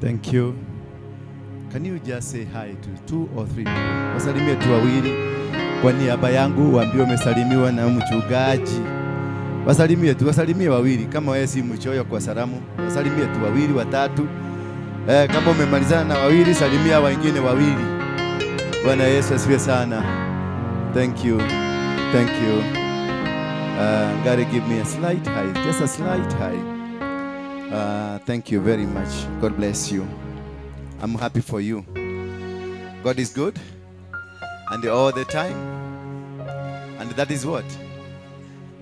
Thank you. Can you just say hi to two or three people? Wasalimie tu wawili kwa niaba yangu, waambie umesalimiwa na mchungaji. Wasalimie tu, wasalimie wawili. Kama wewe si mchoyo kwa salamu, wasalimie tu wawili watatu. Kama umemalizana na wawili, salimia wengine wawili. Bwana Yesu asifiwe sana. Thank you. Thank you. Gary, give me a slight hi, just a slight hi. Thank you very much. God bless you. I'm happy for you. God is good and all the time. And that is what?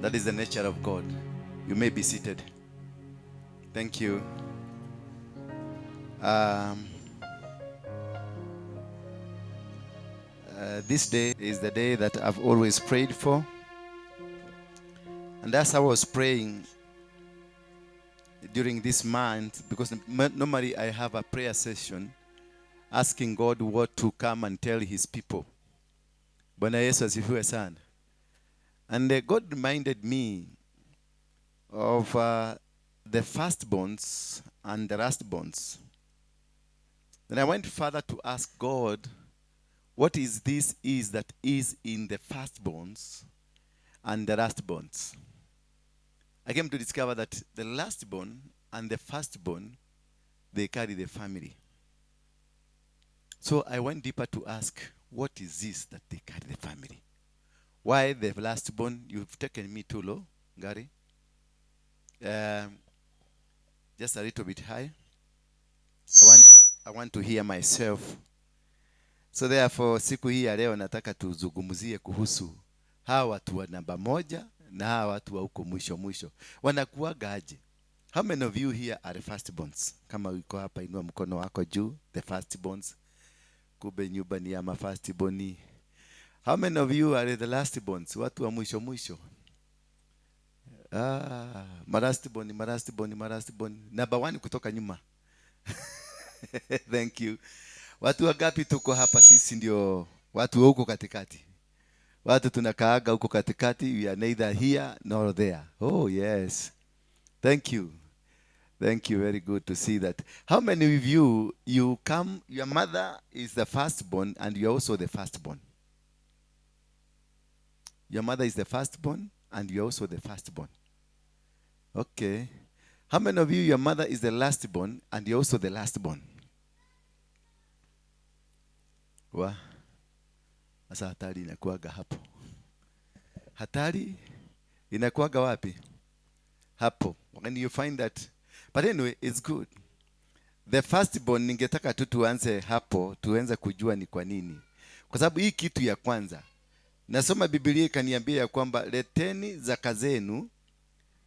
That is the nature of God. You may be seated. Thank you. This day is the day that I've always prayed for. And as I was praying during this month, because normally I have a prayer session asking God what to come and tell his people. Bwana Yesu asifiwe sana. And God reminded me of the firstborns and the lastborns. Then I went further to ask God, what is this is that is in the firstborns and the lastborns? I came to discover that the lastborn and the firstborn, they carry the family. So I went deeper to ask, what is this that they carry the family? Why the lastborn? You've taken me too low, Gary. Just a little bit high. I want to hear myself. So therefore, siku hii ya leo nataka tuzungumzie kuhusu hawa watu wa namba moja na hawa watu wa huko mwisho mwisho wanakuwaga aje? How many of you here are firstborns? Kama uko hapa, inua mkono wako juu, the firstborns. Kumbe nyumba ni ya mafirstborn. How many of you are the lastborns? Watu wa mwisho mwisho. Ah, malastborn, malastborn, malastborn. Number one kutoka nyuma. Thank you. Watu wangapi tuko hapa? Sisi ndio watu wa huko katikati. Watu tunakaaga huko katikati, we are neither here nor there. Oh yes. Thank you. Thank you. Very good to see that. How many of you, you come, your mother is the firstborn and you're also the firstborn? Your mother is the firstborn and you're also the firstborn. Okay. How many of you, your mother is the lastborn and you're also the lastborn? Wa. Sasa hatari inakuwaga hapo. Hatari inakuwaga wapi? Hapo. When you find that. But anyway, it's good. The firstborn, ningetaka tu tuanze hapo, tuanze kujua ni kwa nini. Kwa sababu hii kitu ya kwanza, nasoma Biblia ikaniambia ya kwamba leteni zaka zenu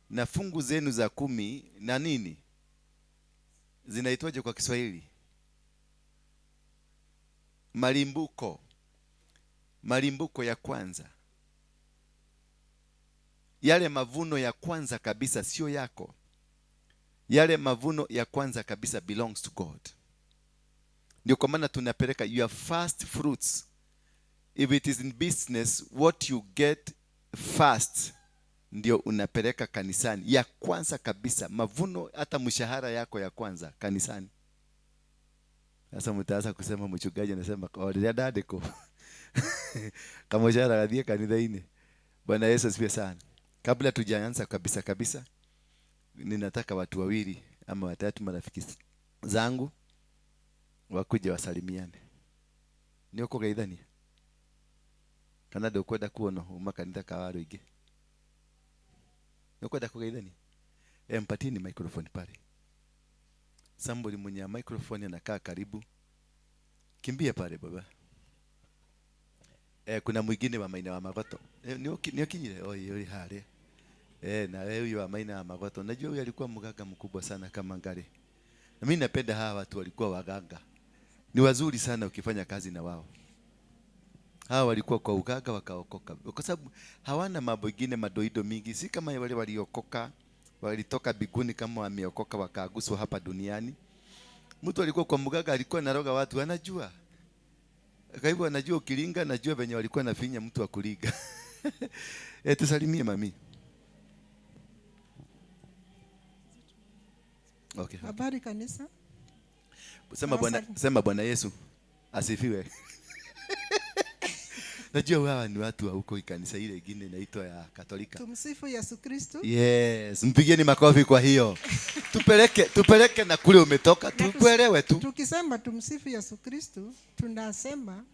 na fungu zenu za kumi na nini, zinaitwaje kwa Kiswahili? Malimbuko. Malimbuko ya kwanza, yale mavuno ya kwanza kabisa sio yako. Yale mavuno ya kwanza kabisa belongs to God. Ndio kwa maana tunapeleka your first fruits. If it is in business, what you get first ndio unapeleka kanisani, ya kwanza kabisa, mavuno, hata mshahara yako ya kwanza kanisani. Sasa mtaanza kusema mchungaji anasema rĩrĩa ndandĩkwo kamũshahara gathiĩ kanitha-inĩ. Bwana Yesu asifiwe sana. Kabla tujaanza kabisa kabisa, ninataka watu wawili ama watatu marafiki zangu wakuje wasalimiane. Nĩ ũkũgeithania kana ndũkwenda kuona uma kanitha ka waru ingĩ? Nĩ ũkwenda kũgeithania? Eh, mpatieni microphone pale. Somebody mwenye microphone anakaa karibu. Kimbia pale, baba. Eh, kuna mwingine wa Maina wa Magoto. Eh, nĩ ũkinyire? Oi, oi harĩa. Eh, na wewe huyo wa Maina wa Magoto. Najua huyu alikuwa mganga mkubwa sana kama Ngare. Na mimi napenda hawa watu walikuwa waganga. Ni wazuri sana ukifanya kazi na wao. Hawa walikuwa kwa uganga wakaokoka. Kwa sababu hawana mambo ingine madoido mingi, si kama wale waliokoka walitoka biguni kama wameokoka wakaaguswa hapa duniani. Mtu alikuwa kwa mganga, alikuwa anaroga watu, anajua. Kwa hivyo anajua ukilinga, anajua venye walikuwa nafinya mtu wa kuliga. Eh, tusalimie mami. Okay. Habari kanisa. Sema Bwana, Nawasali- sema Bwana Yesu asifiwe. Najua hawa ni watu wa huko kanisa ile ingine inaitwa ya Katolika. Tumsifu Yesu Kristo. Yes, mpigieni makofi kwa hiyo. Tupeleke na kule umetoka, Na tukuelewe tu. Tukisema tumsifu Yesu Kristo, tunasema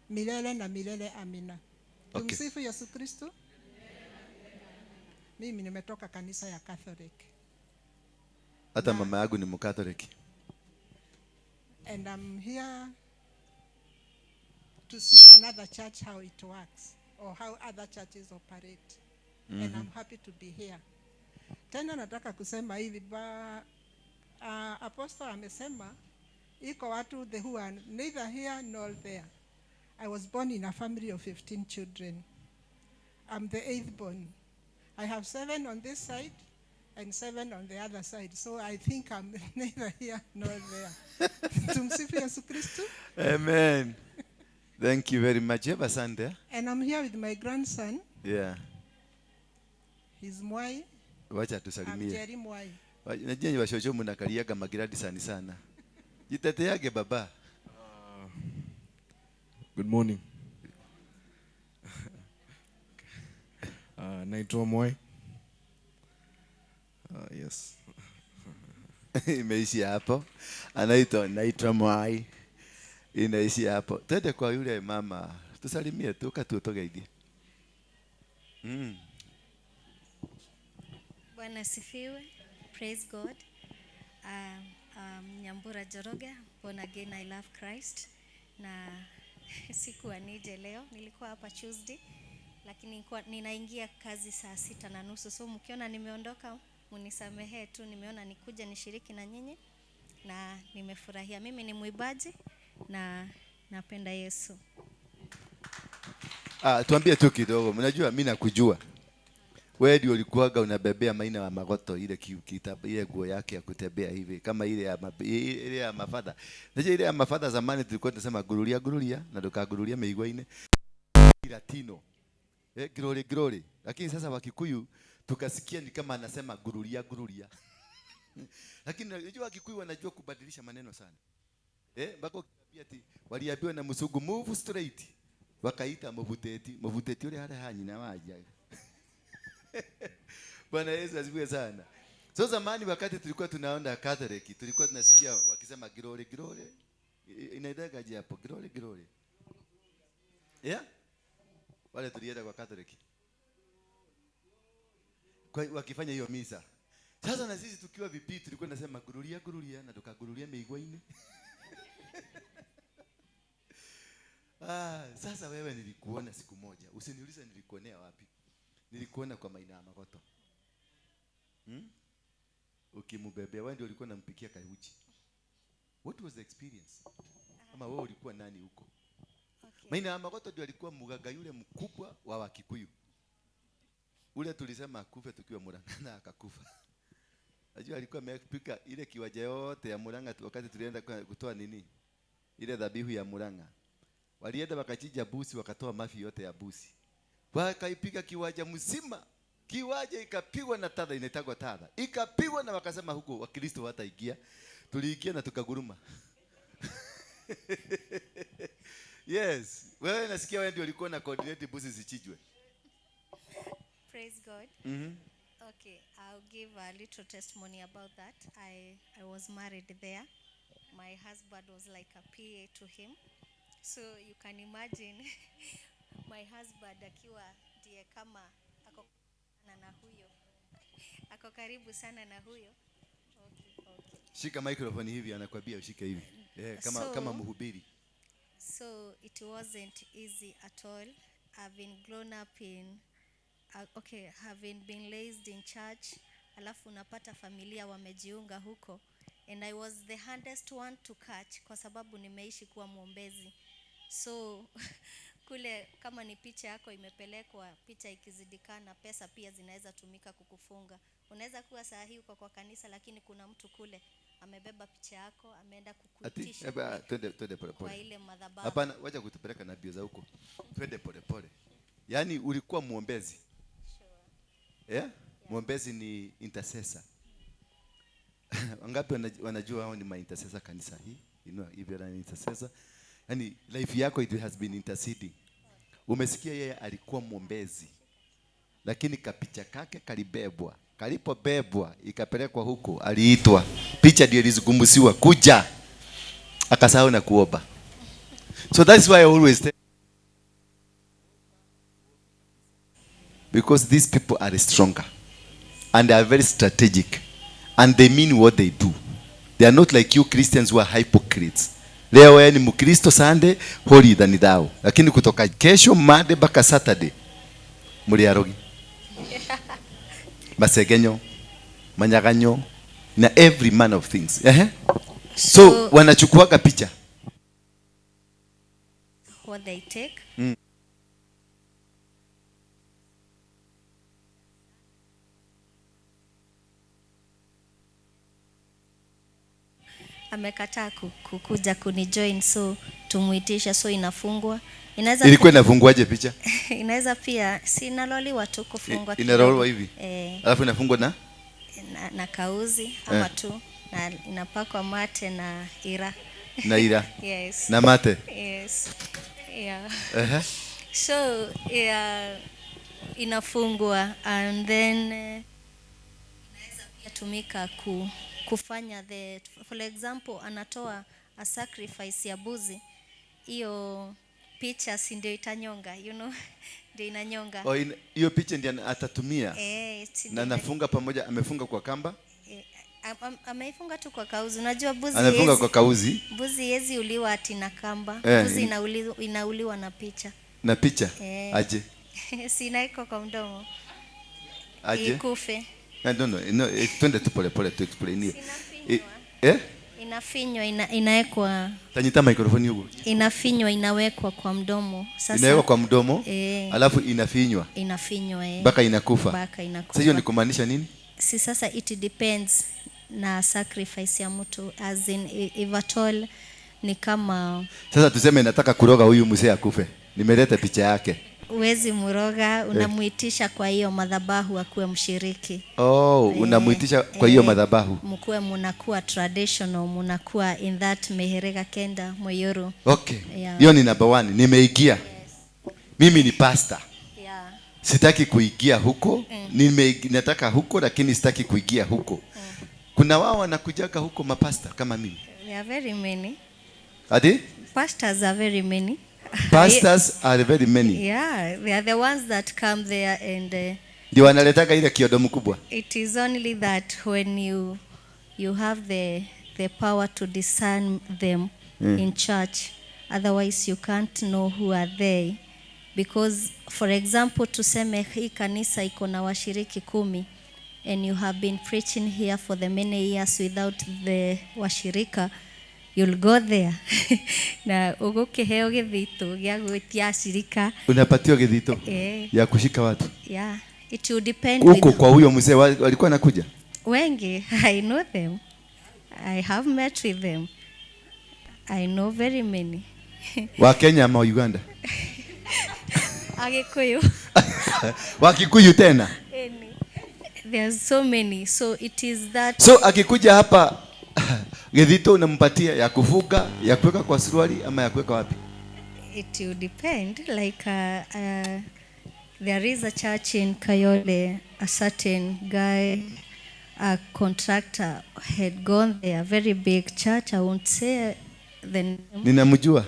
milele na milele amina. Okay. Tumsifu Yesu Kristo. Mimi nimetoka kanisa ya Catholic Hata mama yangu ni Mkatoliki. And I'm here to see another church, how it works or how other churches operate. And I'm happy to be here. Tena nataka kusema hivi apostle amesema iko watu the who are neither here nor there. I was born in a family of 15 children. I'm the eighth born. I have seven on this side and seven on the other side. So I think I'm neither here nor there. Tumsifu Yesu Kristo. Amen. Thank you very much. You have a son there? And I'm here with my grandson. Yeah. He's Mwai. Wacha I'm tusalimie. Jerry Mwai. Najua washosho mnakaliaga magrandson sana. Jiteteage, baba. Good morning. Naitwa Mwai. Yes. Imeishia hapo. Anaitwa Mwai. Inaishia hapo. Twende kwa yule mama. Tusalimie tu katutogeithie. Bwana asifiwe. Praise God. Nyambura Joroge, born again, I love Christ. Na sikuwa nije leo, nilikuwa hapa Tuesday, lakini nilikuwa ninaingia kazi saa 6:30. So mkiona nimeondoka, munisamehe tu, nimeona nikuja nishiriki na nyinyi na nimefurahia. Mimi ni mwimbaji na napenda Yesu. Ah, tuambie tu kidogo. Mnajua mimi nakujua. Wewe ndio ulikuwaga unabebea Maina wa Magoto ile ile nguo yake ya kutembea hivi kama ile ya mafadha. Unajua ile ya mafadha zamani tulikuwa tunasema gururia gururia na tukagururia mĩigua-inĩ. Latino. Eh, glory glory. Lakini sasa Wakikuyu tukasikia ni kama anasema gururia gururia. Lakini unajua Wakikuyu wanajua kubadilisha maneno sana. Eh, mpaka ukiambia ati waliambiwa na msungu, "Move straight." Wakaita muvuteti, muvuteti ule hata hanyina waja. Bwana Yesu asifiwe sana. So zamani wakati tulikuwa tunaona Catholic, tulikuwa tunasikia wakisema glory glory. Inaitagaje hapo? Glory glory. Yeah? Wale tulienda kwa Catholic. Kwa wakifanya hiyo misa. Sasa na sisi tukiwa vipi tulikuwa tunasema gururia gururia na tukagururia mĩigua-inĩ. Ah, sasa wewe nilikuona siku moja. Usiniulize nilikuonea wapi. Nilikuona kwa Maina ya Magoto. Ukimubebea, wewe ndio ulikuwa unampikia kauji. What was the experience? Ama wewe ulikuwa nani huko? Okay. Maina ya Magoto ndio alikuwa mganga yule mkubwa wa Wakikuyu. Ule tulisema akufe tukiwa Murang'a na akakufa. Najua alikuwa amepika ile kiwanja yote ya Murang'a wakati tulienda kutoa nini? Ile dhabihu ya Murang'a. Walienda wakachinja busi, wakatoa mafi yote ya busi. Wakaipiga kiwanja mzima. Kiwanja ikapigwa na tadha, inaitagwa tadha. Ikapigwa na wakasema huko Wakristo hawataingia. Tuliingia na tukaguruma. Yes, wewe nasikia wewe ndio ulikuwa na coordinate busi zichinjwe. Praise God. Okay, I'll give a little testimony about that. I was married there. My husband was like a PA to him. So you can imagine my husband akiwa ndiye kama ako na huyo. Ako karibu sana na huyo. Okay. Shika microphone hivi, anakuambia ushike hivi. Kama mhubiri. So it wasn't easy at all. I've been grown up in okay, having been raised in church, alafu unapata familia wamejiunga huko, and I was the hardest one to catch kwa sababu nimeishi kuwa mwombezi. So kule kama ni picha yako imepelekwa, picha ikizidikana, pesa pia zinaweza tumika kukufunga. Unaweza kuwa saa hii uko kwa kanisa, lakini kuna mtu kule amebeba picha yako, ameenda Ati, kukuitisha eba, twende pole kwa pole. ile madhabahu. Hapana, wacha kutupeleka na bio za huko. Twende pole pole. Yaani ulikuwa mwombezi. Sure. Yeah? Mwombezi ni intercessor. Wangapi wanajua hao ni ma-intercessor kanisa hii? You know, if you are an intercessor, yani life yako it has been interceding. Umesikia yeye alikuwa mwombezi, lakini kapicha kake kalibebwa. Kalipobebwa ikapelekwa huko, aliitwa. Picha ndio ilizungumziwa kuja. Akasahau na kuomba. So that's why I always tell, because these people are stronger and they are very strategic and they mean what they do. They are not like you Christians who are hypocrites. Leo wewe ni Mkristo Sunday, holy than thou. Lakini kutoka kesho Monday mpaka Saturday muri arogi. Masegenyo, manyaganyo na every man of things. Ehe. So wanachukuaga picha. What they take. Amekataa kukuja kunijoin, so tumuitisha, so inafungwa. Inaweza Ilikuwa inafunguaje picha? Inaweza pia si inaloliwa tu kufungwa Inarolwa kidogo. hivi. Eh, Alafu inafungwa na na kauzi ama tu na inapakwa mate na ira. Na ira. Yes. Na mate. Yes. Yeah. Ehe. So yeah, inafungwa and then inaweza pia tumika kufanya the, for example, anatoa a sacrifice ya buzi, hiyo picha si ndio itanyonga, you know, ndio inanyonga. Oh, hiyo picha ndio atatumia. Eh, si Na ndio anafunga pamoja, amefunga kwa kamba? Ameifunga tu kwa kauzi. Unajua buzi Anafunga kwa kauzi. Buzi hezi uliwa ati na kamba. Buzi inauliwa na picha. Na picha? Aje. Si inaiko kwa mdomo. Aje. Ikufe. I don't know. No, twende tu pole pole tu explain hiyo. Inafinywa. Inafinywa, inawekwa. Tanyita microphone huko. Inafinywa, inawekwa kwa mdomo. Sasa inawekwa kwa mdomo, alafu inafinywa. Inafinywa, Mpaka inakufa. Mpaka inakufa. Sasa hiyo ni kumaanisha nini? Si sasa it depends na sacrifice ya mtu, as in if at all ni kama sasa tuseme nataka kuroga huyu mzee akufe. Nimeleta picha yake. Huwezi muroga, unamuitisha kwa hiyo madhabahu akuwe mshiriki. Oh, unamuitisha kwa hiyo madhabahu. Mkuwe munakuwa traditional, munakuwa in that meherega kenda moyoro. Okay. Yeah. Hiyo ni number 1, nimeingia. Yes. Mimi ni pastor. Yeah. Sitaki kuingia huko. Nataka huko lakini sitaki kuingia huko. Kuna wao wanakujaga huko mapasta kama mimi. There are very many. Adi? Pastors are very many. Pastors are very many. Yeah, they are the ones that come there and ndio wanaletaka ile kiodo mkubwa. It is only that when you have the power to discern them in church, otherwise you can't know who are they. Because for example, tuseme hii kanisa iko na washiriki 10 and you have been preaching here for the many years without the washirika, you'll go there. Na ugukiheo githito gya gwitia ashirika. Unapatiwa githito ya kushika watu. Yeah, it will depend huko with kwa huyo mzee walikuwa nakuja? Wengi, I know them. I have met with them. I know very many. Wa Kenya ama Uganda? Agikuyu. Wa Kikuyu tena? Any. There's so many. So it is that. So akikuja hapa githito unampatia ya kufuga, ya kuweka kwa suruali ama ya kuweka wapi? It will depend. Like, there is a church in Kayole, a certain guy, a contractor had gone there, a very big church, I won't say the name. Ninamjua.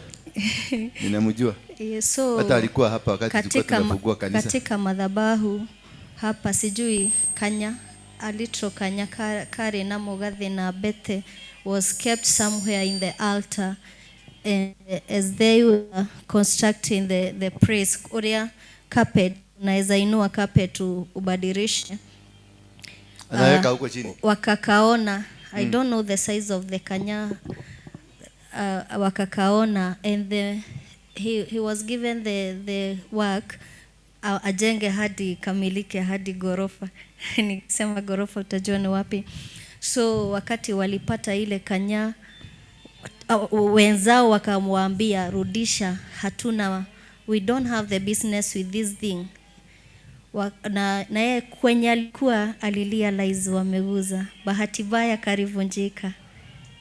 Ninamjua. Yeah, so hata alikuwa hapa wakati tulikuwa tunafungua kanisa. Katika madhabahu hapa sijui Kanya, alitro Kanya kare na Mugathi na Bethe was kept somewhere in the altar, and as they were constructing the place, uria carpet, unaweza inua carpet ubadilishe. Anaweka huko chini. Wakakaona, I don't know the size of the Kanya, wakakaona, and he was given the work ajenge hadi kamilike hadi gorofa. Nikisema gorofa utajua ni wapi. So wakati walipata ile Kanya, wenzao wakamwambia rudisha, hatuna, we don't have the business with this thing. Na yeye kwenye alikuwa alirealize wameguza. Bahati mbaya karivunjika.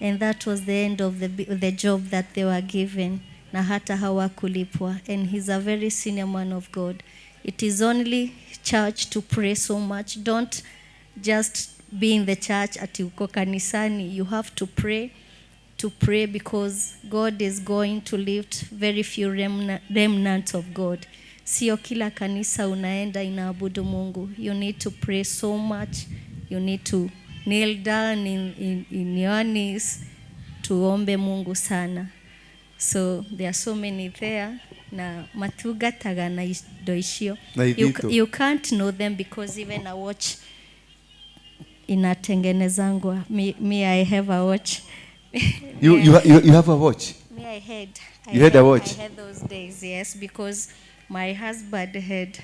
And that was the end of the job that they were given. Na hata hawakulipwa. And he's a very senior man of God. It is only church to pray so much. Don't just be in the church ati uko kanisani. You have to pray, to pray, because God is going to lift very few remnants of God. Sio kila kanisa unaenda inaabudu Mungu. You need to pray so much. You need to kneel down in your knees tuombe Mungu sana. So there are so many there na matugataga na indo icio. Na ithito. You can't know them because even a watch inatengenezangwa. Me I have a watch. You have a watch? Me, I had. I You had a watch? I had those days, yes, because my husband had,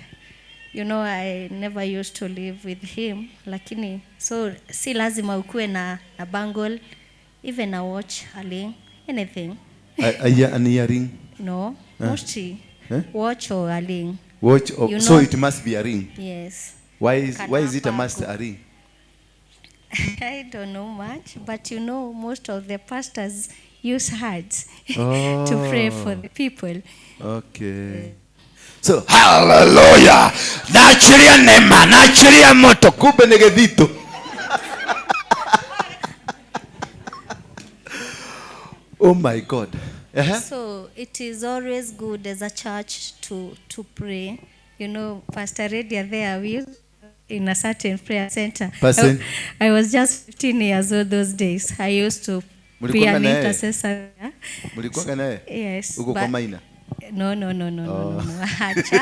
you know, I never used to live with him, lakini, so si lazima ukue na bangle, even a watch, a ring, anything. An earring? No, mostly Eh? Watch or a ring. Watch, or, You so know, it must be a ring? Yes. Why is it a Kana must bangle. a ring? I don't know much, but you know, most of the pastors use hearts to pray for the people. Okay. So, hallelujah! Naachilia neema, naachilia moto, kumbe ni gethito. Oh my God. So it is always good as a church to pray. You know, Pastor Redia there, we used in a certain prayer center. Person. I was just 15 years old those days. I used to be Mlikuwanga an na yeye? intercessor. Mlikuwanga na yeye? Yes. Uko kwa but Maina? No, no, no, no, no, no, no. Church.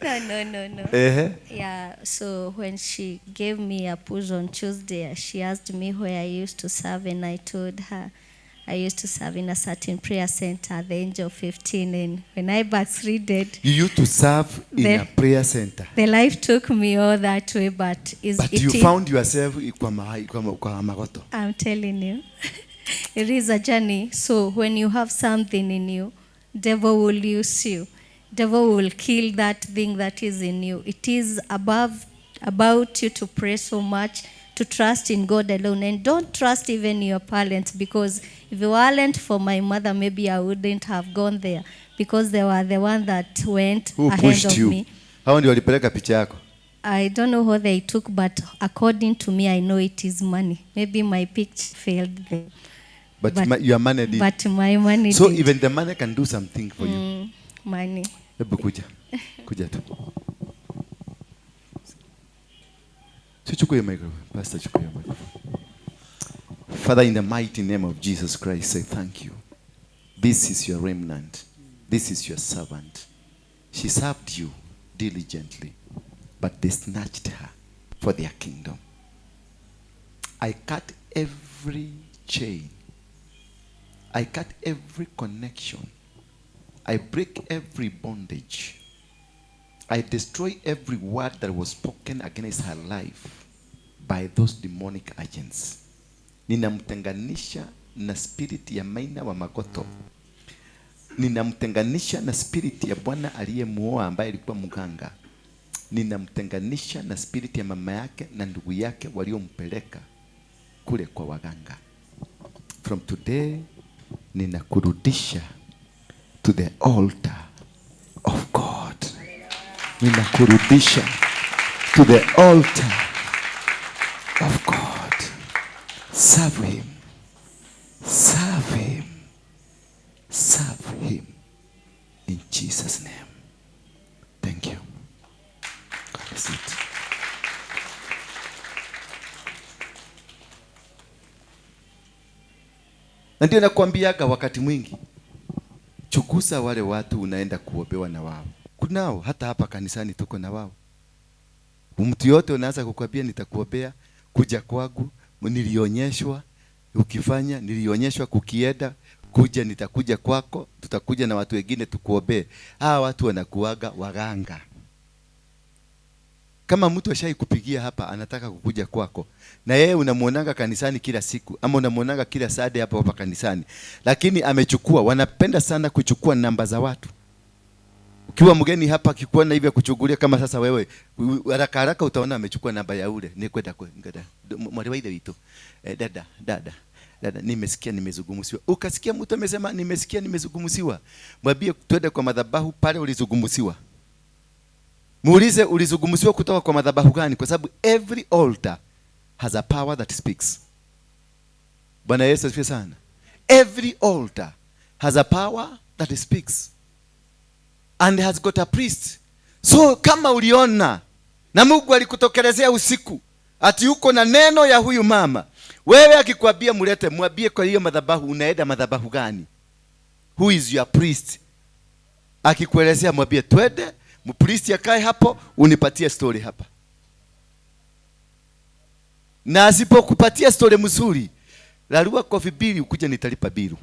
No, no, no, no. Yeah, so when she gave me a push on Tuesday, she asked me where I used to serve, and I told her I used to serve in a certain prayer center at the age of 15, and when I backslided... You used to serve in a prayer center. The life took me all that way, but... But you found yourself kwa magoto. I'm telling you. It is a journey. So when you have something in you, devil will use you. Devil will kill that thing that is in you. It is about you to pray so much, to trust in God alone. And don't trust even your parents, because if it weren't for my mother, maybe I wouldn't have gone there, because they were the one that went Who ahead pushed of you? me. Hao ndio walipeleka picha yako? I don't know what they took, but according to me, I know it is money. Maybe my picture failed them. But your money did. But my money So did. Even the money can do something for you. Money. Hebu kuja. Kuja tu. Chukua microphone. Pastor, chukua microphone. Father, in the mighty name of Jesus Christ, say thank you. This is your remnant. This is your servant. She served you diligently, but they snatched her for their kingdom. I cut every chain. I cut every connection. I break every bondage. I destroy every word that was spoken against her life by those demonic agents. Ninamtenganisha na spirit ya Maina wa Magoto. Ninamtenganisha na spirit ya bwana aliyemuoa ambaye alikuwa mganga. Ninamtenganisha na spirit ya mama yake na ndugu yake waliompeleka kule kwa waganga. From today, ninakurudisha to the altar of God. Ninakurudisha to the altar of God. Serve him. Serve him. Serve him. In Jesus' name. Thank you. God bless it. Na ndio nakwambiaga wakati mwingi, chukusa wale watu unaenda kuombewa na wao. Kunao hata hapa kanisani tuko na wao. Mtu yote unaanza kukwambia nitakuombea, kuja kwangu, nilionyeshwa, ukifanya, nilionyeshwa kukienda, kuja nitakuja kwako, tutakuja na watu wengine tukuombee. Hawa watu wanakuaga waganga. Kama mtu ashaikupigia hapa anataka kukuja kwako, na yeye unamuonanga kanisani kila siku ama unamuonanga kila Saturday hapa hapa kanisani, lakini amechukua, wanapenda sana kuchukua namba za watu. Ukiwa mgeni hapa akikuona hivi akuchukulia kama sasa wewe haraka haraka utaona amechukua namba ya ule. Ni kwenda kwenda mwali wa ithe witu. Dada, dada. Dada, nimesikia nimezungumziwa. Ukasikia mtu amesema nimesikia nimezungumziwa, mwambie twende kwa madhabahu pale ulizungumziwa. Muulize ulizungumziwa kutoka kwa madhabahu gani, kwa sababu every altar has a power that speaks. Bwana Yesu asifiwe sana. Every altar has a power that speaks and has got a priest. So kama uliona na Mungu alikutokelezea usiku ati uko na neno ya huyu mama, wewe akikwambia mlete, mwambie kwa hiyo madhabahu unaenda madhabahu gani? Who is your priest? Akikuelezea mwambie twende, mpriest akae hapo, unipatie story hapa. Na asipokupatia story mzuri, larua kofi bili ukuje nitalipa bilu.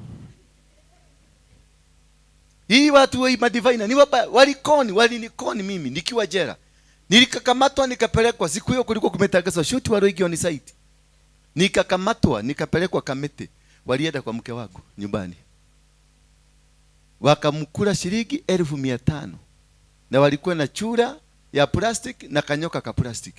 Hii watu wa madivina ni wabaya, walikoni, walinikoni mimi nikiwa jela. Nilikakamatwa nikapelekwa, siku hiyo kulikuwa kumetangazwa shoot Waruinge on site. Nikakamatwa nikapelekwa Kamiti. Walienda kwa mke wangu nyumbani. Wakamkula shilingi 500,000. Na walikuwa na chura ya plastic na kanyoka ka plastic.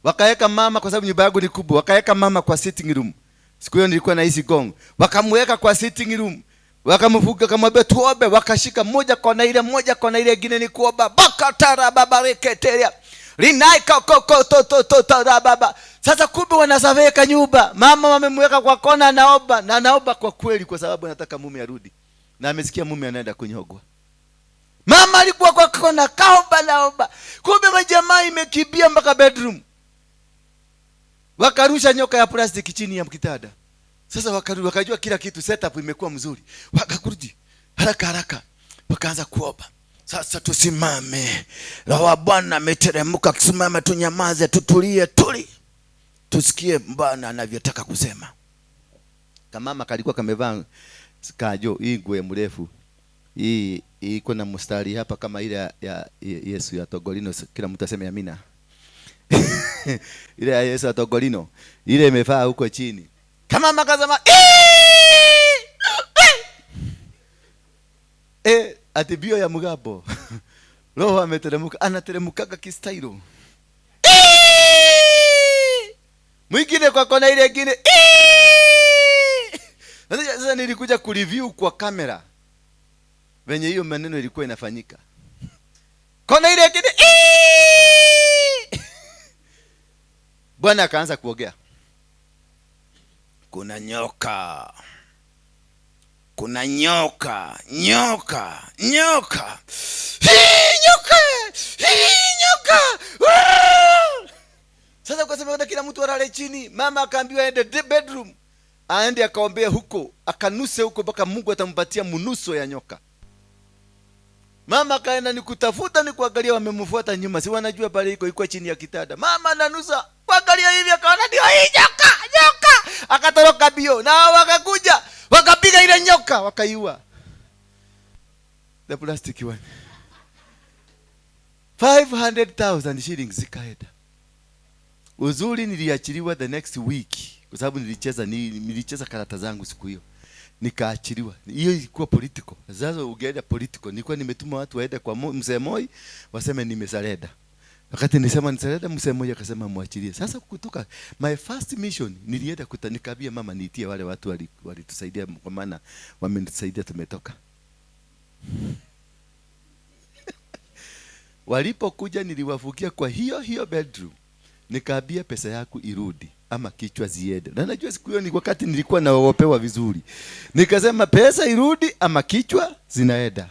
Wakaeka mama, kwa sababu nyumba yangu ni kubwa, wakaeka mama kwa sitting room. Siku hiyo nilikuwa na hizi gong. Wakamweka kwa sitting room. Wakamfuka akamwambia tuombe, wakashika moja kona ile, moja kona ile, ingine ni kuomba. Bakatara babareketeria. Rinaika koko to to to to ra baba. Sasa kumbe wanasaveka nyumba. Mama wamemweka kwa kona anaomba, na anaomba kwa kweli kwa sababu anataka mume arudi. Na amesikia mume anaenda kunyogwa. Mama alikuwa kwa kona kaomba naomba. Kumbe majamaa imekimbia mpaka bedroom. Wakarusha nyoka ya plastiki chini ya kitanda. Sasa wakarudi wakajua kila kitu setup imekuwa mzuri. Wakakurudi haraka haraka wakaanza kuomba. Sasa tusimame. Roho wa Bwana ameteremka, tusimame, tunyamaze, tutulie, tuli. Tusikie Bwana anavyotaka kusema. Kamama kalikuwa kamevaa kajo hii nguo mrefu. Hii iko na mstari hapa kama ile ya Yesu ya Togolino, kila mtu aseme amina. Ile ya Yesu ya Togolino, ile imevaa huko chini. Kama makasema ati bio ya mugabo. Roho ameteremka, anateremkaga kistailo. Mwingine kwa kona ile nyingine. Sasa nilikuja kureview kwa kamera venye hiyo maneno ilikuwa inafanyika. Kona ile nyingine. Bwana akaanza kuongea. Kuna nyoka. Kuna nyoka, nyoka, nyoka. Hii nyoka, hii nyoka. Sasa kwa sababu kila mtu alale chini, mama akaambiwa aende bedroom. Aende akaombea huko, akanuse huko mpaka Mungu atampatia mnuso ya nyoka. Mama akaenda ni kutafuta ni kuangalia wamemfuata nyuma, si wanajua pale iko chini ya kitanda. Mama ananusa, kuangalia hivi akaona ndio hii nyoka, nyoka. Akatoroka bio na wakakuja, wakapiga ile nyoka, wakaiua. The plastic one. 500,000 shillings zikaenda. Uzuri niliachiliwa the next week kwa sababu nilicheza karata zangu siku hiyo. Nikaachiliwa. Hiyo ilikuwa political. Sasa ungeenda political, nilikuwa nimetuma watu waende kwa mzee Moi waseme nimesalenda. Wakati nilisema nisalenda, mzee Moi akasema muachilie. Sasa kutoka my first mission nilienda nikaambia mama niitie wale watu walitusaidia kwa maana wamenisaidia tumetoka. Walipokuja niliwafukia kwa hiyo hiyo bedroom. Nikaambia pesa yako irudi ama kichwa ziende. Na najua siku hiyo ni wakati nilikuwa naogopewa vizuri. Nikasema pesa irudi ama kichwa zinaenda.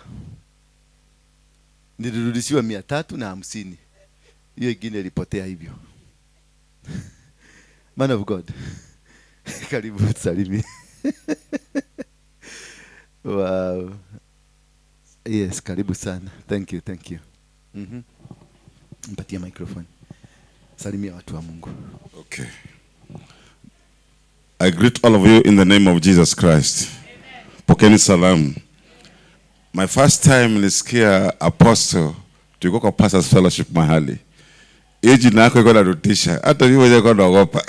Nilirudishiwa 350. Hiyo ingine ilipotea hivyo. Man of God. Karibu tusalimie. Wow. Yes, karibu sana. Thank you, thank you. Mpatie microphone. Salimia watu wa Mungu. Okay. I greet all of you in the name of Jesus Christ. Amen. Pokeni salamu. My first time nilisikia apostle, tulikuwa kwa Pastors Fellowship mahali. Hiyo jina yako iko narutisha. Hata mimi mwenyewe nilikuwa naogopa.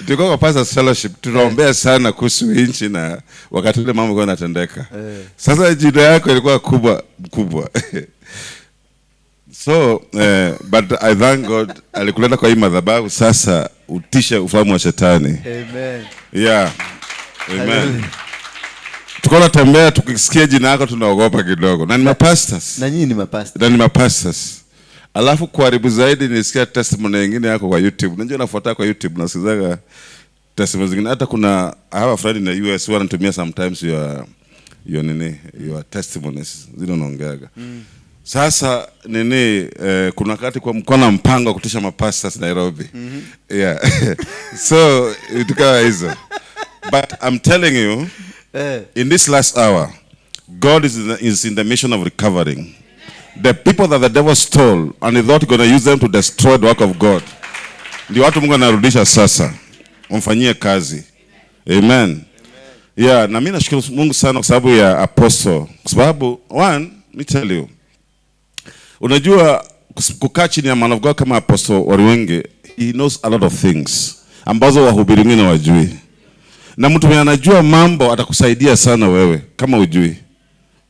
Tulikuwa kwa Pastors Fellowship, tunaombea sana kuhusu nchi na wakati ule mambo yalikuwa yanatendeka. Sasa jina yako ilikuwa kubwa kubwa. So, but I thank God alikuleta kwa hii madhabahu sasa utishe ufalme wa shetani. Amen. Yeah. Amen. Hallelujah. Tuko natembea tukisikia jina yako tunaogopa kidogo. Na ni mapastors. Na nyinyi ni mapasta. Na ni mapastors. Alafu kuharibu zaidi nilisikia testimony nyingine yako kwa YouTube. Unajua nafuata kwa YouTube, nasikizaga testimony zingine. Hata kuna, I have a friend in the US who anatumia sometimes your nini, your testimonies zile unaongeaga. Sasa nini, kuna wakati kwa mkono mpango wa kutisha mapastors Nairobi. Yeah. So tukawa hizo. But I'm telling you, in this last hour, God is in the mission of recovering the people that the devil stole and he thought going to use them to destroy the work of God. Ndio watu Mungu anarudisha sasa. Wamfanyie kazi. Amen. Yeah, na mimi nashukuru Mungu sana kwa sababu ya apostle. Kwa sababu one, let me tell you. Unajua kukaa chini ya man of God kama Apostle Waruinge, he knows a lot of things ambazo wahubiri wengine wajui. Na mtu mwenye anajua mambo atakusaidia sana wewe kama ujui.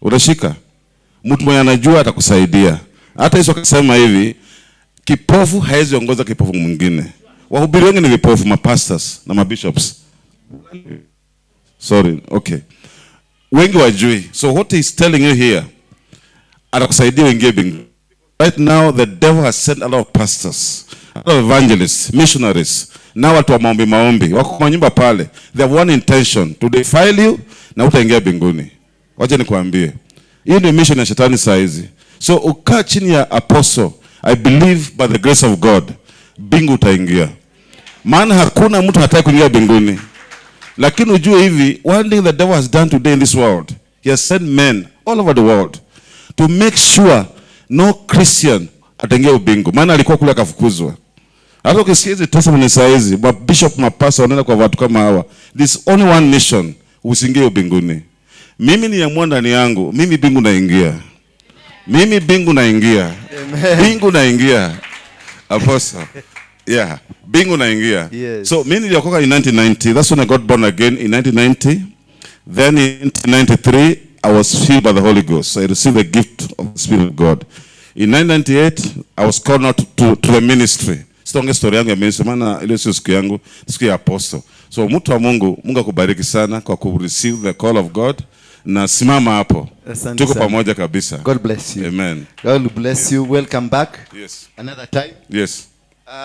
Unashika? Mtu mwenye anajua atakusaidia. Hata Yesu akasema hivi, kipofu haezi ongoza kipofu mwingine. Wahubiri wengi ni vipofu, mapastors na mabishops. Sorry, okay. Wengi wajui. So what he's telling you here, atakusaidia uingie mbinguni. Right now the devil has sent a lot of pastors, a lot of evangelists, missionaries. Na watu wa maombi maombi wako kwa nyumba pale. They have one intention, to defile you na utaingia mbinguni. Wacha nikwambie. Hii ndio mission ya shetani saa hizi. So ukaa chini ya apostle, I believe by the grace of God, mbingu utaingia. Maana hakuna mtu hataki kuingia mbinguni. Lakini ujue hivi, one thing the devil has done today in this world, he has sent men all over the world to make sure no Christian ataingia ubingu. Maana alikuwa kule akafukuzwa. Hata ukisikia hizi testimony saa hizi, mabishop, mapasta wanaenda kwa watu kama hawa. There's only one mission, usiingie ubinguni. Mimi niamua ndani yangu, mimi mbingu naingia. Mimi mbingu naingia. Mbingu naingia. Apostle. Yeah, mbingu naingia. Yes. So mimi niliokoka in 1990. That's when I got born again in 1990. Then in 1993 I was filled by the Holy Ghost. I received the gift of the Spirit of God. In 1998 I was called out to the ministry. Sitaongea story yangu ya ministry maana ile sio siku yangu, siku ya apostle. So mtu wa Mungu, Mungu akubariki sana kwa ku receive the call of God na simama hapo. Asante Tuko sana. Pamoja kabisa. God bless you. Amen. God bless you. Welcome back. Yes. Another time. Yes.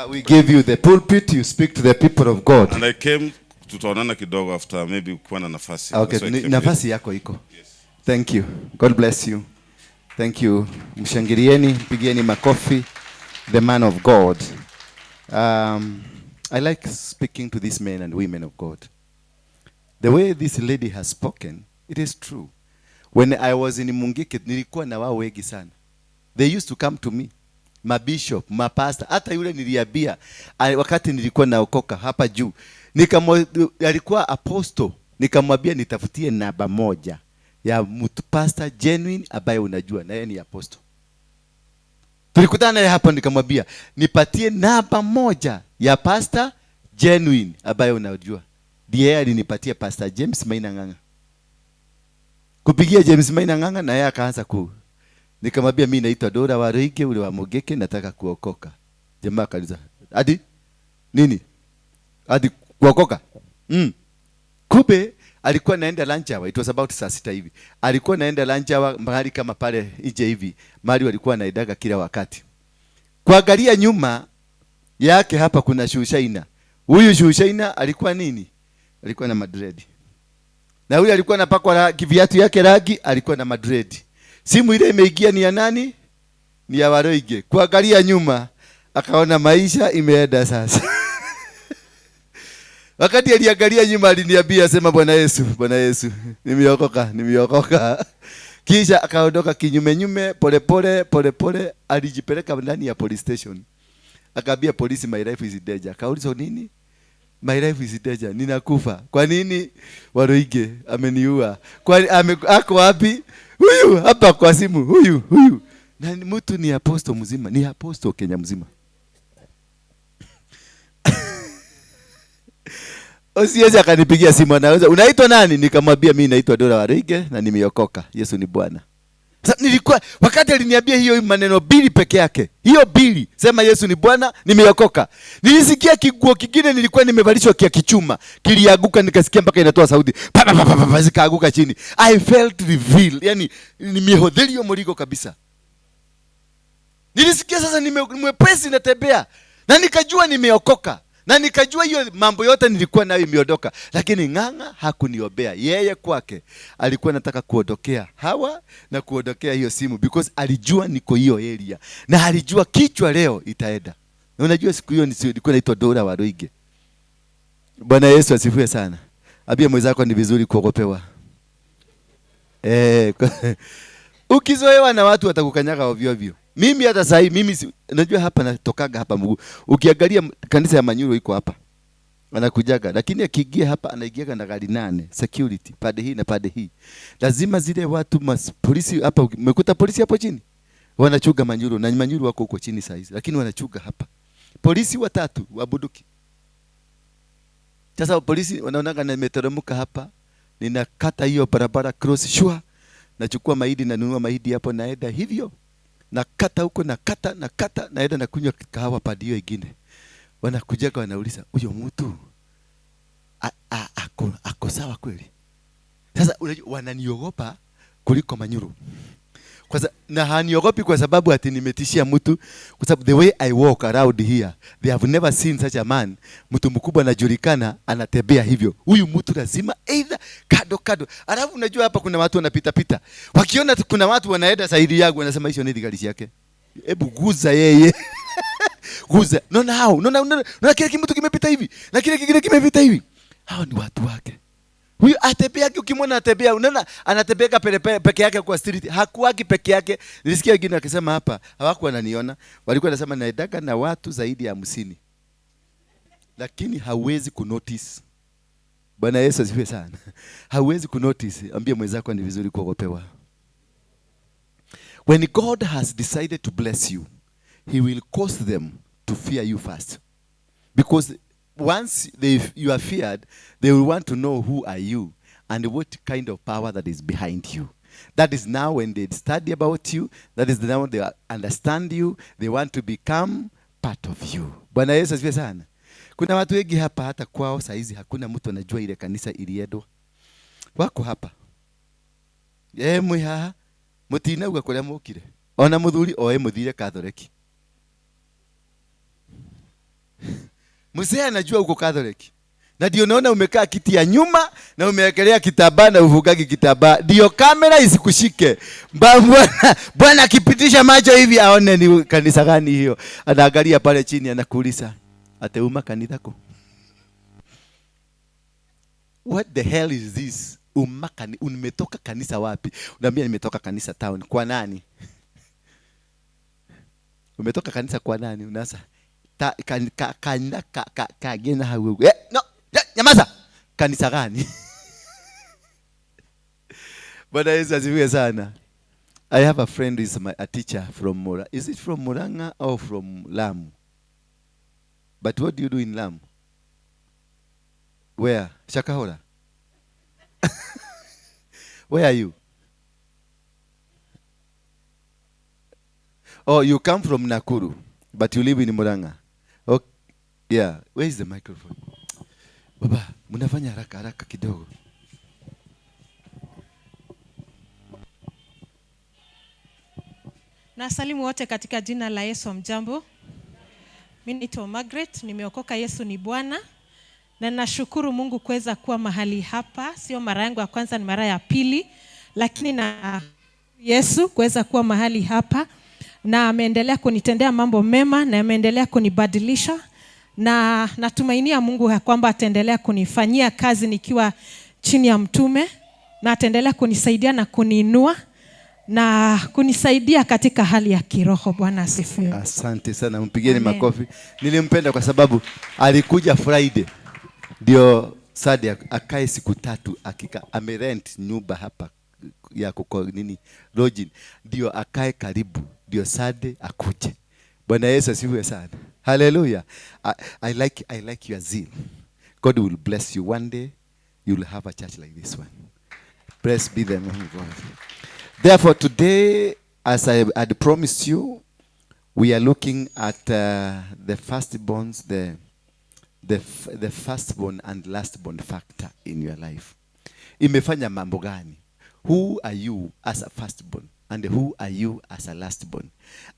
We gave you the pulpit. You speak to the people of God. And I came, tutaonana kidogo after, maybe kuwa na nafasi. Okay, That's why I came. nafasi yako iko. Thank you. God bless you. Thank you. Mshangilieni, mpigieni makofi the man of God. I like speaking to these men and women of God. The way this lady has spoken, it is true. When I was in Mungiki, nilikuwa na wao wengi sana. They used to come to me. Mabishop, mapasta, hata yule niliambia wakati nilikuwa naokoka hapa juu. Alikuwa apostle, nikamwambia nitafutie namba moja ya mtu pastor genuine ambaye unajua na yeye ni apostle. Tulikutana naye hapo, nikamwambia nipatie namba moja ya pastor genuine ambaye unajua. Ndiye yeye alinipatia Pastor James Maina Ng'ang'a. Kupigia James Maina Ng'ang'a na yeye akaanza ku, nikamwambia mimi naitwa Dora Waruinge ule wa Mugeke, nataka kuokoka. Jamaa akauliza, "Hadi nini? Hadi kuokoka?" Kumbe alikuwa naenda lunch hour, it was about saa 6 hivi. Alikuwa naenda lunch hour mahali kama pale nje hivi, mahali walikuwa wanaendaga kila wakati. Kuangalia nyuma yake hapa kuna Shushaina. Huyu Shushaina alikuwa nini? Alikuwa na madread. Na huyu alikuwa anapakwa viatu yake rangi, alikuwa na madread. Simu ile imeingia ni ya nani? Ni ya Waruinge. Kuangalia nyuma akaona maisha imeenda sasa. Wakati aliangalia nyuma aliniambia, sema, "Bwana Yesu, Bwana Yesu, nimeokoka, nimeokoka." Kisha akaondoka kinyume nyume, pole pole pole pole, alijipeleka ndani ya police station. Akaambia polisi, "My life is in danger." Akaulizwa nini? "My life is in danger, ninakufa." "Kwa nini?" "Waruinge ameniua." "Kwa ako wapi?" "Huyu hapa kwa simu, huyu huyu." Na mtu ni apostle mzima, ni apostle Kenya mzima. OCS akanipigia simu, anaweza, unaitwa nani? Nikamwambia mimi naitwa Dora Waruinge na nimeokoka. Yesu ni Bwana. Sasa nilikuwa, wakati aliniambia hiyo maneno mbili peke yake, hiyo mbili, sema Yesu ni Bwana, nimeokoka. Nilisikia kiguo kingine nilikuwa nimevalishwa kia kichuma, kilianguka, nikasikia mpaka inatoa sauti. Pa, pa, pa, pa, pa, pa, zikaanguka chini. I felt revealed, yani nimehudhuria murigo kabisa. Nilisikia sasa nimwepesi natembea na nikajua nimeokoka. Na nikajua hiyo mambo yote nilikuwa nayo imeondoka. Lakini Ng'ang'a hakuniombea. Yeye kwake alikuwa anataka kuondokea hawa na kuondokea hiyo simu, because alijua niko hiyo area na alijua kichwa leo itaenda. Na unajua siku hiyo nilikuwa naitwa Dora Waruinge. Bwana Yesu asifiwe sana. Ambia mwenzako ni vizuri kuogopewa. Ukizoewa na watu watakukanyaga ovyo ovyo. Mimi hata sahi, mimi si, najua hapa natokaga hapa mguu. Ukiangalia kanisa ya Manyuro iko hapa. Anakujaga, lakini akiingia hapa anaingiaga na gari 8 security pande hii na pande hii. Lazima zile watu polisi hapa, umekuta polisi hapo chini? Wanachuga Manyuro na Manyuro wako huko chini saa hizi, lakini wanachuga hapa. Polisi watatu wa bunduki. Sasa polisi wanaonaga nimeteremka hapa, ninakata hiyo barabara cross sure, nachukua mahindi, nanunua mahindi hapo, naenda hivyo. Nakata huko, nakata, nakata, naenda na kunywa kahawa pande hiyo ingine. Wanakuja wanauliza, huyo mtu ako sawa kweli? Sasa unajua wananiogopa kuliko Manyuro. Na haniogopi kwa sababu ati nimetishia mtu, kwa sababu the way I walk around here, they have never seen such a man. Mtu mkubwa anajulikana anatembea hivyo. Huyu mtu lazima either kado kado. Alafu unajua hapa kuna watu wanapita pita. Wakiona kuna watu wanaenda saidi yangu wanasema hicho ni gari yake. Hebu guza yeye. Guza. Naona hao, naona kile mtu kimepita hivi. Na kile kingine kimepita hivi. Hao ni watu wake. Huyu atembea, ukimwona atembea, unaona anatembea peke yake kwa street, hakuwaki peke yake. Nilisikia wengine wakisema hapa, hawakuwa wananiona, walikuwa wanasema naendaga na watu zaidi ya 50. Lakini hauwezi kunotice. Bwana Yesu asifiwe sana. Hauwezi kunotice. Ambia mwenzako ni vizuri kuogopewa. When God has decided to bless you, he will cause them to fear you first. Because once you are feared, they will want to know who are you and what kind of power that is behind you. That is now when they study about you. That is now they understand you. They want to become part of you. Bwana Yesu asifiwe sana. Kuna watu wengi hapa hata kwao saizi hakuna mtu anajua ile kanisa iliendwa. Wako hapa. Mwi haha. Mutinauga kuria mukire. Ona muthuri oe muthire Catholic. Mzee anajua uko Catholic. Na ndio unaona umekaa kiti ya nyuma na umewekelea kitambaa na uvugagi kitambaa. Ndio kamera isikushike. Bwana akipitisha macho hivi aone ni kanisa gani hiyo. Anaangalia pale chini anakuuliza, ateuma kanisa ko? What the hell is this? Umetoka kanisa wapi? Unaambia nimetoka kanisa town. Kwa nani? Umetoka kanisa kwa nani? Unasa ta, kan, ka, ka, ka, ka, ka, gena hawu. No, nyamaza. Kanisa gani? Bwana Yesu asifiwe sana. I have a friend who is a teacher from Murang'a. Is it from Murang'a or from Lamu? But what do you do in Lamu? Where? Shakahola? Where are you? Oh, you come from Nakuru, but you live in Murang'a. Okay. Yeah. Where is the microphone? Baba, mnafanya haraka haraka kidogo. Nasalimu wote katika jina la Yesu. Mjambo. Mimi naitwa Margaret, nimeokoka, Yesu ni Bwana. Na nashukuru Mungu kuweza kuwa mahali hapa. Sio mara yangu ya kwanza, ni mara ya pili. Lakini na Yesu kuweza kuwa mahali hapa. Na ameendelea kunitendea mambo mema na ameendelea kunibadilisha. Na natumainia Mungu ya kwamba ataendelea kunifanyia kazi nikiwa chini ya mtume. Na ataendelea kunisaidia na kuniinua na kunisaidia katika hali ya kiroho. Bwana asifiwe. Asante sana, mpigieni makofi. Nilimpenda kwa sababu alikuja Friday ndio Saturday akae siku tatu, akika amerent nyumba hapa ya kuko nini lodging, ndio akae karibu, ndio Saturday akuje. Bwana Yesu asifiwe sana. Hallelujah. I like your zeal. God will bless you. One day, you'll have a church like this one. Blessed be the name of God. Therefore, today, as I had promised you, we are looking at the firstborns, the firstborn and lastborn factor in your life. Imefanya mambo gani? Who are you as a firstborn? And who are you as a lastborn?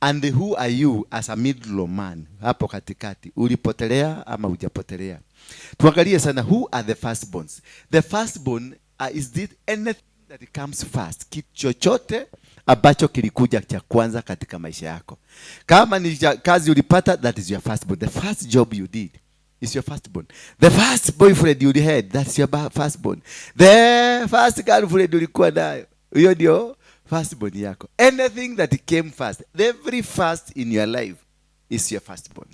And who are you as a middle man? Hapo katikati. Ulipotelea ama hujapotelea? Tuangalie sana, who are the firstborns? The firstborn is this anything that comes first. Kitu chochote ambacho kilikuja cha kwanza katika maisha yako. Kama ni kazi ulipata, that is your firstborn. The first job you did is your firstborn. The first boyfriend you had, that's your firstborn. The first girlfriend ulikuwa nayo, hiyo ndio firstborn yako. Anything that came first, every first in your life is your firstborn.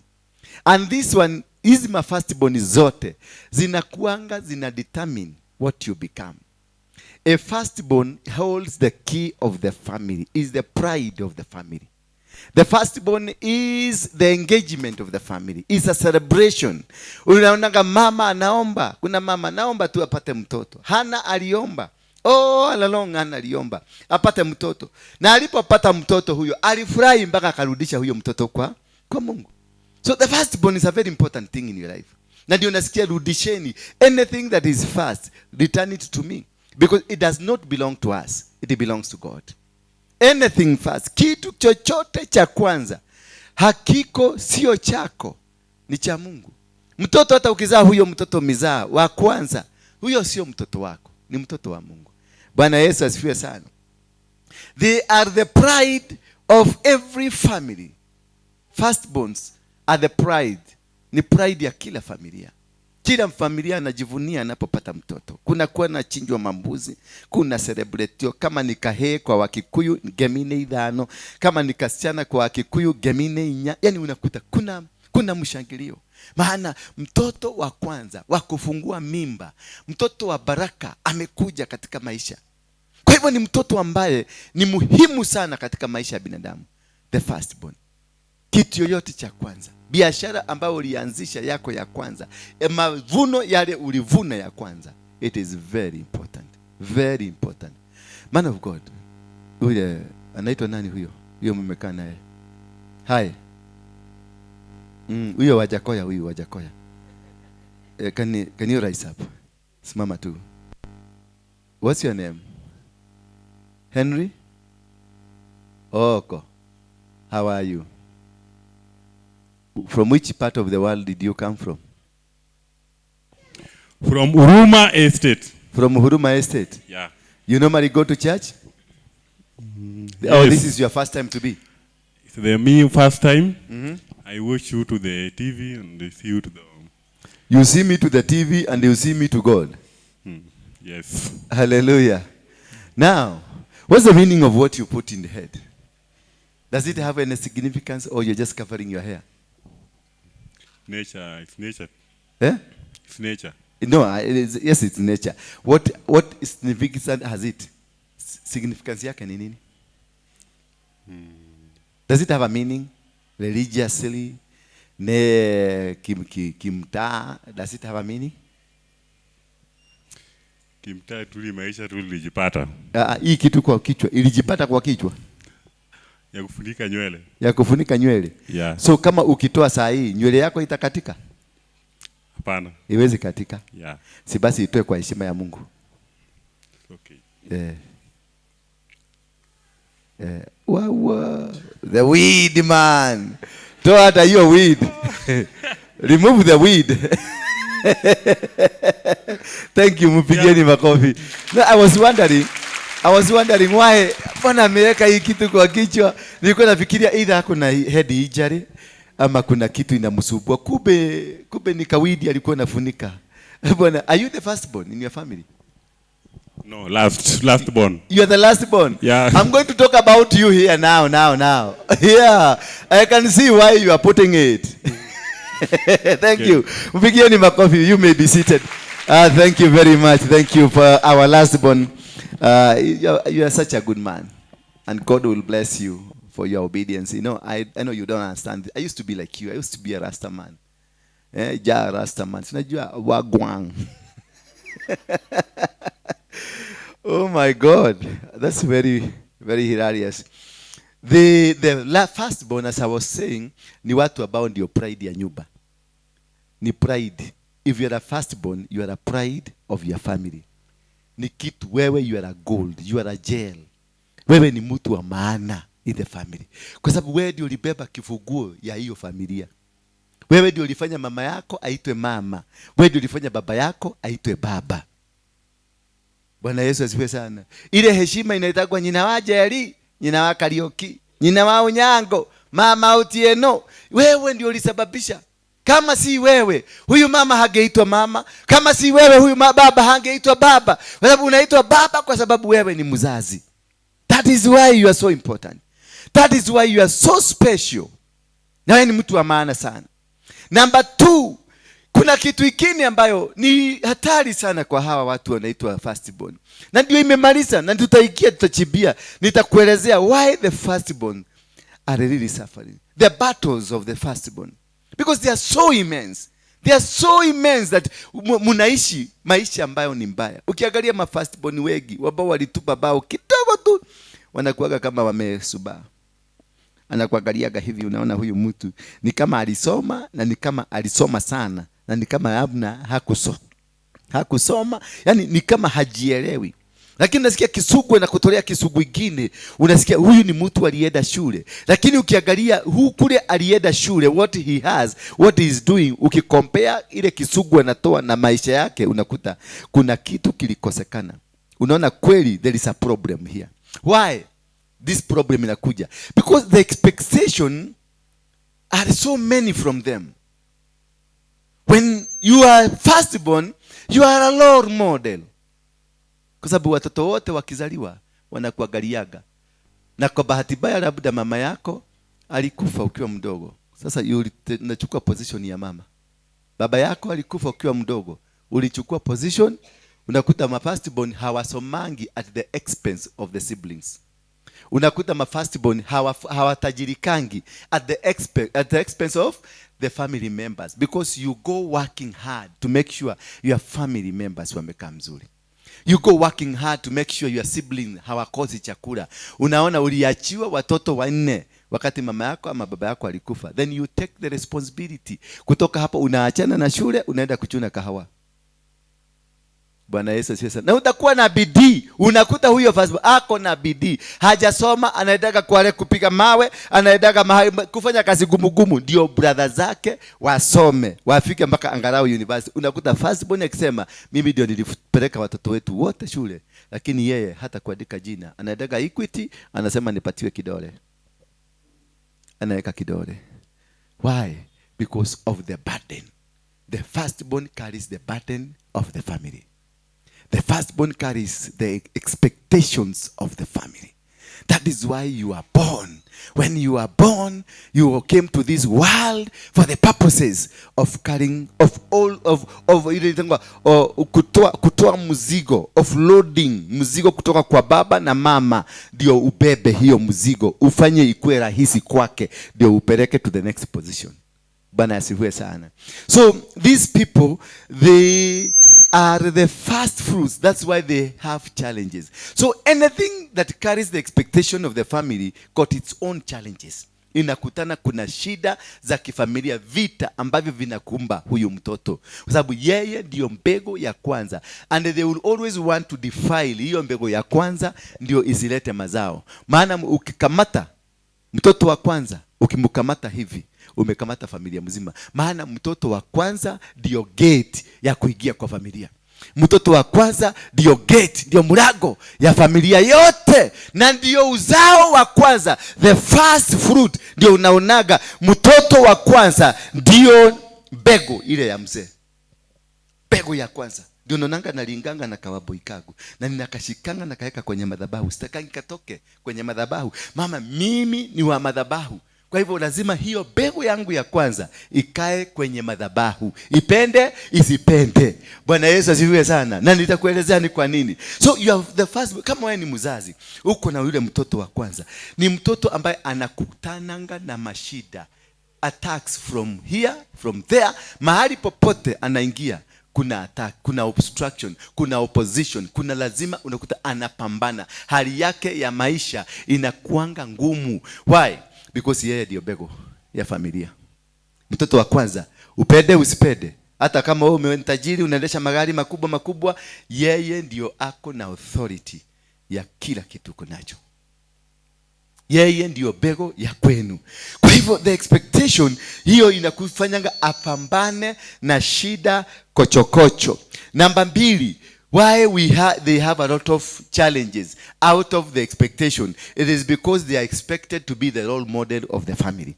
And this one, hizi ma firstborn zote zinakuanga zina determine what you become. A firstborn holds the key of the family, is the pride of the family. The firstborn is the engagement of the family. It's a celebration. Unaonanga mama anaomba. Kuna mama anaomba tu apate mtoto. Hana aliomba. Oh, all along Hana aliomba apate mtoto. Na alipopata mtoto huyo, alifurahi mpaka akarudisha huyo mtoto kwa Mungu. So the firstborn is a very important thing in your life. Na ndio nasikia rudisheni. Anything that is first, return it to me. Because it does not belong to us. It belongs to God. Anything first, kitu chochote cha kwanza, hakiko sio chako, ni cha Mungu. Mtoto hata ukizaa huyo mtoto mizaa wa kwanza, huyo sio mtoto wako, ni mtoto wa Mungu. Bwana Yesu asifiwe sana. They are the pride of every family. Firstborns are the pride. Ni pride ya kila familia. Kila familia anajivunia anapopata mtoto. Kuna kuwa na chinjwa mambuzi, kuna celebratio. Kama ni kahee kwa Wakikuyu gemine 5, kama ni kasichana kwa Wakikuyu gemine 4. Yani unakuta kuna mshangilio. Maana mtoto wa kwanza wa kufungua mimba, mtoto wa baraka amekuja katika maisha. Kwa hivyo ni mtoto ambaye ni muhimu sana katika maisha ya binadamu. The firstborn. Kitu yoyote cha kwanza, biashara ambayo ulianzisha yako ya kwanza, mavuno yale ulivuna ya kwanza, it is very important. Very important. Man of God, yule anaitwa nani huyo? Huyo mmekaa naye. Hi. Huyo Wajakoya, huyo Wajakoya. Can you rise up? Simama tu. What's your name? Henry? Oko. How are you? From which part of the world did you come from? From Huruma Estate. From Huruma Estate? Yeah. You normally go to church? Yes. Oh, this is your first time to be? It's the me first time. Mm-hmm. I watch you to the TV and I see you to the... You see me to the TV and you see me to God. Yes. Hallelujah. Now, what's the meaning of what you put in the head? Does it have any significance or you're just covering your hair? Nature, it's nature. Eh? It's nature. No, it is, yes, it's nature. What significance has it? Significance yake ni nini? Does it have a meaning? Religiously? Ne kimtaa? Does it have a meaning? Kimtaa tuli maisha tulijipata. Hii kitu kwa kichwa, ilijipata kwa kichwa. Ya kufunika nywele. Ya kufunika nywele. Yeah. So kama ukitoa saa hii nywele yako itakatika? Hapana. Iwezi katika. Yeah. Si basi itoe kwa heshima ya Mungu. Okay. Yeah. Yeah. Wow. The weed man. Toa hata hiyo weed. Remove the weed. Thank you, mpigeni makofi. No, I was wondering why mbona ameweka hii kitu kwa kichwa. Nilikuwa nafikiria either kuna head injury ama kuna kitu inamsumbua. Kumbe ni kawidi alikuwa anafunika. Bwana, are you the firstborn in your family? No, last born. You are the last born. Yeah. I'm going to talk about you here now. Yeah, I can see why you are putting it. Thank you. Mpigieni makofi. You may be seated. Thank you very much. Thank you for our last born. You are such a good man, and God will bless you for your obedience. You know, I know you don't understand. I used to be like you. I used to be a Rasta man. Jah Rastaman. Sinajua wagwan. Oh my God, that's very, very hilarious. The firstborn, as I was saying, ni watu ambao ndio pride ya nyumba. Ni pride. If you are a firstborn, you are a pride of your family. Ni kitu wewe, you are a gold, you are a gel. Wewe ni mtu wa maana in the family. Kwa sababu wewe ndio ulibeba kifunguo ya hiyo familia. Wewe ndio ulifanya mama yako aitwe mama. Wewe ndio ulifanya baba yako aitwe baba. Bwana Yesu asifiwe sana. Ile heshima inaitagwa nyina wa Jerry, nyina wa Kariuki, nyina wa Onyango, mama Otieno. Wewe ndio ulisababisha. Kama si wewe, huyu mama hangeitwa mama. Kama si wewe, huyu baba hangeitwa baba. Kwa sababu unaitwa baba kwa sababu wewe ni mzazi. That is why you are so important. That is why you are so special. Na wewe ni mtu wa maana sana. Number 2, kuna kitu kingine ambayo ni hatari sana kwa hawa watu wanaitwa firstborn. Na ndio imemaliza, na tutaikia, tutachibia. Nitakuelezea why the firstborn are really suffering. The battles of the firstborn. Because they are so immense. They are so immense that munaishi maisha ambayo ni mbaya. Ukiangalia ma firstborn wengi ambao walitupa bao kidogo tu, wanakuaga kama wamesubaa. Anakuangaliaga hivi, unaona huyu mtu ni kama alisoma, na ni kama alisoma sana, na ni kama labda hakusoma, yani ni kama hajielewi. Lakini unasikia Kisugu na kutolea Kisugu ingine, unasikia huyu ni mtu alienda shule. Lakini ukiangalia huyu kule alienda shule, what he has, what he is doing, ukicompare ile Kisugu anatoa na maisha yake, unakuta kuna kitu kilikosekana. Unaona kweli there is a problem here. Why this problem inakuja? Because the expectation are so many from them. When you are firstborn, you are a role model. Kwa sababu watoto wote wakizaliwa wanakuangaliaga. Na kwa bahati mbaya labda mama yako alikufa ukiwa mdogo. Sasa unachukua position ya mama. Baba yako alikufa ukiwa mdogo, ulichukua position. Unakuta ma firstborn hawasomangi at the expense of the siblings. Unakuta ma firstborn hawatajirikangi at the expense of the family members, because you go working hard to make sure your family members wamekaa mzuri. You go working hard to make sure your sibling hawakosi chakula. Unaona uliachiwa watoto 4 wakati mama yako ama baba yako alikufa. Then you take the responsibility. Kutoka hapo unaachana na shule, unaenda kuchuna kahawa. Bwana Yesu asifiwe sana. Na utakuwa na bidii. Unakuta huyo firstborn ako na bidii. Hajasoma, anaendaga kwale kupiga mawe, anaendaga mahali kufanya kazi gumu gumu, ndio brother zake wasome, wafike mpaka angalau university. Unakuta firstborn akisema mimi ndio nilipeleka watoto wetu wote shule, lakini yeye hata kuandika jina, anaendaga Equity, anasema nipatiwe kidole. Anaweka kidole. Why? Because of the burden. The firstborn carries the burden of the family. The firstborn carries the expectations of the family. That is why you are born. When you are born, you came to this world for the purposes of carrying, of all, of kutoa mzigo, of loading mzigo kutoka kwa baba na mama, ndio ubebe hiyo mzigo, ufanye ikuwe rahisi kwake, ndio upeleke to the next position. Bwana asifiwe sana. So these people, they are the first fruits. That's why they have challenges. So anything that carries the expectation of the family got its own challenges. Inakutana kuna shida za kifamilia, vita ambavyo vinakumba huyu mtoto, kwa sababu yeye ndio mbegu ya kwanza, and they will always want to defile hiyo mbegu ya kwanza ndio isilete mazao. Maana ukikamata mtoto wa kwanza, ukimkamata hivi, umekamata familia mzima. Maana mtoto wa kwanza ndio gate ya kuingia kwa familia. Mtoto wa kwanza ndio gate, ndio mlango ya familia yote, na ndio uzao wa kwanza, the first fruit. Ndio unaonaga mtoto wa kwanza ndio mbegu ile ya mzee, mbegu ya kwanza. Ndio unaonanga nalinganga na kawaboi kangu, na ninakashikanga na kaeka kwenye madhabahu. Sitakangi katoke kwenye madhabahu. Mama, mimi ni wa madhabahu. Kwa hivyo lazima hiyo mbegu yangu ya kwanza ikae kwenye madhabahu, ipende isipende. Bwana Yesu asifiwe sana. Na nitakuelezea ni kwa nini. So you have the first, kama wewe ni mzazi, uko na yule mtoto wa kwanza, ni mtoto ambaye anakutananga na mashida Attacks from here, from there. Mahali popote anaingia kuna attack, kuna obstruction, kuna opposition, kuna lazima unakuta anapambana. Hali yake ya maisha inakuanga ngumu. Why? Because yeye ndio bego ya familia. Mtoto wa kwanza, upende usipende, hata kama wewe ni tajiri unaendesha magari makubwa makubwa, yeye ndio ako na authority ya kila kitu uko nacho. Yeye ndiyo bego ya kwenu. Kwa hivyo the expectation hiyo inakufanyanga apambane na shida kochokocho. Namba mbili, why they have a lot of challenges out of the expectation, it is because they are expected to be the role model of the family.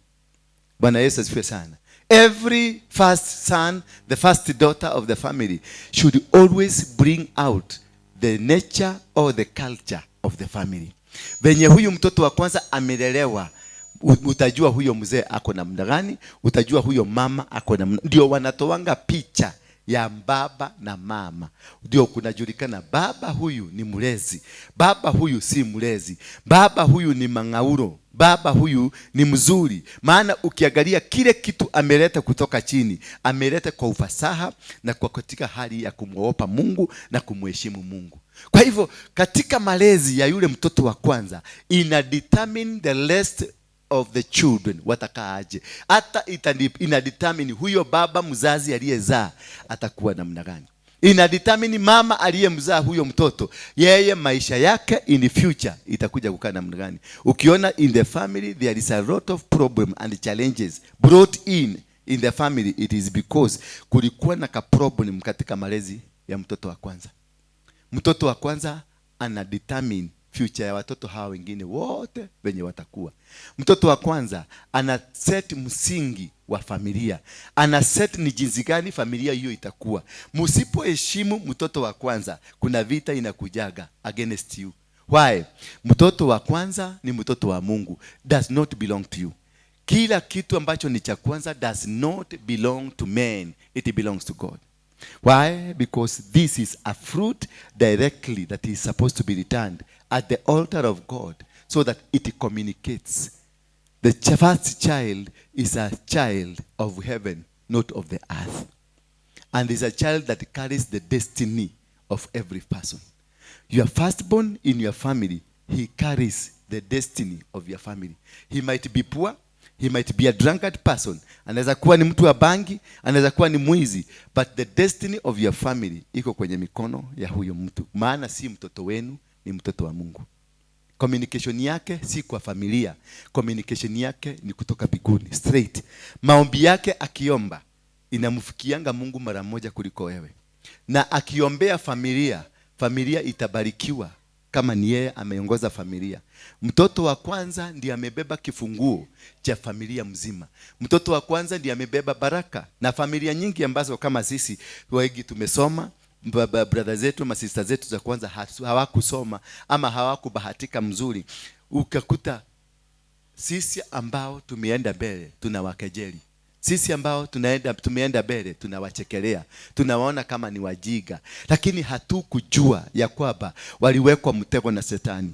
Bwana Yesu asifiwe sana. Every first son, the first daughter of the family should always bring out the nature or the culture of the family. Venye huyu mtoto wa kwanza amelelewa, utajua huyo mzee ako namna gani, utajua huyo mama ako namna. Ndio wanatoanga picha ya baba na mama, ndio kunajulikana baba huyu ni mlezi, baba huyu si mlezi, baba huyu ni mangauro, baba huyu ni mzuri. Maana ukiangalia kile kitu ameleta kutoka chini, ameleta kwa ufasaha na kwa katika hali ya kumwogopa Mungu na kumheshimu Mungu. Kwa hivyo katika malezi ya yule mtoto wa kwanza ina determine the rest of the children watakaaje. Hata ina determine huyo baba mzazi aliyezaa atakuwa namna gani. Ina determine mama aliyemzaa huyo mtoto, yeye maisha yake in the future itakuja kukaa namna gani. Ukiona in the family there is a lot of problem and challenges brought in the family, it is because kulikuwa na ka problem katika malezi ya mtoto wa kwanza. Mtoto wa kwanza ana determine future ya watoto hawa wengine wote venye watakuwa. Mtoto wa kwanza ana set msingi wa familia, ana set ni jinsi gani familia hiyo itakuwa. Msipoheshimu mtoto wa kwanza, kuna vita inakujaga against you. Why? Mtoto wa kwanza ni mtoto wa Mungu, does not belong to you. Kila kitu ambacho ni cha kwanza does not belong to men, it belongs to God. Why? Because this is a fruit directly that is supposed to be returned at the altar of God so that it communicates. The first child is a child of heaven, not of the earth. And is a child that carries the destiny of every person. Your firstborn in your family, he carries the destiny of your family. He might be poor, he might be a drunkard person, anaweza kuwa ni mtu wa bangi, anaweza kuwa ni mwizi, but the destiny of your family iko kwenye mikono ya huyo mtu. Maana si mtoto wenu, ni mtoto wa Mungu. Communication yake si kwa familia, communication yake ni kutoka mbinguni straight. Maombi yake akiomba inamfikianga Mungu mara moja kuliko wewe, na akiombea familia, familia itabarikiwa kama ni yeye ameongoza familia. Mtoto wa kwanza ndiye amebeba kifunguo cha familia mzima. Mtoto wa kwanza ndiye amebeba baraka. Na familia nyingi ambazo kama sisi wengi tumesoma, brother zetu, masista zetu za kwanza hawakusoma ama hawakubahatika mzuri, ukakuta sisi ambao tumeenda mbele tunawakejeli. Sisi ambao tumeenda mbele tunawachekelea, tunawaona kama ni wajiga, lakini hatukujua ya kwamba waliwekwa mtego na shetani.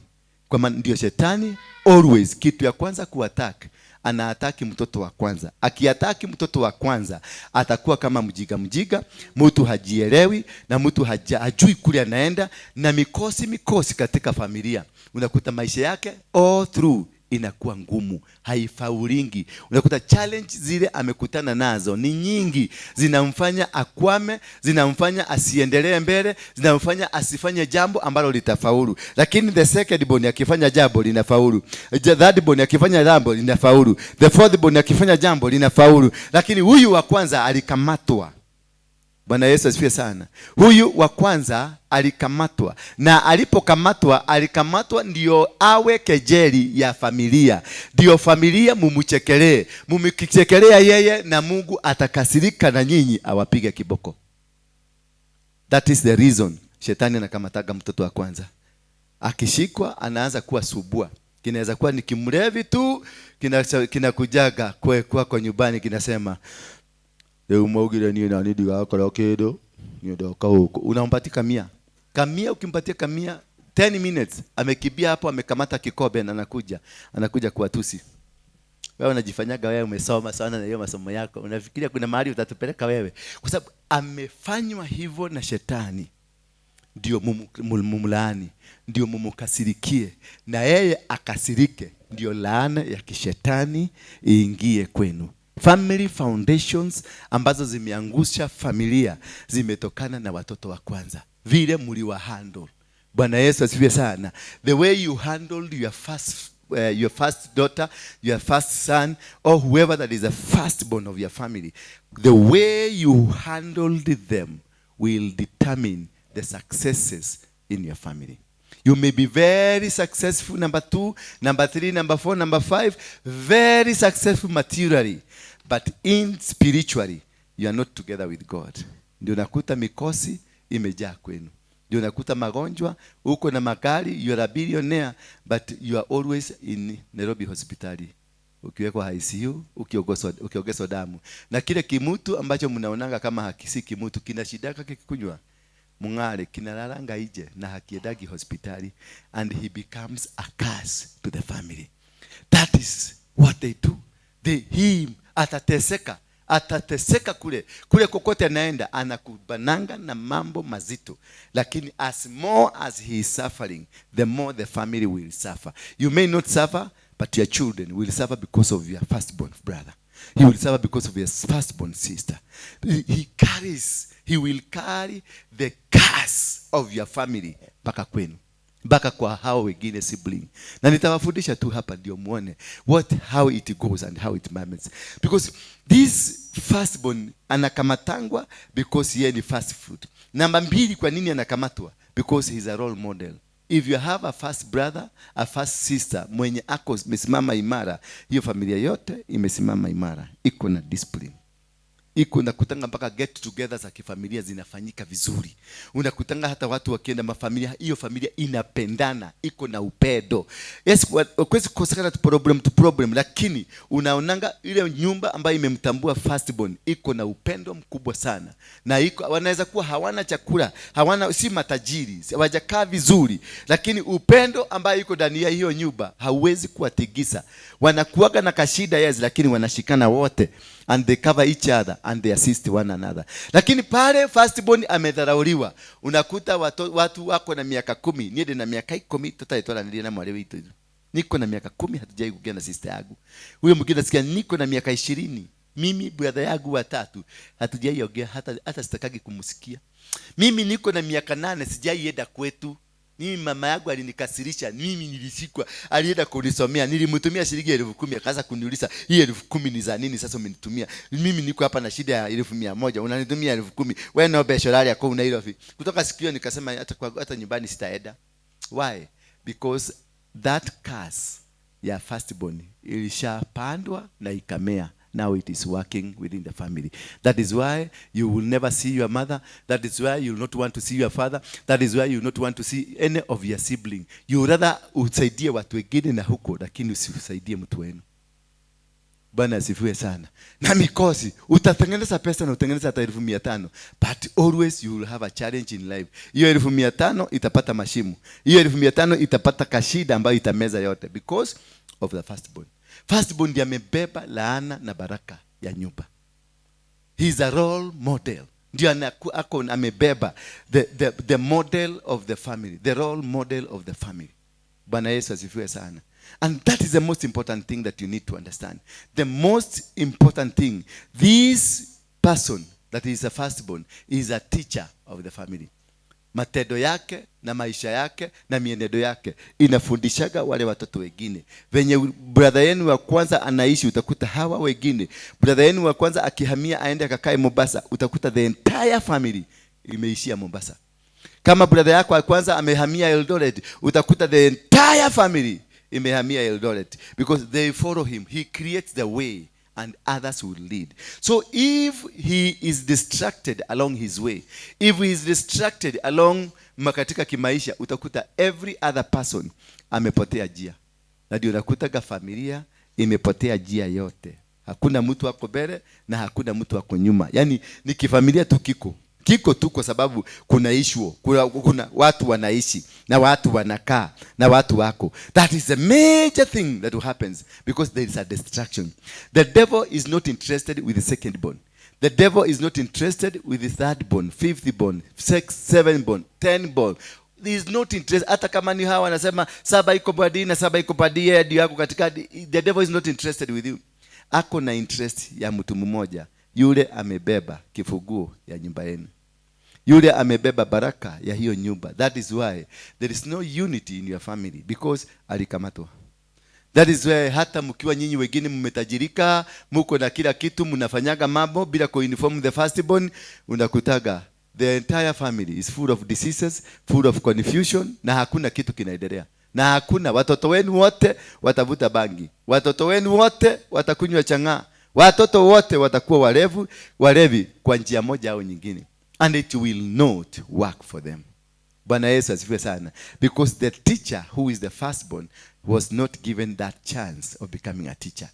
Kwa maana ndio shetani always kitu ya kwanza kuattack, anaataki mtoto wa kwanza. Akiataki mtoto wa kwanza atakuwa kama mjiga mjiga, mtu hajielewi na mtu hajui kule anaenda, na mikosi mikosi katika familia. Unakuta maisha yake all through inakuwa ngumu, haifaulingi. Unakuta challenge zile amekutana nazo ni nyingi, zinamfanya akwame, zinamfanya asiendelee mbele, zinamfanya asifanye jambo ambalo litafaulu. Lakini the second born akifanya jambo linafaulu, the third born akifanya jambo linafaulu, the fourth born akifanya jambo linafaulu. Lakini huyu wa kwanza alikamatwa. Bwana Yesu asifiwe sana. Huyu wa kwanza alikamatwa, na alipokamatwa alikamatwa ndio awe kejeli ya familia, ndio familia mumuchekelee. Mumkichekelea yeye na Mungu atakasirika na nyinyi awapige kiboko. That is the reason shetani anakamataga mtoto wa kwanza. Akishikwa anaanza kuwa subua. Kinaweza kuwa ni kimlevi tu, kinakujaga kwako nyumbani kinasema leo mwaugire niĩ nani ndigakora kĩndũ niĩ ndoka gũkũ. Unampatia kamia. Kamia, ukimpatia kamia 10 minutes amekimbia hapo, amekamata kikombe na anakuja kuwatusi. Wewe unajifanyaga wewe umesoma sana na hiyo masomo yako, unafikiria kuna mahali utatupeleka wewe? Kwa sababu amefanywa hivyo na shetani, ndio mumlaani, ndio mumukasirikie, na yeye akasirike, ndio laana ya kishetani iingie kwenu. Family foundations ambazo zimeangusha familia zimetokana na watoto wa kwanza, vile mliwa handle. Bwana Yesu asifiwe sana. The way you handled your first daughter, your first son, or whoever that is the firstborn of your family, the way you handled them will determine the successes in your family. You may be very successful, number 2, number 3, number 4, number 5, very successful materially, but in spiritually, you are not together with God. Ndio nakuta mikosi imejaa kwenu. Ndio nakuta magonjwa, uko na magari, you are a billionaire, but you are always in Nairobi hospitali. Ukiwekwa ICU, ukiogezwa damu. Na kile kimutu ambacho mnaonanga kama hakisi kimutu, kinashidaka kikikunywa mung'are, kinalalanga ije na hakiendagi hospitali, and he becomes a curse to the family. That is what they do. He atateseka, atateseka kule kule kokote anaenda, anakubananga na mambo mazito. Lakini as more as he is suffering, the more the family will suffer. You may not suffer, but your children will suffer because of your firstborn brother. He will suffer because of his firstborn sister. He will carry the curse of your family mpaka kwenu, mpaka kwa hao wengine sibling. Na nitawafundisha tu hapa ndio muone how it goes and how it manages. Because this firstborn anakamatangwa because yeye ni first fruit. Namba 2, kwa nini anakamatwa? Because he is a role model. If you have a first brother, a first sister mwenye ako imesimama imara, hiyo familia yote imesimama imara, iko na discipline. Iko unakutanga mpaka get together za kifamilia zinafanyika vizuri. Unakutanga hata watu wakienda mafamilia, hiyo familia inapendana, iko na upendo. Yes, kwezi kukosekana tu problem to problem, lakini unaonanga ile nyumba ambayo imemtambua firstborn iko na upendo mkubwa sana. Na iko wanaweza kuwa hawana chakula, hawana, si matajiri, hawajakaa vizuri, lakini upendo ambayo iko ndani ya hiyo nyumba hauwezi kuwatigisa. Wanakuaga na kashida, yes, lakini wanashikana wote and they cover each other and they assist one another. Lakini pale firstborn amedharauliwa, unakuta watu wako na miaka 10, niende na miaka 10 tutaitoa nilie na mwale wetu. Niko na miaka 10 hatujai kuongea na sister yangu. Huyo mwingine nasikia niko na miaka 20, mimi brother yangu watatu hatujai ongea, hata sitakagi kumsikia. Mimi niko na miaka 8 sijaienda kwetu. Mimi mama yangu alinikasirisha, mimi nilishikwa, alienda kunisomea, nilimtumia shilingi 10,000, akaanza kuniuliza hii 10,000 ni za nini sasa umenitumia? Mimi niko hapa na shida ya 100,000, unanitumia 10,000. Wewe na besho yako una hilo. Kutoka siku hiyo nikasema hata nyumbani sitaenda. Why? Because that curse ya firstborn ilishapandwa na ikamea. Now it is working within the family. That is why you will never see your mother. That is why you will not want to see your father. That is why you will not want to see any of your sibling. You rather usaidie watu wengine na huko, lakini usiusaidie mtu wenu. Bwana asifiwe sana. Na mikosi, utatengeneza pesa na utengeneza hata 500,000, but always you will have a challenge in life. Hiyo 500,000 itapata mashimo. Hiyo 500,000 itapata kashida ambayo itameza yote because of the firstborn. Firstborn ndiye amebeba laana na baraka ya nyumba. He is a role model. Ndiye ako amebeba the model of the family, the role model of the family. Bwana Yesu asifiwe sana. And that is the most important thing that you need to understand. The most important thing, this person that is a firstborn is a teacher of the family. Matendo yake na maisha yake na mienendo yake inafundishaga wale watoto wengine. Venye brother yenu wa kwanza anaishi, utakuta hawa wengine. Brother yenu wa kwanza akihamia aende akakae Mombasa, utakuta the entire family imeishia Mombasa. Kama brother yako wa kwanza amehamia Eldoret, utakuta the entire family imehamia Eldoret, because they follow him. He creates the way and others will lead. So if he is distracted along his way, if he is distracted along makatika kimaisha, utakuta every other person amepotea njia. Na ndio unakuta familia imepotea njia yote. Hakuna mtu ako mbele na hakuna mtu ako nyuma. Yani ni kifamilia tu Kiko tu kwa sababu kuna issue, kuna watu wanaishi na watu wanakaa na watu wako. That is a major thing that happens because there is a destruction. The devil is not interested with the second born. The devil is not interested with the third born, fifth born, sixth, seventh born, 10 born. He is not interested. Hata kama ni hawa wanasema saba iko badi na saba iko badi, yeye ndio yako katika. The devil is not interested with you. Ako na interest ya mtu mmoja, yule amebeba kifunguo ya nyumba yenu, yule amebeba baraka ya hiyo nyumba. That is why there is no unity in your family, because alikamatwa. That is why hata mkiwa nyinyi wengine mmetajirika, muko na kila kitu, mnafanyaga mambo bila kuinform the firstborn, unakutaga the entire family is full of diseases, full of confusion, na hakuna kitu kinaendelea. Na hakuna, watoto wenu wote watavuta bangi, watoto wenu wote watakunywa chang'aa, watoto wote watakuwa walevi kwa njia moja au nyingine, and it will not work for them. Bwana Yesu asifiwe sana. Because the teacher who is the firstborn was not given that chance of becoming a teacher.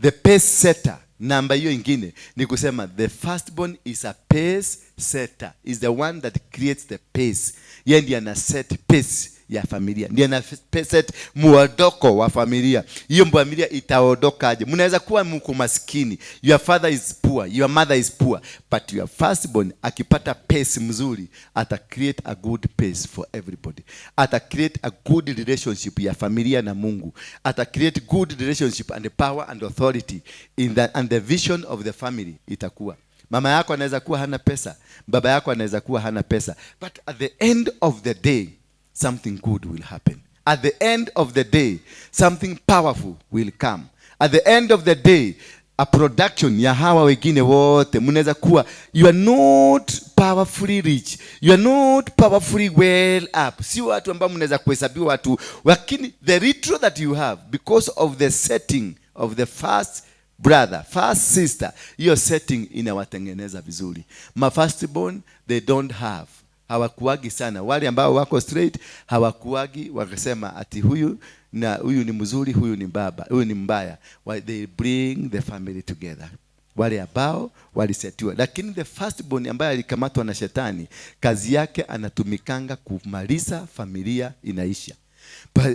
The pace setter, namba hiyo ingine ni kusema the firstborn is a pace setter, is the one that creates the pace. Yeye ndiye ana set pace ya familia, ndiye ana set muondoko wa familia. Hiyo familia itaondokaje? Mnaweza kuwa mko maskini, your father is poor, your mother is poor, but your firstborn akipata pace mzuri, ata create a good pace for everybody, ata create a good relationship ya familia na Mungu, ata create good relationship and the power and authority in the, and the vision of the family itakuwa. Mama yako anaweza kuwa hana pesa, baba yako anaweza kuwa hana pesa, but at the end of the day something good will happen. At the end of the day, something powerful will come. At the end of the day, a production ya hawa wengine wote, mnaweza kuwa you are not powerfully rich, you are not powerfully well up, si watu ambao mnaweza kuhesabiwa watu, lakini the little that you have because of the setting of the first brother, first sister, hiyo setting inawatengeneza vizuri. Ma firstborn, they don't have, hawakuagi sana. Wale ambao wako straight hawakuagi wakasema ati huyu na huyu ni mzuri, huyu ni baba, huyu ni mbaya. Why they bring the family together, wale ambao walisetiwa. Lakini the firstborn ambaye alikamatwa na shetani, kazi yake anatumikanga kumaliza familia inaisha,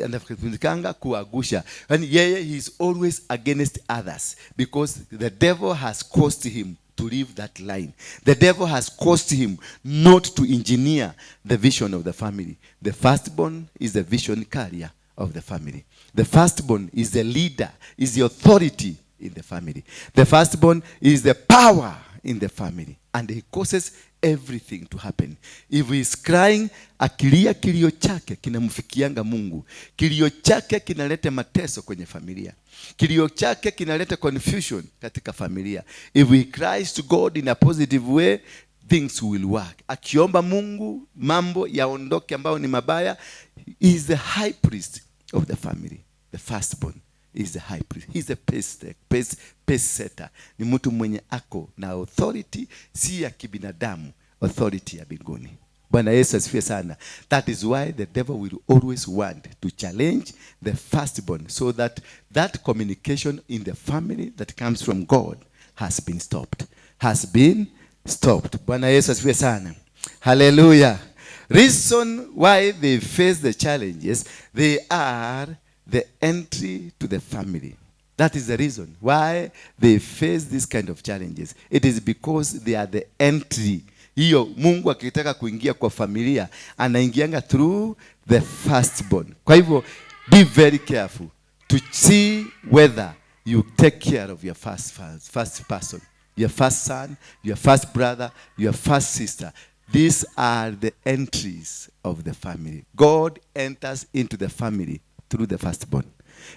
anatumikanga kuagusha. Yani yeye he is always against others because the devil has caused him to leave that line. The devil has caused him not to engineer the vision of the family. The firstborn is the vision carrier of the family. The firstborn is the leader, is the authority in the family. The firstborn is the power in the family. And he causes everything to happen. If he is crying, akilia kilio chake kinamfikianga Mungu. Kilio chake kinaleta mateso kwenye familia. Kilio chake kinaleta confusion katika familia. If he cries to God in a positive way, things will work. Akiomba Mungu mambo yaondoke ambayo ni mabaya, he is the high priest of the family. The firstborn is the high priest. He is the pace setter. Ni mtu mwenye ako na authority, si ya kibinadamu, authority ya mbinguni. Bwana Yesu asifiwe sana. That is why the devil will always want to challenge the firstborn so that that communication in the family that comes from God has been stopped. Has been stopped. Bwana Yesu asifiwe sana. Hallelujah. Reason why they face the challenges, they are the entry to the family. That is the reason why they face this kind of challenges. It is because they are the entry. Hiyo Mungu akitaka kuingia kwa familia, anaingianga through the firstborn. Kwa hivyo, be very careful to see whether you take care of your first person, your first son, your first brother, your first sister. These are the entries of the family. God enters into the family through the firstborn.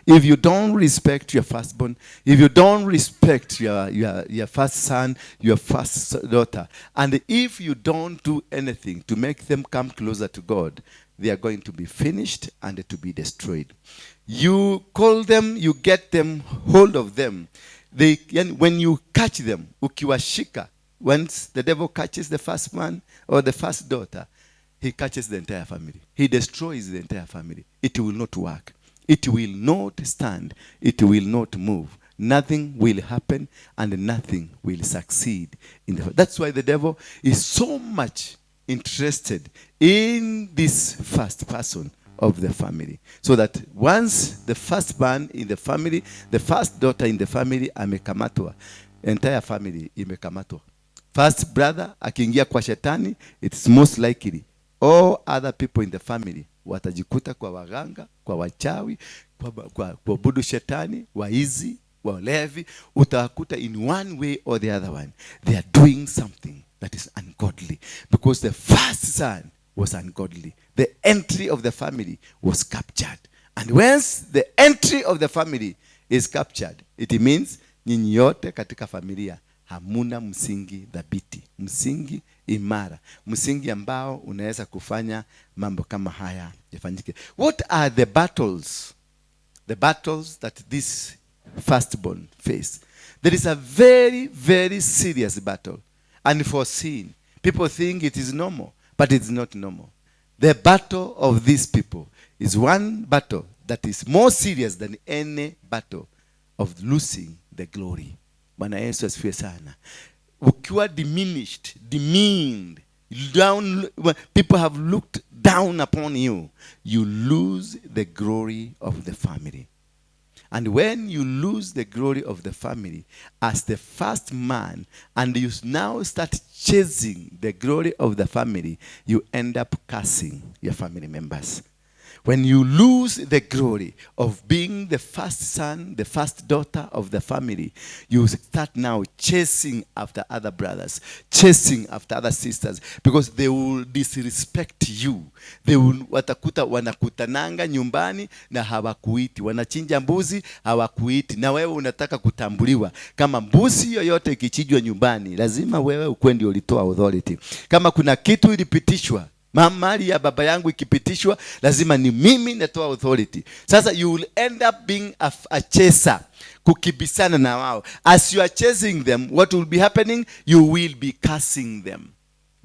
If you don't respect your firstborn, if you don't respect your first son, your first daughter, and if you don't do anything to make them come closer to God, they are going to be finished and to be destroyed. You call them, you get them, hold of them. When you catch them, ukiwashika, once the devil catches the first man or the first daughter, he catches the entire family. He destroys the entire family. It will not work. It will not stand. It will not move. Nothing will happen and nothing will succeed in the. That's why the devil is so much interested in this first person of the family, so that once the first man in the family, the first daughter in the family amekamatwa, entire family imekamatwa. First brother akiingia kwa shetani, it's most likely all other people in the family watajikuta kwa waganga, kwa wachawi, kwa kuabudu shetani, waizi, walevi. Utawakuta in one way or the other one they are doing something that is ungodly, because the first son was ungodly. The entry of the family was captured, and once the entry of the family is captured, it means nyinyi yote katika familia hamuna msingi thabiti, msingi imara, msingi ambao unaweza kufanya mambo kama haya yafanyike. What are the battles? The battles that this firstborn face. There is a very, very serious battle, unforeseen. People think it is normal, but it's not normal. The battle of these people is one battle that is more serious than any battle of losing the glory. Bwana Yesu asifiwe sana. Ukiwa diminished, demeaned, down, people have looked down upon you, you lose the glory of the family. And when you lose the glory of the family as the first man, and you now start chasing the glory of the family, you end up cursing your family members. When you lose the glory of being the first son, the first daughter of the family, you start now chasing after other brothers, chasing after other sisters, because they will disrespect you. They will, watakuta wanakutananga nyumbani na hawakuiti, wanachinja mbuzi hawakuiti, na wewe unataka kutambuliwa. Kama mbuzi yoyote ikichinjwa nyumbani, lazima wewe ukuwe ndio ulitoa authority. Kama kuna kitu ilipitishwa, mali ya baba yangu ikipitishwa, lazima ni mimi natoa authority. Sasa you will end up being a chaser, kukibisana na wao. As you are chasing them, what will be happening? You will be cursing them.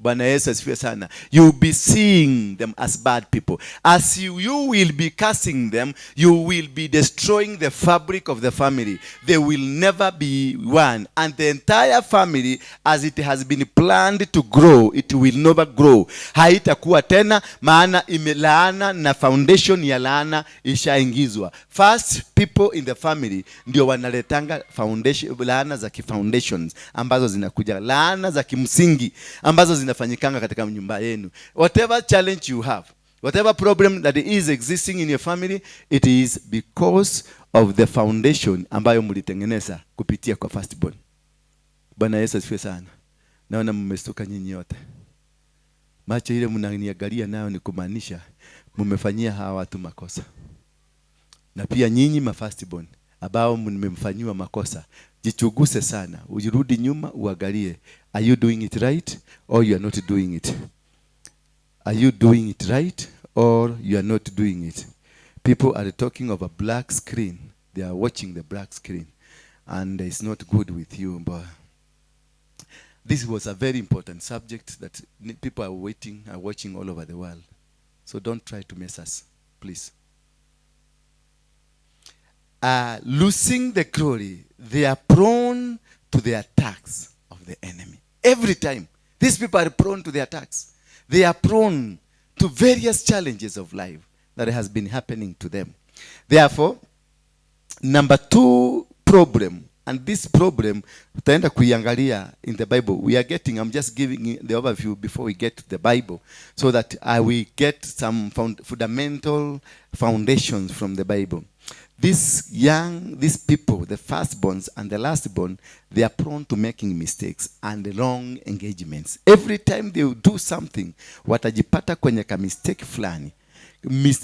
Bwana Yesu asifiwe sana. You will be seeing them as bad people. As you will be cursing them, you will be destroying the fabric of the family. They will never be one. And the entire family, as it has been planned to grow, it will never grow. Haitakuwa tena, maana imelaana na foundation ya laana ishaingizwa. First people in the family ndio wanaletanga foundation, laana za kifoundations ambazo zinakuja, laana za kimsingi ambazo zinafanyikanga katika nyumba yenu. Whatever challenge you have, whatever problem that is existing in your family, it is because of the foundation ambayo mlitengeneza kupitia kwa firstborn. Bwana Yesu asifiwe sana. Naona mmestuka nyinyi yote. Macho ile mnaniangalia nayo ni kumaanisha mmefanyia hawa watu makosa. Na pia nyinyi ma firstborn ambao mmemfanyiwa makosa, jichunguse sana, ujirudi nyuma uangalie, are you doing it right or you are not doing it? Are you doing it right or you are not doing it? People are talking of a black screen. They are watching the black screen and it's not good with you. But this was a very important subject that people are waiting, are watching all over the world. So don't try to mess us, please. Losing the glory, they are prone to the attacks of the enemy. Every time, these people are prone to the attacks. They are prone to various challenges of life that has been happening to them. Therefore, number two problem, and this problem, tutaenda kuiangalia in the Bible. We are getting, I'm just giving the overview before we get to the Bible, so that I will get some fundamental foundations from the Bible. These people, the firstborns and the lastborn, they are prone to making mistakes and wrong engagements. Every time they do something, watajipata kwenye ka mistake fulani.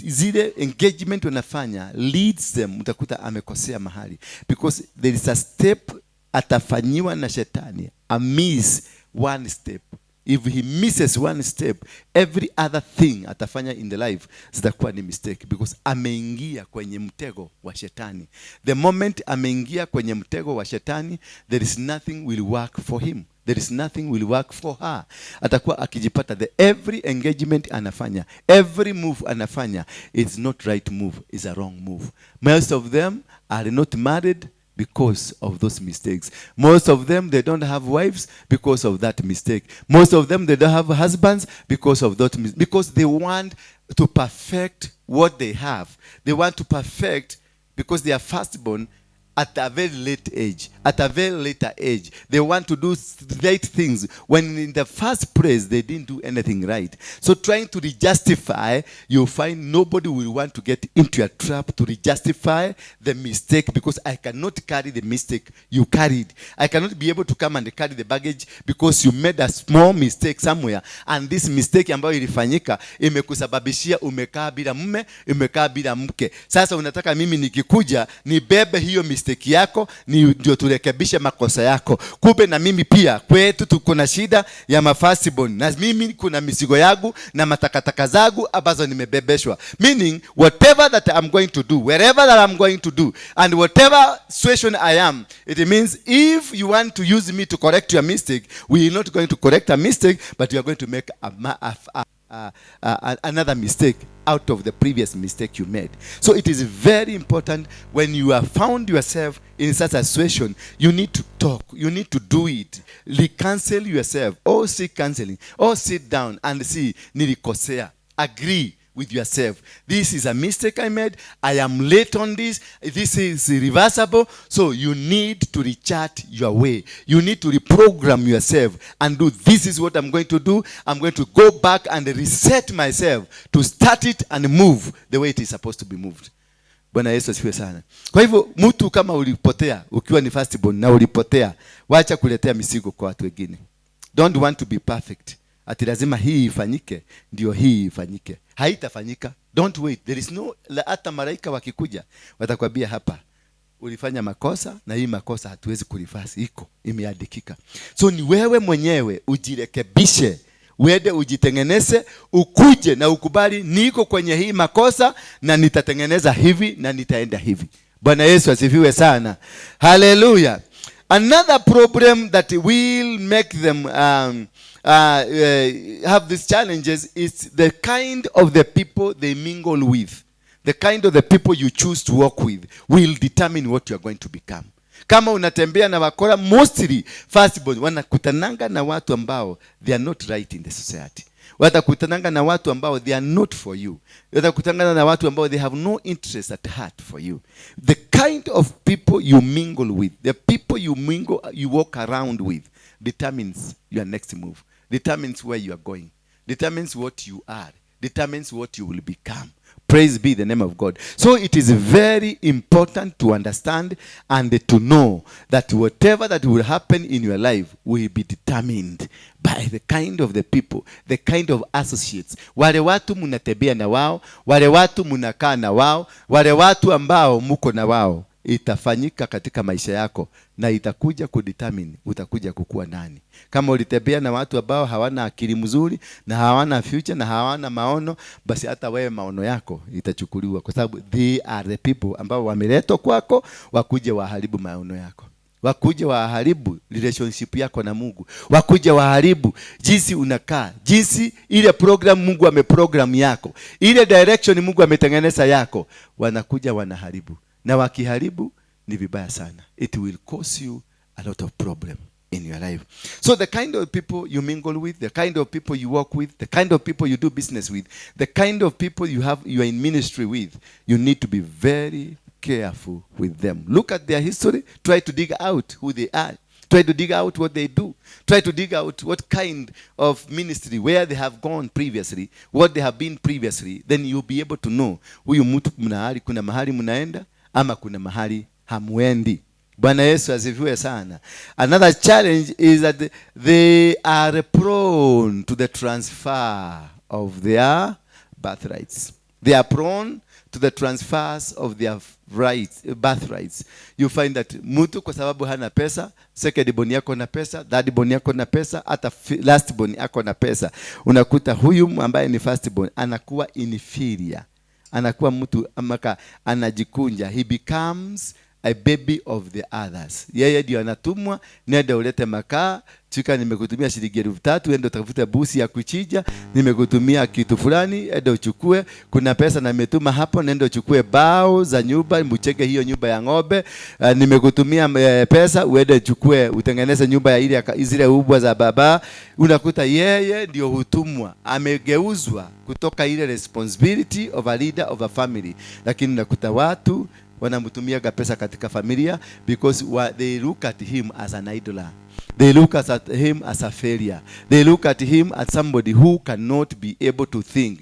Zile engagement wanafanya leads them, utakuta amekosea mahali. Because there is a step atafanyiwa na shetani, a miss one step. If he misses one step, every other thing atafanya in the life zitakuwa ni mistake, because ameingia kwenye mtego wa shetani. The moment ameingia kwenye mtego wa shetani, there is nothing will work for him. There is nothing will work for her. Atakuwa akijipata the every engagement anafanya, every move anafanya, it's not right move, it's a wrong move. Most of them are not married. because of those mistakes. Most of them, they don't have wives because of that mistake. Most of them, they don't have husbands because of that mistake. Because they want to perfect what they have. They want to perfect because they are firstborn at a very late age, at a very later age. They want to do right things when in the first place they didn't do anything right. So trying to justify, you find nobody will want to get into a trap to justify the mistake, because I cannot carry the mistake you carried. I cannot be able to come and carry the baggage because you made a small mistake somewhere, and this mistake ambayo ilifanyika imekusababishia umekaa bila mume, umekaa bila mke. Sasa unataka mimi nikikuja nibebe hiyo mistake yako ni ndio turekebishe makosa yako. Kumbe na mimi pia kwetu tuko na shida ya mafirstborn, na mimi kuna mizigo yangu na matakataka zangu ambazo nimebebeshwa. Meaning whatever that I'm going to do, wherever that I'm going to do, and whatever situation I am, it means if you want to use me to correct your mistake, we are not going to correct a mistake, but we are going to make another mistake out of the previous mistake you made. So it is very important when you have found yourself in such a situation, you need to talk, you need to do it. Reconcile yourself, or seek counseling, or sit down and see, nilikosea. Agree with yourself. This is a mistake I made. I am late on this. This is irreversible. So you need to rechart your way. You need to reprogram yourself and do, this is what I'm going to do. I'm going to go back and reset myself to start it and move the way it is supposed to be moved. Bwana Yesu asifiwe sana. Kwa hivyo mtu kama ulipotea, ukiwa ni firstborn na ulipotea, wacha kuletea mizigo kwa watu wengine. Don't want to be perfect. Ati lazima hii ifanyike ndio hii ifanyike. Haitafanyika. Don't wait. There is no, hata malaika wakikuja watakwambia hapa ulifanya makosa na hii makosa hatuwezi kureverse, iko imeandikika. So ni wewe mwenyewe ujirekebishe, uende ujitengeneze, ukuje na ukubali niko kwenye hii makosa na nitatengeneza hivi na nitaenda hivi. Bwana Yesu asifiwe sana. Hallelujah. Another problem that will make them have these challenges is the kind of the people they mingle with. The kind of the people you choose to work with will determine what you are going to become. Kama unatembea na wakora, mostly firstborn wanakutananga na watu ambao they are not right in the society. Watakutananga na watu ambao they are not for you. Watakutananga na watu ambao they have no interest at heart for you. The kind of people you mingle with, the people you mingle, you walk around with, determines your next move, determines where you are going, determines what you are, determines what you will become. Praise be the name of God. So it is very important to understand and to know that whatever that will happen in your life will be determined by the kind of the people, the kind of associates. Wale watu munatembea na wao, wale watu munakaa na wao, wale watu ambao muko na wao, itafanyika katika maisha yako na itakuja kudetermine utakuja kukua nani. Kama ulitembea na watu ambao hawana akili mzuri na hawana future na hawana maono, basi hata wewe maono yako itachukuliwa, kwa sababu they are the people ambao wameletwa kwako wakuje waharibu maono yako, wakuje waharibu relationship yako na Mungu, wakuje waharibu jinsi unakaa, jinsi ile program Mungu ameprogram yako, ile direction Mungu ametengeneza yako, wanakuja wanaharibu. Na wakiharibu ni vibaya sana. It will cause you a lot of problem in your life. So the kind of people you mingle with, the kind of people you work with, the kind of people you do business with, the kind of people you are in ministry with, you need to be very careful with them. Look at their history. Try to dig out who they are. Try to dig out what they do. Try to dig out what kind of ministry, where they have gone previously, what they have been previously. Then you'll be able to know huyu mtu kuna mahali mnaenda ama kuna mahali hamuendi. Bwana Yesu asifiwe sana. Another challenge is that they are prone to the transfer of their birthrights. They are prone to the transfers of their birthrights. You find that mtu kwa sababu hana pesa, second born yako na pesa, third born yako na pesa, hata last born yako na pesa. Unakuta huyu ambaye ni first born anakuwa inferior. Anakuwa mtu amaka anajikunja. He becomes a baby of the others. Yeye ndio anatumwa, nenda ulete makaa, chika, nimekutumia shilingi 3,000, enda utafute busi ya kuchinja, nimekutumia kitu fulani, enda uchukue, kuna pesa na nimetuma hapo, nenda uchukue bao za nyumba, mcheke hiyo nyumba ya ng'ombe, nimekutumia pesa, uende uchukue, utengeneze nyumba ya ile zile ubwa za baba. Unakuta yeye ndio hutumwa, amegeuzwa kutoka ile responsibility of a leader of a family, lakini unakuta watu wanamtumiaga pesa katika familia because they look at him as an idler. They look at him as a failure. They look at him as somebody who cannot be able to think.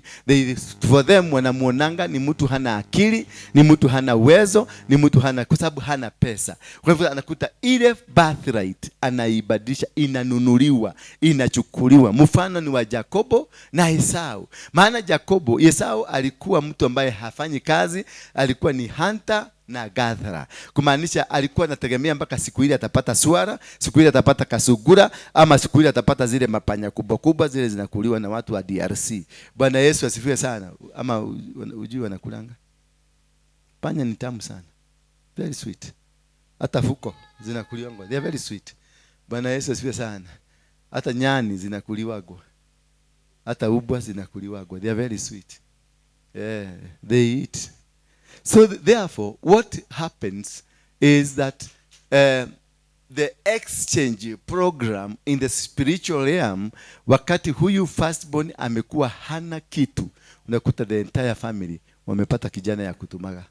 For them wanamuonanga ni mtu hana akili, ni mtu hana uwezo, ni mtu hana, kwa sababu hana pesa. Kwa hivyo anakuta ile birthright anaibadilisha, inanunuliwa, inachukuliwa. Mfano ni wa Jakobo na Esau. Maana Esau alikuwa mtu ambaye hafanyi kazi, alikuwa ni hunter na gatherer. Kumaanisha alikuwa anategemea mpaka siku ile atapata swara, siku ile atapata kasugura, ama siku ile atapata zile mapanya kubwa kubwa zile zinakuliwa na watu wa DRC. Bwana Yesu asifiwe sana. Ama ujui wanakulanga? Panya ni tamu sana. Very sweet. Hata fuko zinakuliwa. They are very sweet. Bwana Yesu asifiwe sana. Hata nyani zinakuliwagwa. Hata ubwa zinakuliwagwa. They are very sweet. Yeah, they eat. So therefore, what happens is that the exchange program in the spiritual realm, wakati huyu firstborn amekuwa hana kitu, unakuta the entire family wamepata kijana ya kutumaga.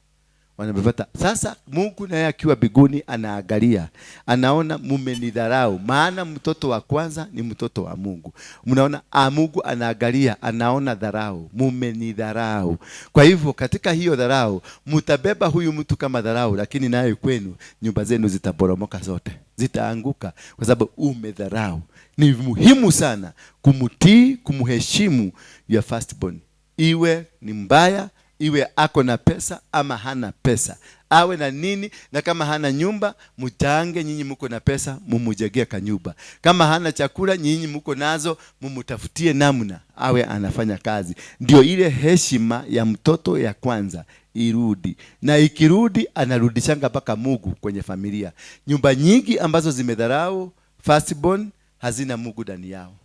Wanamepata. Sasa Mungu naye akiwa biguni anaangalia, anaona mumenidharau, maana mtoto wa kwanza ni mtoto wa Mungu. Mnaona, Mungu anaangalia, anaona dharau, mumenidharau. Kwa hivyo katika hiyo dharau mtabeba huyu mtu kama dharau, lakini naye kwenu nyumba zenu zitaboromoka zote, zitaanguka kwa sababu umedharau. Ni muhimu sana kumtii, kumheshimu your firstborn. Iwe ni mbaya, iwe ako na pesa ama hana pesa, awe na nini, na kama hana nyumba mchange, nyinyi mko na pesa mumujengee kanyumba. Kama hana chakula nyinyi mko nazo mumutafutie namna awe anafanya kazi. Ndio ile heshima ya mtoto ya kwanza irudi, na ikirudi anarudishanga mpaka Mungu kwenye familia. Nyumba nyingi ambazo zimedharau firstborn hazina Mungu ndani yao,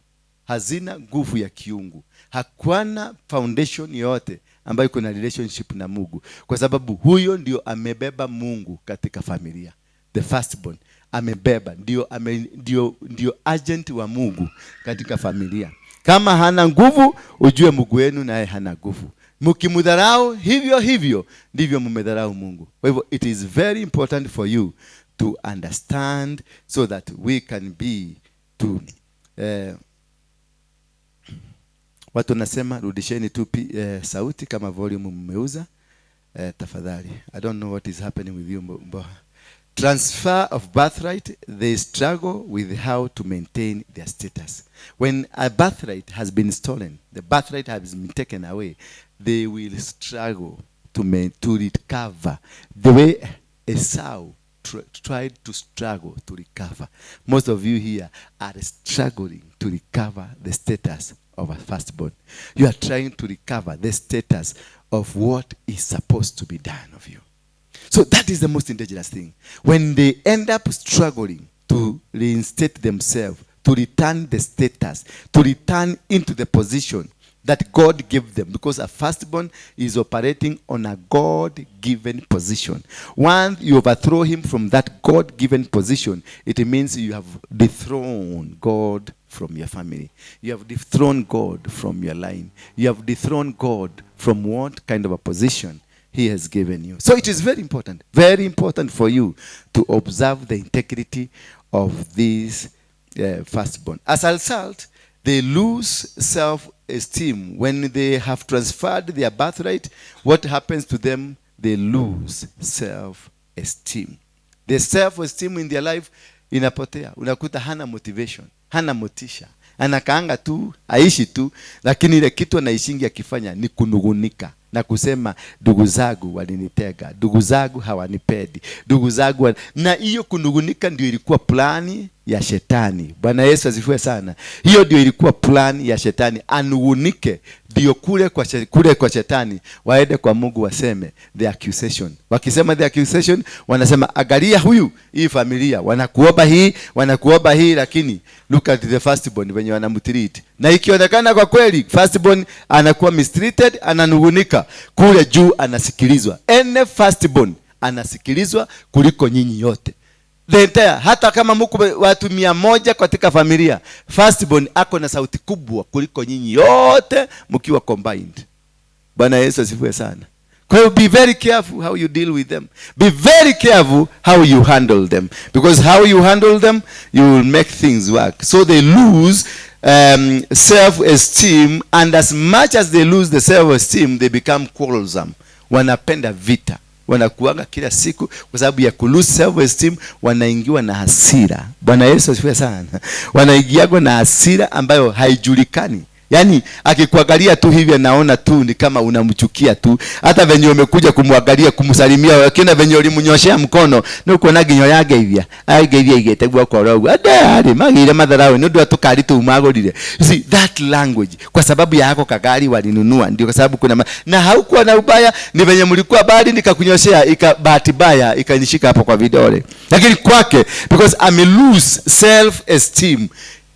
hazina nguvu ya kiungu, hakuna foundation yote ambayo kuna relationship na Mungu, kwa sababu huyo ndio amebeba Mungu katika familia. The firstborn amebeba, ndio agent wa Mungu katika familia. Kama hana nguvu, ujue Mungu wenu naye hana nguvu. Mkimdharau hivyo hivyo ndivyo mmedharau Mungu. Kwa hivyo it is very important for you to understand so that we can be to watu nasema rudisheni tu sauti kama volume mmeuza, tafadhali. I don't know what is happening with you Mboha. Transfer of birthright, they struggle with how to maintain their status. When a birthright has been stolen, the birthright has been taken away, they will struggle to recover. The way Esau tried to struggle to recover. Most of you here are struggling to recover the status of a firstborn. You are trying to recover the status of what is supposed to be done of you. So that is the most dangerous thing. When they end up struggling to reinstate themselves, to return the status, to return into the position that God gave them, because a firstborn is operating on a God-given position. Once you overthrow him from that God-given position, it means you have dethroned God from your family. You have dethroned God from your line. You have dethroned God from what kind of a position he has given you. So it is very important for you to observe the integrity of these firstborn. As a result, they lose self-esteem. When they have transferred their birthright, what happens to them? They lose self-esteem. The self-esteem in their life inapotea. Unakuta hana motivation, hana motisha. Anakaanga tu, aishi tu, lakini ile kitu anaishingi akifanya ni kunugunika na kusema ndugu zangu walinitega, ndugu zangu hawanipendi, ndugu zangu na hiyo kunugunika ndio ilikuwa plani ya shetani. Bwana Yesu asifiwe sana. Hiyo ndio ilikuwa plani ya shetani, anugunike Ndio kule kwa shetani waende kwa Mungu waseme the accusation. Wakisema the accusation, wanasema, "Angalia huyu, hii familia wanakuomba hii, wanakuomba hii, lakini look at the firstborn venye wanamtreat." Na ikionekana kwa kweli firstborn anakuwa mistreated, ananungunika kule juu, anasikilizwa. Any firstborn anasikilizwa kuliko nyinyi yote, the entire, hata kama mko watu 100 katika familia, firstborn ako na sauti kubwa kuliko nyinyi yote mkiwa combined. Bwana Yesu asifiwe sana. Kwa hiyo be very careful how you deal with them. Be very careful how you handle them, because how you handle them, you will make things work. So they lose self-esteem, and as much as they lose the self-esteem, they become quarrelsome. Wanapenda vita, wanakuanga kila siku, kwa sababu ya kulose self esteem, wanaingiwa na hasira. Bwana Yesu asifiwe sana. Wanaingiagwa na hasira ambayo haijulikani. Yaani akikuangalia tu hivi, anaona tu ni kama unamchukia tu. Hata venye umekuja kumwangalia, kumsalimia, lakini venye ulimnyoshea mkono, ni ukuona nginyo yageithia ageithia igete guoko rogu ade magire madharau ni undu wa tukari tu magurire. You see that language, kwa sababu ya hako kagari walinunua, ndio kwa sababu kuna na haukuwa na ubaya, ni venye mlikuwa bali nikakunyoshea, ika bahati baya ikanishika hapo kwa vidole. Lakini kwake, because ame lose self esteem,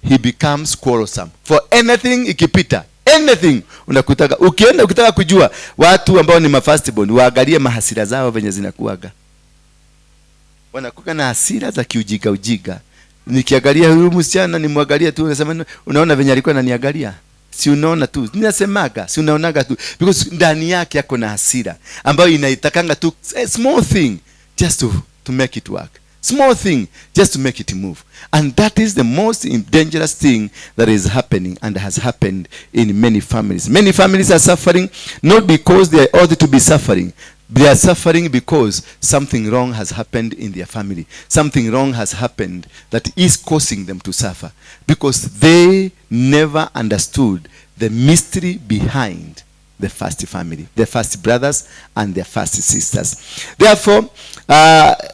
he becomes quarrelsome for anything. Ikipita anything, unakutaka ukienda, ukitaka kujua watu ambao ni mafirstborn, waangalie mahasira zao venye zinakuaga. Wanakuwa na hasira za kiujiga ujiga. Nikiangalia huyu msichana, nimwangalie tu, unasema, "Unaona venye alikuwa ananiangalia? Si unaona tu ninasemaga? Si unaonaga tu?" Because ndani yake ako na hasira ambayo inaitakanga tu a small thing just to make it work, small thing just to make it move. And that is the most dangerous thing that is happening and has happened in many families. Many families are suffering not because they ought to be suffering. They are suffering because something wrong has happened in their family. Something wrong has happened that is causing them to suffer because they never understood the mystery behind the first family, the first brothers and their first sisters. Therefore,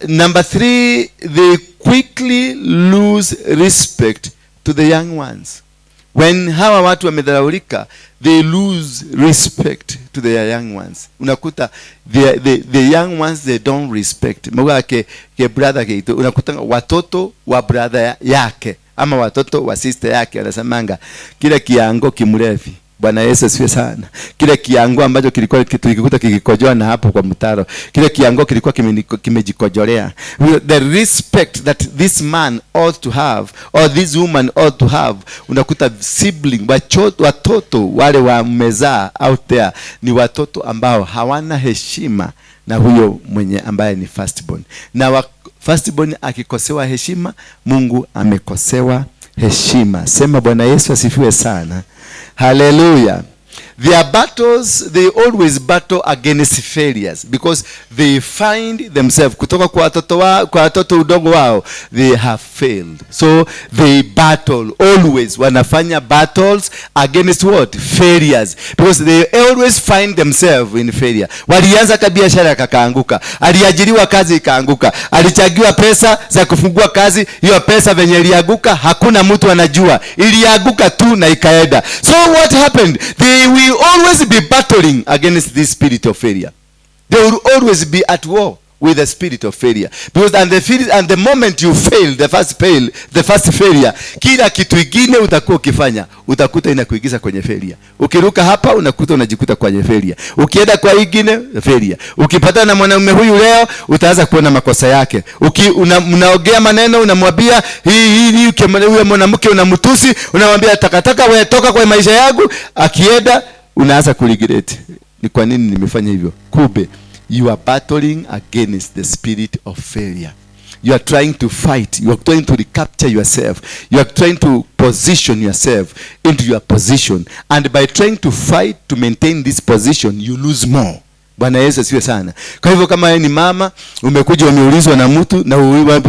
number three, they quickly lose respect to the young ones. When hawa watu wamedharaulika, they lose respect to their young ones. Unakuta the young ones, they don't respect. Mauga ke brother ke, unakuta watoto wa brother yake ama watoto wa sister yake wanasemanga kile kiango kimrefi. Bwana Yesu asifiwe sana. Kile kiango ambacho kilikuwa tulikikuta kikikojoa na hapo kwa mtaro, kile kiango kilikuwa kimejikojolea. The respect that this man ought to have or this woman ought to have, unakuta sibling watoto wale wamezaa out there ni watoto ambao hawana heshima na huyo mwenye ambaye ni firstborn. Na firstborn akikosewa heshima, Mungu amekosewa heshima. Sema Bwana Yesu asifiwe sana. Hallelujah. Their battles, they always battle against failures because they find themselves kutoka kwa watoto udogo wao, they have failed. So they battle always, wanafanya battles against what? Failures, because they always find themselves in failure. Walianza kabiashara kakaanguka, aliajiriwa kazi ikaanguka, alichangiwa pesa za kufungua kazi, hiyo pesa venye ilianguka hakuna mtu anajua, ilianguka tu na ikaenda. So what happened? They will always be battling against this spirit of failure. They will always be at war with the spirit of failure, because and the moment you fail the first fail, the first failure, kila kitu ingine utakuwa ukifanya utakuta inakuingiza kwenye failure. Ukiruka hapa, unakuta unajikuta kwenye failure. Ukienda kwa ingine, failure. Ukipatana na mwanaume huyu leo, utaanza kuona makosa yake. Unaongea maneno, unamwambia hii hii hii. Huyo mwanamke unamtusi, unamwambia, "Takataka wewe, toka kwa maisha yangu." Akienda, unaanza kuregret, ni kwa nini nimefanya hivyo? Kumbe you are battling against the spirit of failure. You are trying to fight, you are trying to recapture yourself, you are trying to position yourself into your position, and by trying to fight to maintain this position, you lose more. Bwana Yesu asifiwe sana. Kwa hivyo kama wewe ni mama, umekuja umeulizwa na mtu na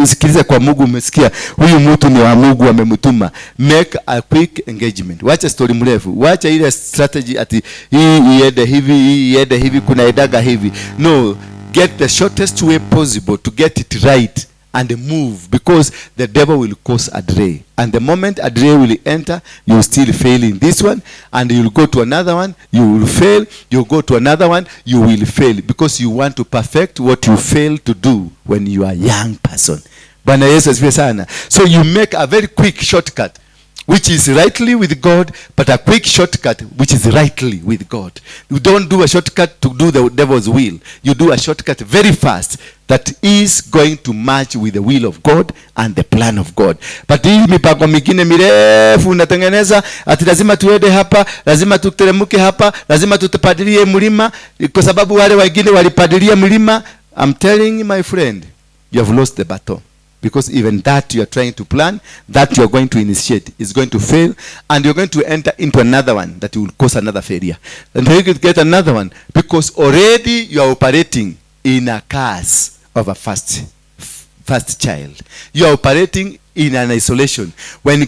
usikilize kwa Mungu, umesikia huyu mtu ni wa Mungu amemtuma, make a quick engagement. Wacha story mrefu, wacha ile strategy ati hii iende hivi, hii iende hivi, kuna edaga hivi. No, get the shortest way possible to get it right. and move, because the devil will cause a delay. And the moment a delay will enter, you will still fail in this one, and you'll go to another one, you will fail, you'll go to another one, you will fail, because you want to perfect what you failed to do when you are a young person. Bwana Yesu asifiwe sana. So you make a very quick shortcut, which is rightly with God, but a quick shortcut which is rightly with God. You don't do a shortcut to do the devil's will. You do a shortcut very fast that is going to match with the will of God and the plan of God. But hii mipango mingine mirefu unatengeneza, ati lazima tuende hapa, lazima tuteremke hapa, lazima tutapadilie mlima, kwa sababu wale wengine walipadilia mlima. I'm telling you, my friend, you have lost the battle. Because even that you are trying to plan, that you are going to initiate, is going to fail, and you're going to enter into another one that will cause another failure. And you could get another one, because already you are operating in a curse of a first child. You are operating in an isolation. When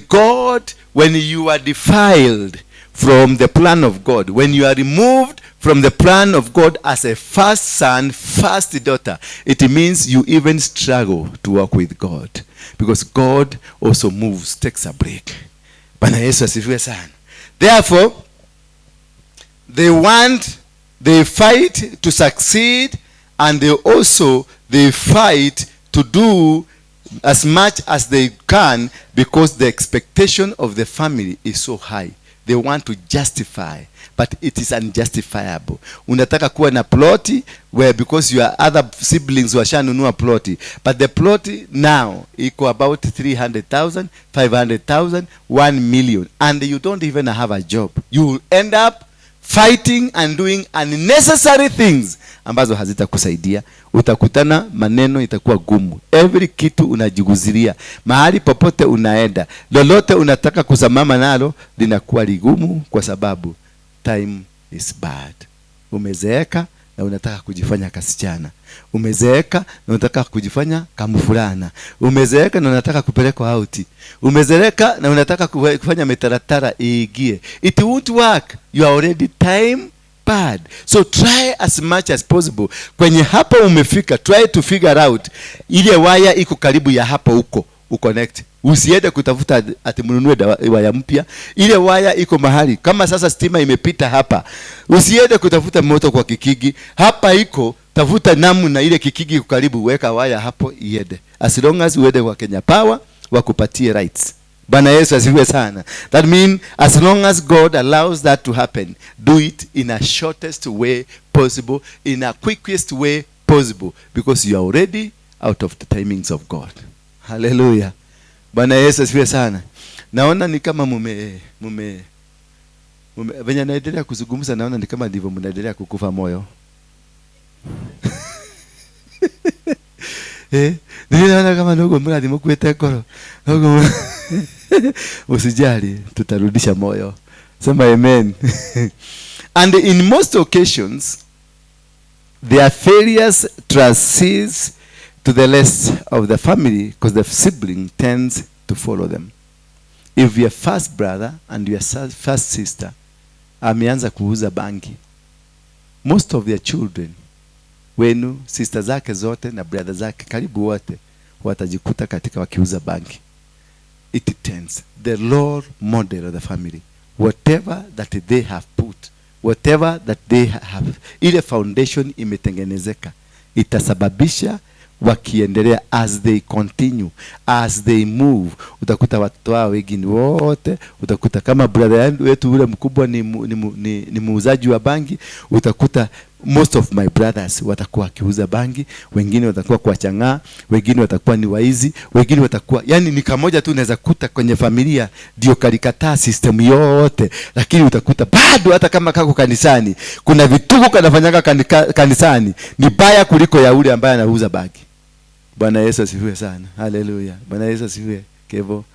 you are defiled from the plan of God, when you are removed from the plan of God as a first son, first daughter, it means you even struggle to walk with God, because God also moves, takes a break. Bwana Yesu asifiwe sana. Therefore, they fight to succeed, and they also fight to do as much as they can, because the expectation of the family is so high. They want to justify, but it is unjustifiable. Unataka kuwa na ploti where because your other siblings washanunua ploti, but the plot now equal about 300,000, 500,000, 1 million, and you don't even have a job. You will end up fighting and doing unnecessary things ambazo hazitakusaidia. Utakutana maneno itakuwa gumu. Every kitu unajiguziria, mahali popote unaenda, lolote unataka kusimama nalo linakuwa ligumu, kwa sababu time is bad. Umezeeka na unataka kujifanya kasichana. Umezeeka na unataka kujifanya kamfulana. Umezeeka na unataka kupelekwa out. Umezeeka na unataka kufanya mitaratara iingie. It won't work. You are already time bad. So try as much as possible. Kwenye hapo umefika, try to figure out ile waya iko karibu ya hapo huko, uconnect. Usiende kutafuta ati mnunue waya mpya. Ile waya iko mahali. Kama sasa stima imepita hapa, usiende kutafuta moto kwa kikigi. Hapa iko, tafuta namna ile kikigi iko karibu, weka waya hapo iende. As long as uende kwa Kenya Power wakupatie rights. Bwana Yesu asifiwe sana. That means as long as God allows that to happen, do it in a shortest way possible, in a quickest way possible, because you are already out of the timings of God. Hallelujah. Bwana Yesu asifiwe sana. Naona ni kama mume venye naendelea kuzungumza, naona ni kama ndivyo mnaendelea kukufa moyo. Ninaona kama ndugu mradi mkuete koro. Ndugu usijali, tutarudisha moyo. Sema amen. And in most occasions, their failures transcends to the rest of the family, because the sibling tends to follow them. If your first brother and your first sister ameanza kuuza bangi, most of their children, wenu, sister zake zote na brother zake karibu wote watajikuta katika wakiuza bangi. It tends the role model of the family, whatever that they have put, whatever that they have, ile foundation imetengenezeka, itasababisha wakiendelea as they continue, as they move. Utakuta watoto wao wengine wote, utakuta kama brother wetu ule mkubwa ni muuzaji wa bangi, utakuta most of my brothers watakuwa wakiuza bangi, wengine watakuwa kwa chang'aa, wengine watakuwa ni waizi, wengine watakuwa, yani ni kamoja tu unaweza kuta kwenye familia ndio kalikataa system yote, lakini utakuta bado hata kama kako kanisani, kuna vituko kanafanyaka kanisani ni baya kuliko ya ule ambaye anauza bangi. Bwana Yesu asifiwe sana. Hallelujah. Bwana Yesu asifiwe. Kevo,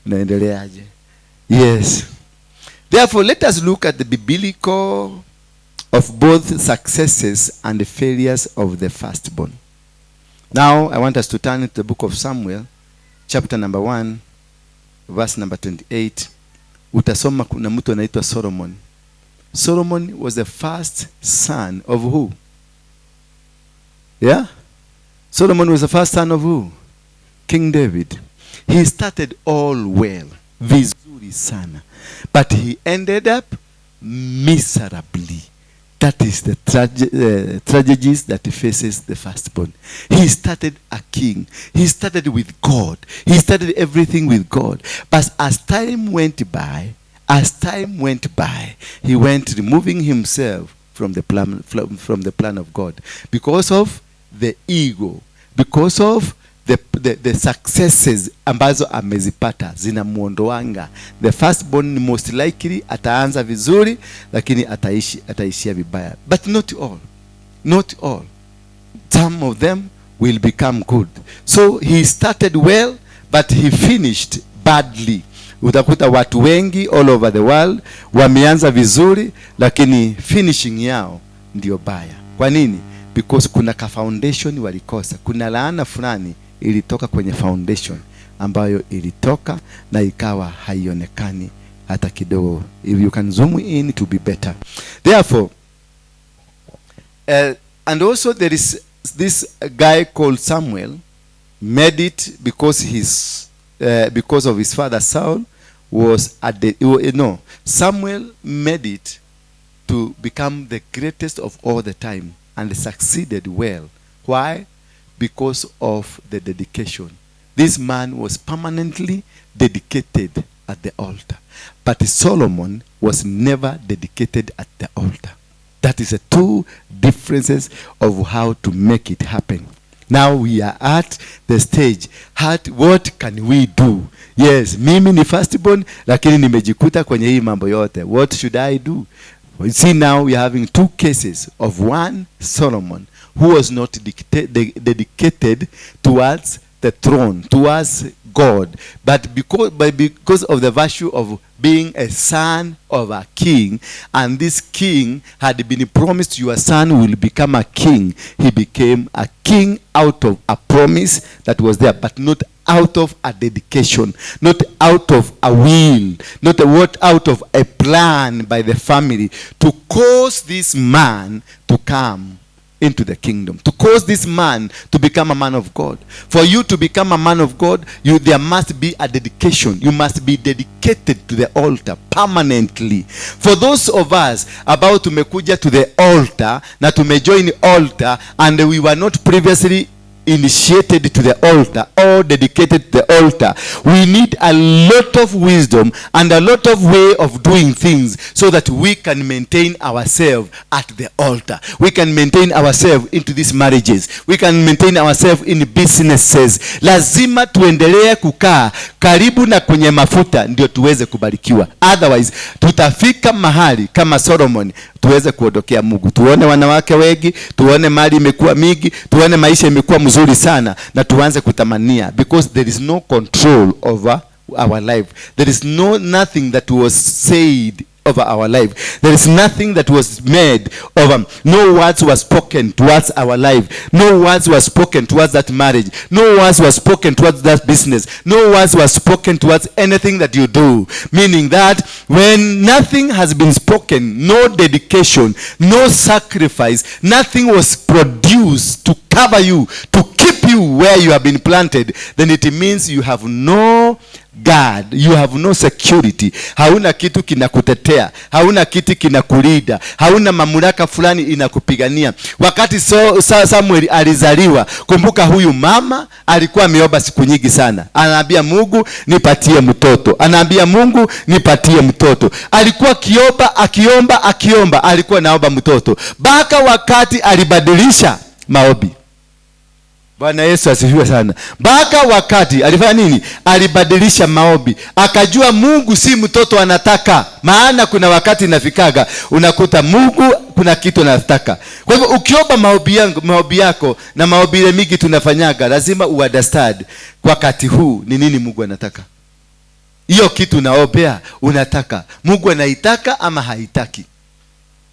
unaendeleaje? Yes. Therefore, let us look at the biblical of both successes and the failures of the firstborn. Now, I want us to turn to the book of Samuel, chapter number 1, verse number 28. Utasoma kuna mtu anaitwa Solomon. Solomon was the first son of who? Yeah? Solomon was the first son of who? King David, he started all well, vizuri sana, but he ended up miserably. That is the tragedies that faces the firstborn. He started a king. He started with God. He started everything with God. But as time went by, he went removing himself from the plan, from the plan of God, because of the ego, because of the successes ambazo amezipata zinamuondoanga. The firstborn most likely ataanza vizuri, lakini ataishia vibaya. But not all. Not all. Some of them will become good. So he started well, but he finished badly. Utakuta watu wengi all over the world wameanza vizuri, lakini finishing yao ndio baya. Kwa nini? Because kuna ka foundation walikosa. Kuna laana fulani ilitoka kwenye foundation ambayo ilitoka na ikawa haionekani hata kidogo. If you can zoom in to be better. Therefore, and also there is this guy called Samuel made it because his because of his father Saul was at the no Samuel made it to become the greatest of all the time and succeeded well. Why? Because of the dedication. This man was permanently dedicated at the altar. But Solomon was never dedicated at the altar. That is the two differences of how to make it happen. Now we are at the stage. What can we do? Yes, mimi ni firstborn, lakini nimejikuta kwenye hii mambo yote. What should I do? See, now we are having two cases of one Solomon who was not dedicated towards the throne, towards God, but because of the virtue of being a son of a king, and this king had been promised, your son will become a king. He became a king out of a promise that was there, but not out of a dedication, not out of a will, not a word, out of a plan by the family to cause this man to come into the kingdom, to cause this man to become a man of God. For you to become a man of God, there must be a dedication. You must be dedicated to the altar permanently. For those of us about tumekuja to the altar, na tumejoin altar, and we were not previously initiated to the altar or dedicated to the altar, we need a lot of wisdom and a lot of way of doing things so that we can maintain ourselves at the altar. We can maintain ourselves into these marriages. We can maintain ourselves in businesses. Lazima tuendelee kukaa karibu na kwenye mafuta ndio tuweze kubarikiwa. Otherwise tutafika mahali kama Solomon tuweze kuondokea Mungu. Tuone wanawake wengi, tuone mali imekuwa mingi, tuone maisha imekuwa mzuri sana, na tuanze kutamania, because there is no control over our life. There is no nothing that was said over our life. There is nothing that was made over. No words were spoken towards our life. No words were spoken towards that marriage. No words were spoken towards that business. No words were spoken towards anything that you do. Meaning that when nothing has been spoken, no dedication, no sacrifice, nothing was produced to cover you, to keep you where you have been planted, then it means you have no God, you have no security. Hauna kitu kinakutetea, hauna kitu kinakulinda, hauna mamlaka fulani inakupigania. Wakati Samuel alizaliwa, kumbuka huyu mama alikuwa ameomba siku nyingi sana. Anaambia Mungu nipatie mtoto, anaambia Mungu nipatie mtoto. Alikuwa akiomba, akiomba, akiomba, alikuwa naomba mtoto mpaka wakati alibadilisha maombi. Bwana Yesu asifiwe sana. Mpaka wakati alifanya nini? Alibadilisha maombi. Akajua Mungu si mtoto anataka. Maana kuna wakati inafikaga unakuta Mungu kuna kitu anataka. Kwa hivyo ukiomba maombi yako na maombi ile mingi tunafanyaga, lazima uunderstand kwa wakati huu ni nini Mungu anataka. Hiyo kitu unaombea unataka, Mungu anaitaka ama haitaki?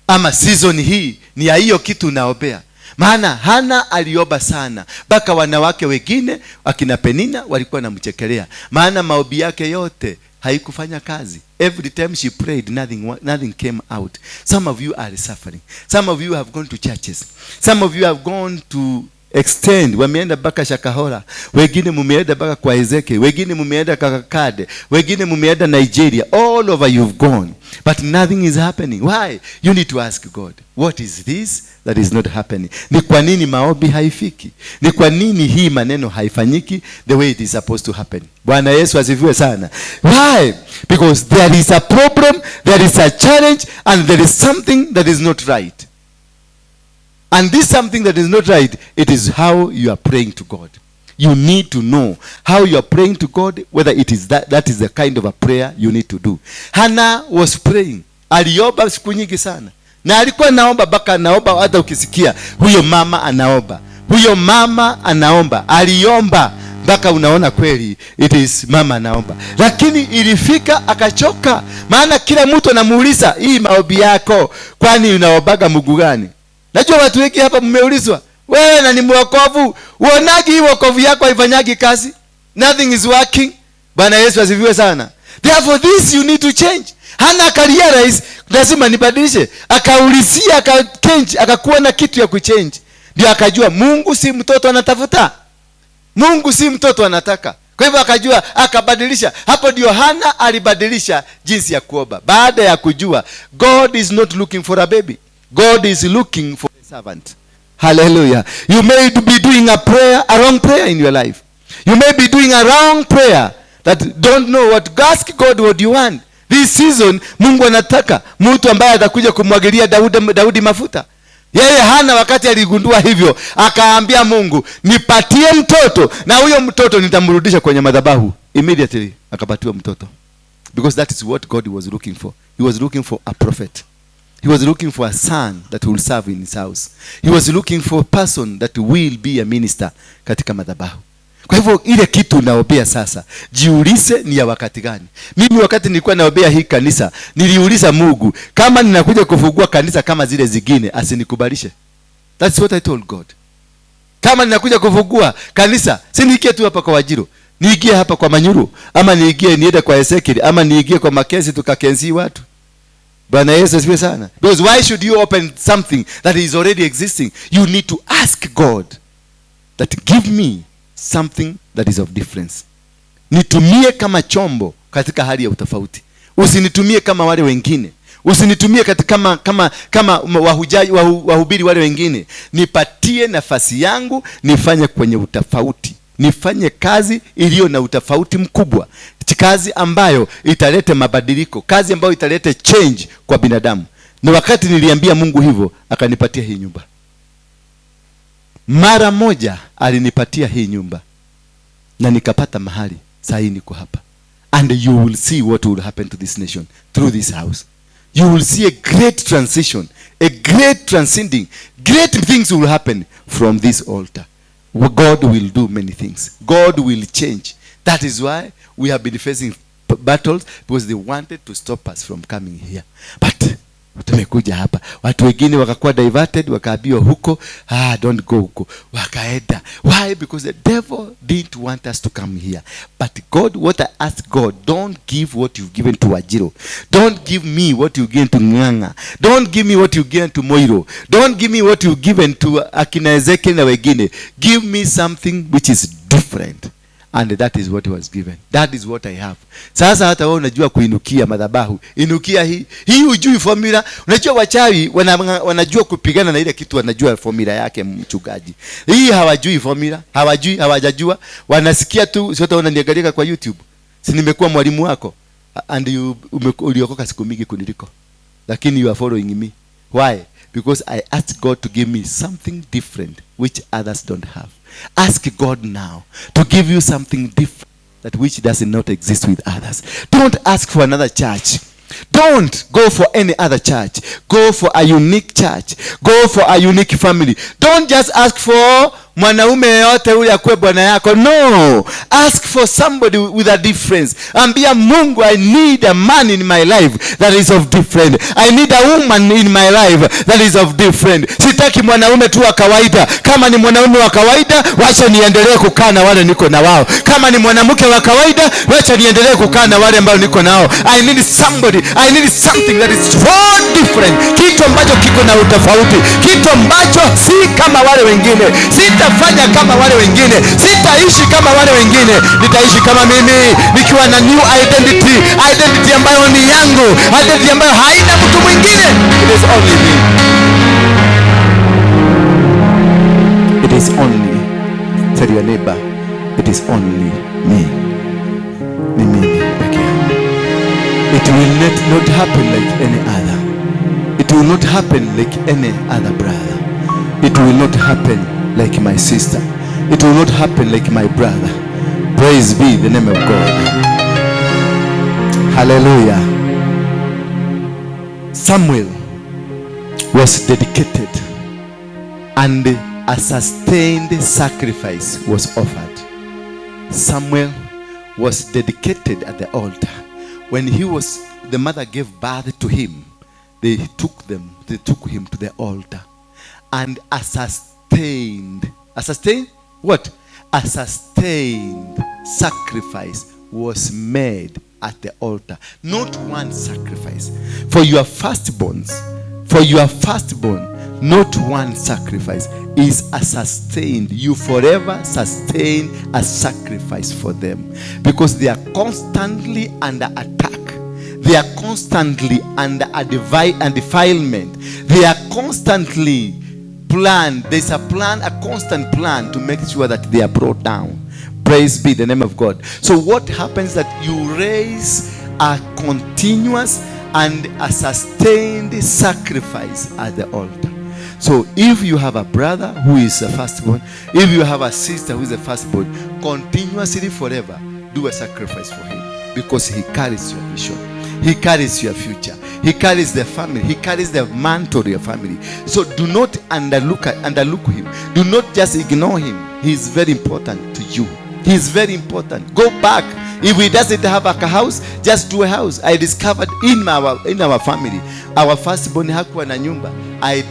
Ama season hii ni ya hiyo kitu unaombea. Maana Hana aliomba sana mpaka wanawake wengine akina Penina walikuwa wanamchekelea. Maana maombi yake yote haikufanya kazi. Every time she prayed, nothing came out. Some of you are suffering. Some of you have gone to churches. Some of you have gone to extend, wameenda mpaka Shakahola, wengine mumeenda mpaka kwa Ezeke, wengine mumeenda Kakakade, wengine mumeenda Nigeria. All over you've gone, but nothing is happening. Why? You need to ask God, what is this that is not happening? Ni kwa nini maombi haifiki? Ni kwa nini hii maneno haifanyiki the way it is supposed to happen? Bwana Yesu asifiwe sana. Why? Because there is a problem, there is a challenge, and there is something that is not right. And this something that is not right, it is how you are praying to God. You need to know how you are praying to God, whether it is that is the kind of a prayer you need to do. Hannah was praying. Aliomba siku nyingi sana. Na alikuwa naomba baka naomba, hata ukisikia huyo mama anaomba. Huyo mama anaomba. Aliomba mpaka unaona kweli it is mama anaomba. Lakini ilifika akachoka. Maana kila mtu anamuuliza, hii maombi yako kwani unaombaga Mungu gani? Najua watu wengi hapa mmeulizwa, wewe na ni mwokovu, uonaje hii wokovu yako haifanyagi kazi? Nothing is working. Bwana Yesu asifiwe sana. Therefore this you need to change. Hana akarealize lazima nibadilishe. Akaulizia, akachange, akakuwa na kitu ya kuchange. Ndio akajua Mungu si mtoto anatafuta. Mungu si mtoto anataka. Kwa hivyo akajua, akabadilisha. Hapo ndio Hana alibadilisha jinsi ya kuomba. Baada ya kujua God is not looking for a baby. God is looking for a servant. Hallelujah. You may be doing a prayer, a wrong prayer in your life. You may be doing a wrong prayer that don't know what. Ask God what you want. This season, Mungu anataka mtu ambaye atakuja kumwagilia Daudi mafuta. Yeye Hana wakati aligundua hivyo, akaambia Mungu, nipatie mtoto na huyo mtoto nitamrudisha kwenye madhabahu. Immediately akapatiwa mtoto. Because that is what God was looking for. He was looking for a prophet. He was looking for a son that will serve in his house. He was looking for a person that will be a minister katika madhabahu. Kwa hivyo ile kitu unaombea sasa, jiulize ni ya wakati gani. Mimi wakati nilikuwa naombea hii kanisa, niliuliza Mungu, kama ninakuja kufungua kanisa kama zile zingine, asinikubalishe. That's what I told God. Kama ninakuja kufungua kanisa, si niingie tu hapa kwa Wajiro, niingie hapa kwa Manyuru, ama niingie niende kwa Ezekiel, ama niingie kwa Makesi tukakenzi watu. Bwana Yesu asifiwe sana. Because why should you open something that is already existing? You need to ask God that give me something that is of difference. Nitumie kama chombo katika hali ya utofauti. Usinitumie kama wale wengine. Usinitumie katika kama wahubiri wale wengine. Nipatie nafasi yangu, nifanye kwenye utofauti. Nifanye kazi iliyo na utofauti mkubwa. Kazi ambayo italete mabadiliko, kazi ambayo italete change kwa binadamu. Na wakati niliambia Mungu hivyo, akanipatia hii nyumba. Mara moja alinipatia hii nyumba na nikapata mahali. Sasa niko hapa. And you will see what will happen to this nation through this house. You will see a great transition, a great transcending. Great things will happen from this altar. God will do many things. God will change. That is why we have been facing battles, because they wanted to stop us from coming here. But tumekuja hapa. Watu wengine wakakuwa diverted, wakaambiwa huko, don't go huko. Wakaenda. Why? Because the devil didn't want us to come here. But God, what I ask God, don't give what you've given to Wajiro. Don't give me what you've given to Nganga. Don't give me what you've given to Moiro. Don't give me what you've given to akina Ezekiel na wengine. Give me something which is different. And that is what was given. That is what I have. Sasa hata wewe unajua kuinukia madhabahu. Inukia hii. Hii hujui formula. Unajua wachawi wanajua kupigana na ile kitu, wanajua formula yake mchungaji. Hii hawajui formula, hawajui, hawajajua. Wanasikia tu, sio hata unaniangalia kwa YouTube. Si nimekuwa mwalimu wako and you uliokoka siku mingi kuniliko. Lakini you are following me. Why? Because I asked God to give me something different which others don't have. Ask God now to give you something different that which does not exist with others. Don't ask for another church. Don't go for any other church. Go for a unique church. Go for a unique family. Don't just ask for mwanaume yote ule akuwe bwana yako. No. Ask for somebody with a difference. Ambia Mungu, I need a man in my life that is of different. I need a woman in my life that is of different. Sitaki mwanaume tu wa kawaida. Kama ni mwanaume wa kawaida, wacha niendelee kukaa na wale niko na wao. Kama ni mwanamke wa kawaida, wacha niendelee kukaa na wale ambao niko nao. I need somebody. I need something that is so different. Kitu ambacho kiko na utofauti. Kitu ambacho si kama wale wengine. Sitafanya kama wale wengine, sitaishi kama wale wengine, nitaishi kama mimi, nikiwa na new identity, identity ambayo ni yangu, identity ambayo haina mtu mwingine. It is only me. It is only, tell your neighbor, it is only me. Ni mimi peke yangu. It will not happen like any other. It will not happen like any other brother. It will not happen like my sister. It will not happen like my brother. Praise be the name of God. Hallelujah. Samuel was dedicated and a sustained sacrifice was offered. Samuel was dedicated at the altar. When the mother gave birth to him, they took him to the altar, and a sustained what? A sustained sacrifice was made at the altar. Not one sacrifice. For your firstborns, not one sacrifice is a sustained. You forever sustain a sacrifice for them, because they are constantly under attack. They are constantly under a defilement. They are constantly planned. There's a plan, a constant plan to make sure that they are brought down. Praise be the name of God. So what happens that you raise a continuous and a sustained sacrifice at the altar. So if you have a brother who is a firstborn, if you have a sister who is a firstborn, continuously forever do a sacrifice for him, because he carries your vision. He carries your future. He carries the family. He carries the mantle of your family. So do not underlook him. Do not just ignore him. He is very important to you. He is very important. Go back. If he doesn't have a house, just do a house. I discovered in our family, our firstborn hakuwa na nyumba. I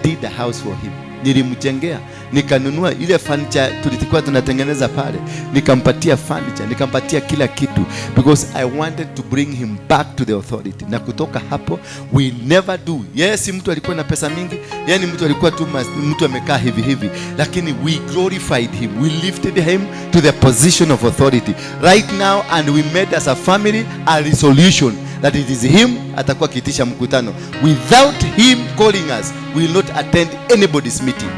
did a house for him. Nilimjengea, nikanunua ile furniture tulikuwa tunatengeneza pale, nikampatia furniture, nikampatia kila kitu, because I wanted to bring him back to the authority. Na kutoka hapo we never do. Yes, mtu alikuwa na pesa mingi, yani mtu alikuwa tu mtu amekaa hivi hivi, lakini we glorified him, we lifted him to the position of authority right now, and we made as a family a resolution that it is him atakuwa kiitisha mkutano. Without him calling us, we will not attend anybody's meeting.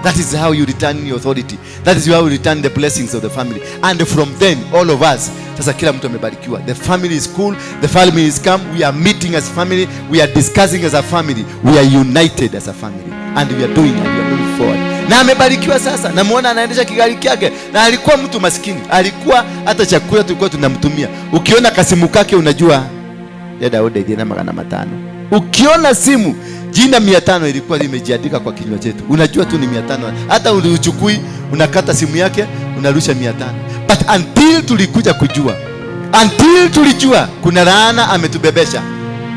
That is how you return your authority. That is how you return the blessings of the family. And from then, all of us, sasa kila mtu amebarikiwa. The family is cool, the family is calm. We are meeting as family, we are discussing as a family, we are united as a family, and we are doing and we are moving forward. Na amebarikiwa sasa, namuona anaendesha kigari kyake, na alikuwa mtu maskini, alikuwa hata chakula tulikuwa tunamtumia. Ukiona kasimu kake unajua ya Daudi na 500. Ukiona simu jina 500 ilikuwa limejiandika kwa kinywa chetu, unajua tu ni 500. Hata ulichukui, unakata simu yake, unarusha 500. But until tulikuja kujua, until tulijua kuna laana ametubebesha,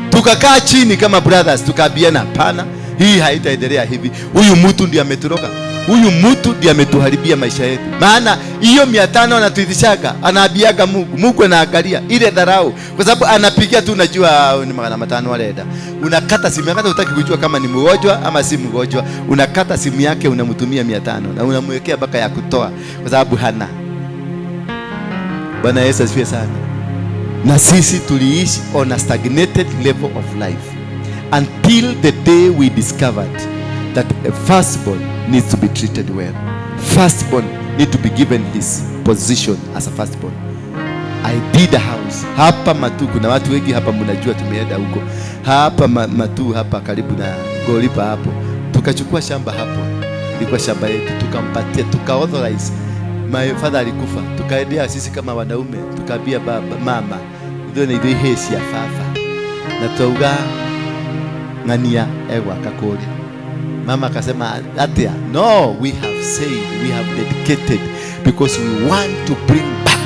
tukakaa chini kama brothers, tukaambiana hapana, hii haitaendelea hivi. Huyu mtu ndiye ameturoka, huyu mtu ndiye ametuharibia maisha yetu. Maana hiyo 500 anatuitishaka, anaabiaga Mungu, Mungu anaangalia ile dharau, kwa sababu anapigia tu, unajua ni 500 waleta. Unakata simu yake, hutaki kujua kama ni mgonjwa ama si mgonjwa. Unakata simu yake, unamtumia 500 na unamwekea baka ya kutoa, kwa sababu hana. Bwana Yesu asifiwe sana. Na sisi tuliishi on a stagnated level of life until the day we discovered that a firstborn needs to be treated well. Firstborn need to be given his position as a firstborn. I did a house hapa Matu. Kuna watu wengi hapa mnajua tumeenda huko. Hapa Matu hapa karibu na Golipa hapo. Tukachukua shamba hapo. Ilikuwa shamba yetu, tukampatia, tuka authorize. My father alikufa. Tukaendea sisi kama wanaume, tukaambia baba, mama, ndio na ndio hesi ya fafa. Na tuuga ngania egwa kakori. Mama akasema atia, no, we have said, we have dedicated, because we want to bring back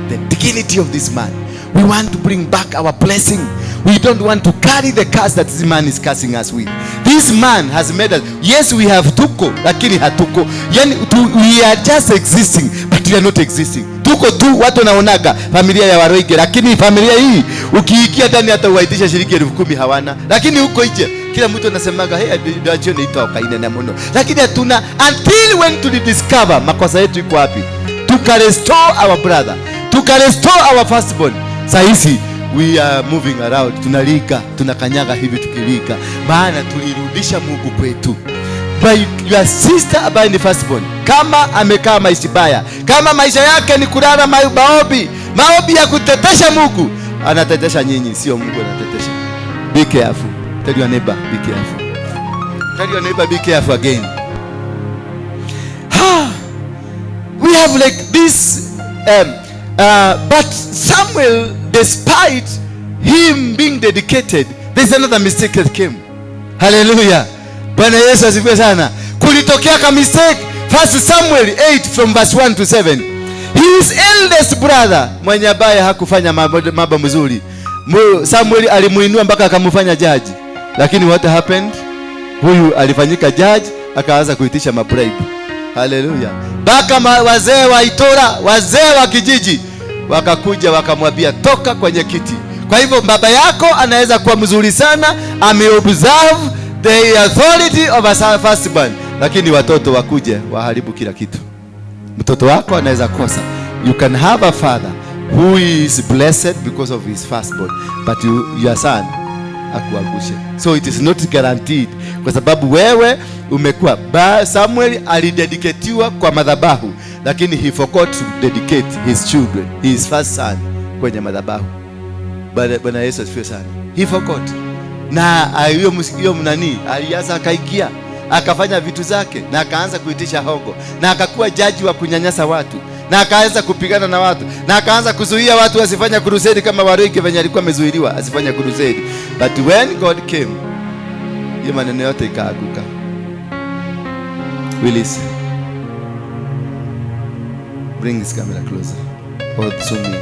the dignity of this man. We want to bring back our blessing. We don't want to carry the curse that this man is cursing us with. This man has made us. Yes, we have tuko, lakini hatuko. Yani, we are just existing, but we are not existing. Tuko tu, watu wanaonaga familia ya Waroige, lakini familia hii ukiingia ndani hata uwaitisha shilingi 10,000 hawana. Lakini huko nje Kila mtu anasemaga hey, ndio nitoka inene muno, lakini hatuna until when to discover makosa yetu iko wapi, tuka restore our brother, tuka restore our firstborn. Sasa we are moving around, tunalika, tunakanyaga hivi tukilika, maana tulirudisha Mungu kwetu. By your sister ambaye ni firstborn, kama amekaa maisha baya, kama maisha yake ni kulala maombi, maombi ya kutetesha Mungu, anatetesha nyinyi, sio Mungu anatetesha. Be careful. Tell your neighbor, be careful. Tell your neighbor, be careful again. We have like this, but Samuel, despite him being dedicated, there's another mistake that came. Hallelujah. Bwana Yesu asifiwe sana. Kulitokea ka mistake. 1 Samuel 8 from verse 1 to 7. His eldest brother, mwenye ambaye hakufanya mambo mzuri, Samuel alimuinua mpaka akamfanya judge. Lakini what happened? Huyu alifanyika judge, akaanza kuitisha mabribe. Hallelujah. Mpaka wazee wa Itora, wazee wa kijiji wakakuja wakamwambia toka kwenye kiti. Kwa hivyo baba yako anaweza kuwa mzuri sana, ameobserve the authority of a firstborn, lakini watoto wakuje waharibu kila kitu. Mtoto wako anaweza kosa. You can have a father who is blessed because of his firstborn, but your son akuangushe. So it is not guaranteed, kwa sababu wewe umekuwa. Samuel alidedicatiwa kwa madhabahu, lakini he forgot to dedicate his children, his first son, kwenye madhabahu. Bwana Yesu asifiwe sana. He forgot. Na hiyo mnani alianza akaikia, akafanya vitu zake, na akaanza kuitisha hongo, na akakuwa jaji wa kunyanyasa watu, na akaanza kupigana na watu, na akaanza kuzuia watu wasifanye crusade kama Waroike venye alikuwa amezuiliwa asifanye crusade. But when God came, hiyo maneno yote ikaaguka. Willis, bring this camera closer or zoom in.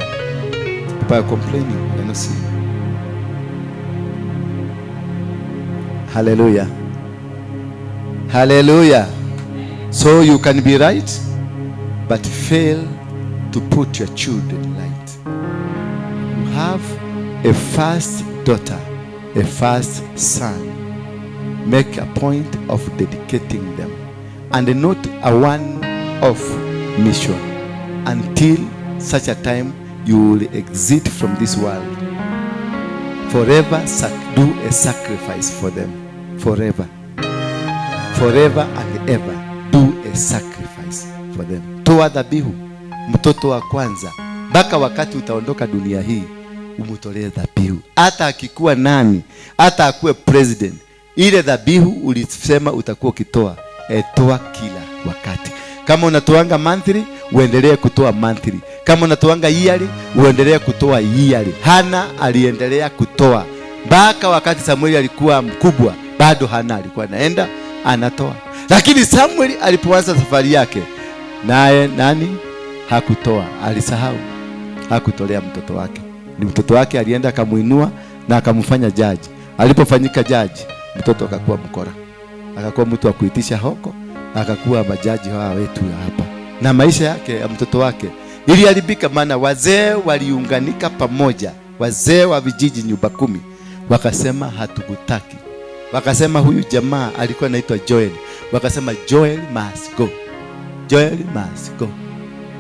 People are complaining, I don't see. Hallelujah. Hallelujah. So you can be right, but fail to put your children right. You have a first daughter, a first son. Make a point of dedicating them, and not a one-off mission, until such a time you will exit from this world. Forever do a sacrifice for them. Forever. Forever and ever do a sacrifice for them. Toa dhabihu mtoto wa kwanza mpaka wakati utaondoka dunia hii, umutolee dhabihu. Hata akikuwa nani, hata akuwe president, ile dhabihu ulisema utakuwa ukitoa, toa kila wakati. Kama unatoanga monthly, uendelee kutoa monthly. Kama unatoanga yearly, uendelee kutoa yearly. Hana aliendelea kutoa mpaka wakati Samuel alikuwa mkubwa, bado Hana alikuwa anaenda anatoa. Lakini Samuel alipoanza safari yake, naye nani hakutoa, alisahau, hakutolea mtoto wake. Ni mtoto wake alienda akamuinua na akamfanya jaji. Alipofanyika jaji, mtoto akakuwa mkora, akakuwa mtu wa kuitisha hoko, akakuwa majaji hawa wetu hapa. Na maisha yake ya mtoto wake iliharibika, maana wazee waliunganika pamoja, wazee wa vijiji nyumba 10, wakasema hatukutaki. Wakasema huyu jamaa alikuwa anaitwa Joel. Wakasema Joel must go. Joel must go.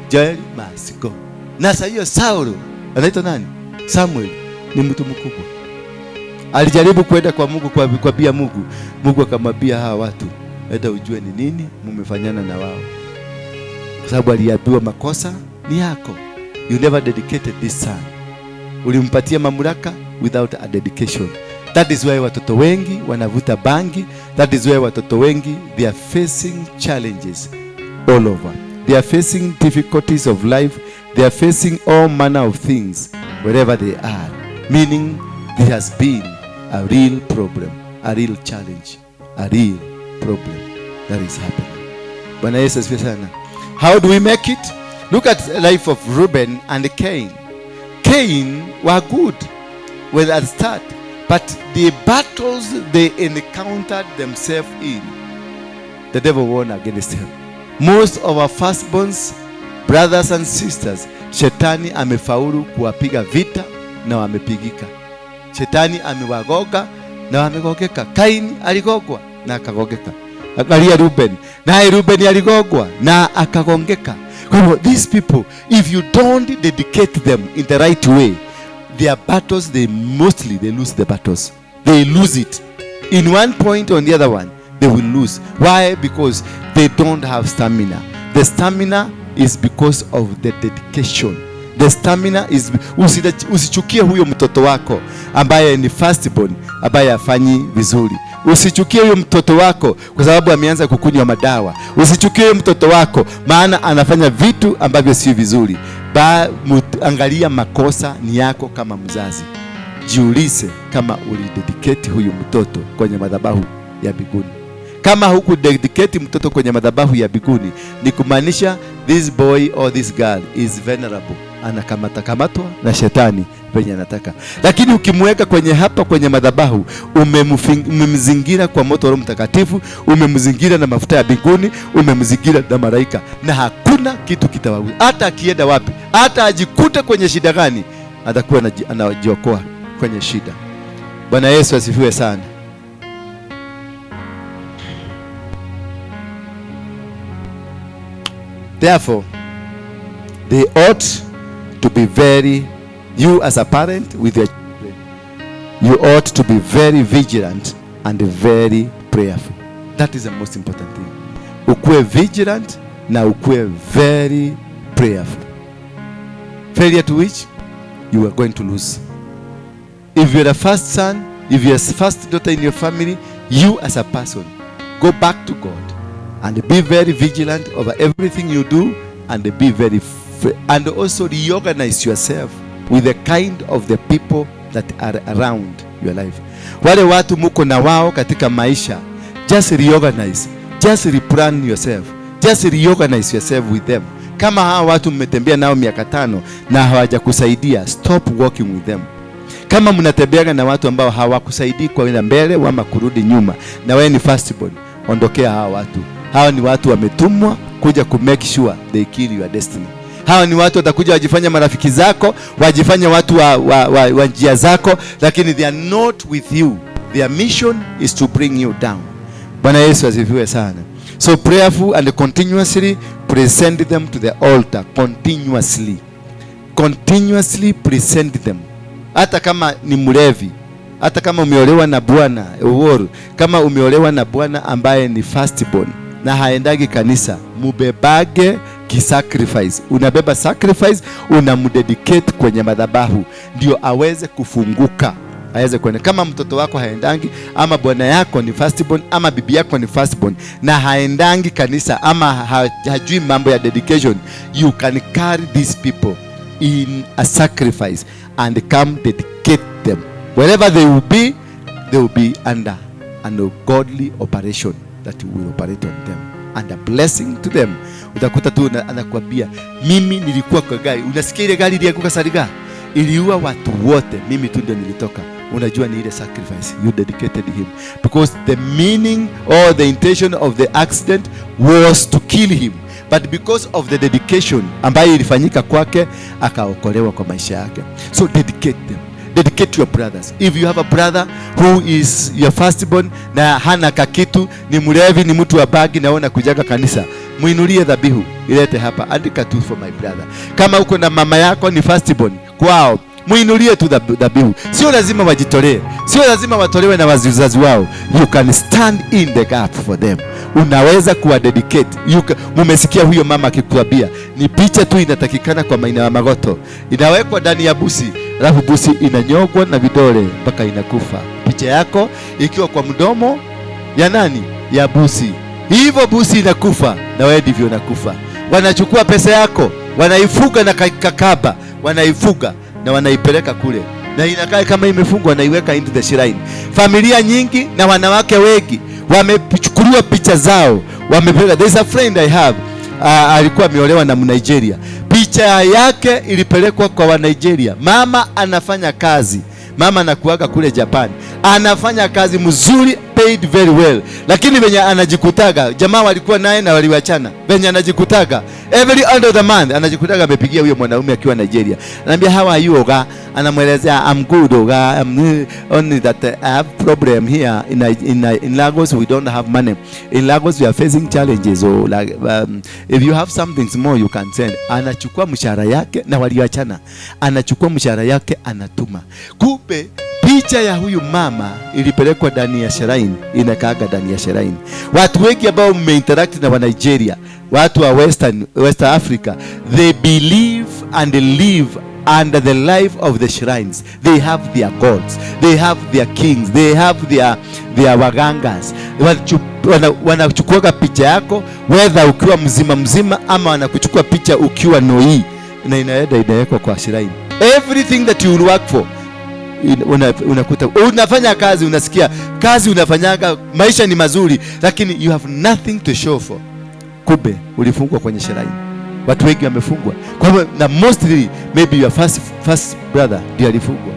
Joel must go. Na sasa hiyo Saulo anaitwa nani? Samuel ni mtu mkubwa. Alijaribu kwenda kwa Mungu kuambia Mungu. Mungu akamwambia hawa watu, enda ujue ni nini mmefanyana na wao. Kwa sababu aliambiwa makosa ni yako. You never dedicated this son. Ulimpatia mamlaka without a dedication. That is why watoto wengi wanavuta bangi. That is why watoto wengi, they are facing challenges all over. They are facing difficulties of life. They are facing all manner of things wherever they are. Meaning there has been a real problem, a real challenge, a real problem that is happening. Bwana Yesu asifiwe sana. How do we make it? Look at the life of Reuben and Cain. Cain were good with at start, but the battles they encountered themselves in, the devil won against him. Most of our firstborns, brothers and sisters, shetani amefaulu kuwapiga vita na wamepigika. Shetani amewagoga na wamegongeka. Kaini aligongwa na akagongeka. Angalia Ruben, naye Ruben aligongwa na akagongeka. Kwa hivyo these people, if you don't dedicate them in the right way, their battles, they mostly they lose the battles. They lose it. In one point or the other one, they will lose. Why? Because they don't have stamina. The stamina is because of the dedication. The stamina is, usichukie huyo mtoto wako ambaye ni firstborn, ambaye hafanyi vizuri. Usichukie huyo mtoto wako kwa sababu ameanza kukunywa madawa. Usichukie huyo mtoto wako maana anafanya vitu ambavyo si vizuri. Angalia makosa ni yako kama mzazi. Jiulize kama ulidedicate huyu mtoto kwenye madhabahu ya mbinguni. Kama hukudedicate mtoto kwenye madhabahu ya mbinguni, ni kumaanisha this boy or this girl is vulnerable. Anakamata kamatwa na shetani penye anataka. Lakini ukimweka kwenye hapa kwenye madhabahu, umemzingira kwa moto wa Roho Mtakatifu, umemzingira na mafuta ya mbinguni, umemzingira na malaika, na hakuna kitu kitawagusa. Hata akienda wapi, hata ajikute kwenye shida gani, atakuwa anajiokoa kwenye shida. Bwana Yesu asifiwe sana. Therefore, they ought to be very, you as a parent with your children, you ought to be very vigilant and very prayerful. That is the most important thing. Ukue vigilant na ukue very prayerful. Failure to which you are going to lose. If you are the first son, if you are the first daughter in your family, you as a person, go back to God and be very vigilant over everything you do, and be very and also reorganize yourself with the kind of the people that are around your life. Wale watu muko na wao katika maisha, just reorganize, just replan yourself, just reorganize yourself with them. Kama hawa watu mmetembea nao miaka 5 na hawajakusaidia, stop working with them. Kama mnatembeaga na watu ambao hawakusaidii kwenda mbele ama kurudi nyuma, na wewe ni firstborn, ondokea hawa watu. Hawa ni watu wametumwa kuja ku make sure they kill your destiny. Hawa ni watu watakuja wajifanya marafiki zako, wajifanya watu wa njia zako, lakini they are not with you. Their mission is to bring you down. Bwana Yesu asifiwe sana. So prayerful and continuously present them to the altar. Continuously. Continuously present them. Hata kama ni mlevi, hata kama umeolewa na bwana, kama umeolewa na bwana ambaye ni firstborn na haendagi kanisa, mubebage kisacrifice. Unabeba sacrifice, unamdedicate kwenye madhabahu ndio aweze kufunguka, aweze kwenda. Kama mtoto wako haendangi, ama bwana yako ni firstborn, ama bibi yako ni firstborn na haendangi kanisa, ama hajui mambo ya dedication, you can carry these people in a sacrifice and come dedicate them. Wherever they will be, they will be under an godly operation that will operate on them and a blessing to them. Utakuta tu anakuambia, mimi nilikuwa kwa gari. Unasikia ile gari ilianguka Sariga, iliua watu wote, mimi tu ndio nilitoka. Unajua ni ile sacrifice you dedicated him, because the meaning or the intention of the accident was to kill him, but because of the dedication ambayo ilifanyika kwake, akaokolewa kwa maisha yake. So dedicate them. Dedicate your brothers. If you have a brother who is your firstborn na hana kakitu, ni mlevi, ni mtu wa bagi na ona kujaga kanisa, muinulie dhabihu, ilete hapa, andika tu for my brother. Kama uko na mama yako ni firstborn kwao, muinulie tu dhabihu. Sio lazima wajitolee, sio lazima watolewe na wazazi wao. You can stand in the gap for them. Unaweza kuwa dedicate. Mumesikia huyo mama akikuambia, ni picha tu inatakikana kwa maina ya magoto, inawekwa ndani ya busi, alafu busi inanyogwa na vidole mpaka inakufa. Picha yako ikiwa kwa mdomo ya nani? Ya busi. Hivyo busi inakufa na wewe ndivyo unakufa. Wanachukua pesa yako, wanaifuga na kakaba, wanaifuga na wanaipeleka kule, na inakaa kama imefungwa, naiweka into the shrine. Familia nyingi na wanawake wengi wamechukuliwa picha zao, wamepeleka. There is a friend I have, alikuwa ameolewa na Mnigeria. Picha yake ilipelekwa kwa wa Nigeria. Mama anafanya kazi, mama anakuaga kule Japan, anafanya kazi mzuri, Paid very well. Lakini venye anajikutaga, jamaa walikuwa naye na waliwachana. Venye anajikutaga, every end of the month anajikutaga amepigia huyo mwanaume akiwa Nigeria. Anambia, "How are you, oga?" Anamwelezea, "I'm good, oga. I'm only that I have problem here in Lagos. We don't have money. In Lagos we are facing challenges. So like, if you have something small you can send." Anachukua mshahara yake na waliachana. Anachukua mshahara yake anatuma. Kumbe picha ya huyu mama ilipelekwa ndani ya shrine, inakaaga ndani ya shrine. Watu wengi ambao mmeinteract na wa Nigeria, watu wa West Africa, they believe and live under the life of the shrines. They have their gods, they have their kings, they have their wagangas. Wanachukuaga picha yako whether ukiwa mzima mzima ama wanakuchukua picha ukiwa noi, na inaenda inawekwa kwa shrine. Everything that you will work for, unakuta unafanya kazi, unasikia kazi unafanyaga, maisha ni mazuri, lakini you have nothing to show for. Kumbe ulifungwa kwenye shrine. Watu wengi wamefungwa. Kwa hivyo, na mostly maybe your first brother ndiye alifungwa.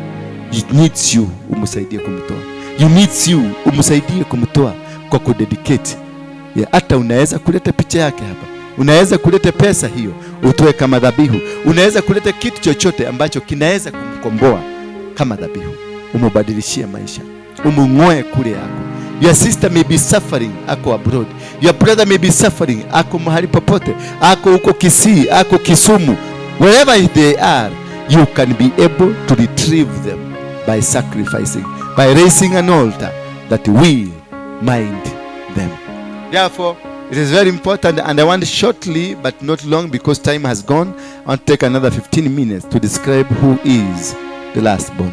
It needs you umsaidie kumtoa. You needs you umsaidie kumtoa kwa kudedicate. Yeah, hata unaweza kuleta picha yake hapa. Unaweza kuleta pesa hiyo utoe kama dhabihu. Unaweza kuleta kitu chochote ambacho kinaweza kumkomboa kama dhabihu. Umubadilishie maisha. Umung'oe kule yako. Your sister may be suffering, ako abroad. Your brother may be suffering, ako mahali popote. Ako huko Kisii, ako Kisumu. Wherever they are, you can be able to retrieve them by sacrificing, by raising an altar that will mind them. Therefore, it is very important, and I want shortly, but not long because time has gone, I want to take another 15 minutes to describe who is the last born.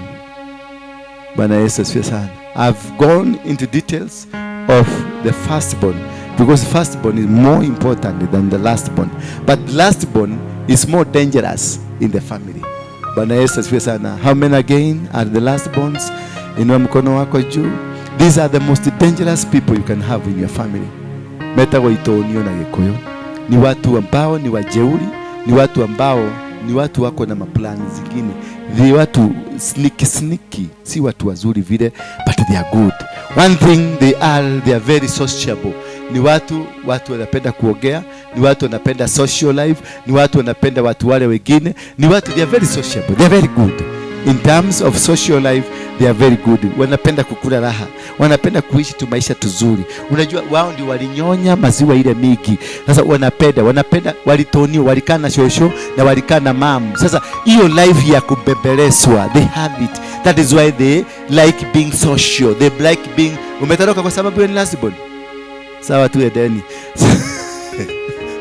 Bwana Yesu asifiwe sana. I've gone into details of the firstborn because firstborn is more important than the lastborn. But lastborn is more dangerous in the family. Bwana Yesu asifiwe sana. How many again are the lastborns? Inua mkono wako juu. These are the most dangerous people you can have in your family. Metagwo itonio na Gikuyu. Ni watu ambao ni wajeuri, ni watu ambao ni watu wako na maplani zingine. Ni watu sneaky sneaky, si watu wazuri vile, but they are good. One thing they are very sociable. Ni watu wanapenda kuongea, ni watu wanapenda social life, ni watu wanapenda watu wale wengine, ni watu they are very sociable, they are very good. In terms of social life, they are very good. Wanapenda kukula raha, wanapenda kuishi tu maisha tuzuri. Unajua wao ndio walinyonya maziwa ile mingi. Sasa wanapenda walitoniwa, walikaa na shosho na walikaa na mamu. Sasa hiyo life ya kubembelezwa, they have it. That is why they like being social. They like being. Umetoroka kwa sababu wewe ni last born. Sawa tu edeni.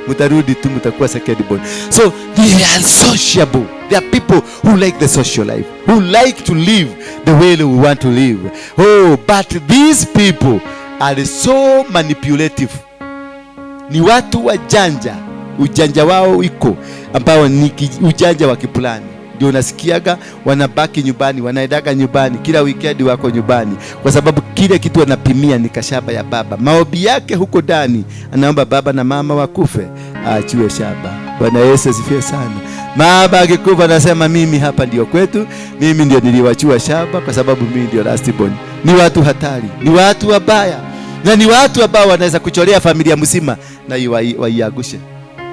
Mutarudi tu mutakuwa second born. So they are sociable. They are people who like the social life, who like to live the way we want to live. Oh, but these people are so manipulative. Ni watu wajanja. Ujanja wao iko ambao ni ujanja wa kiplani. Ndio unasikiaga wanabaki nyumbani, wanaendaga nyumbani, kila weekend wako nyumbani, kwa sababu kile kitu wanapimia ni kashaba ya baba. Maombi yake huko ndani anaomba baba na mama wakufe, aachiwe shaba. Bwana Yesu asifiwe sana. Baba akikufa anasema mimi hapa ndio kwetu, mimi ndio niliwachua shaba kwa sababu mimi ndio last born. Ni watu hatari, ni watu wabaya, na ni watu ambao wanaweza kuchorea familia mzima na waiangushe.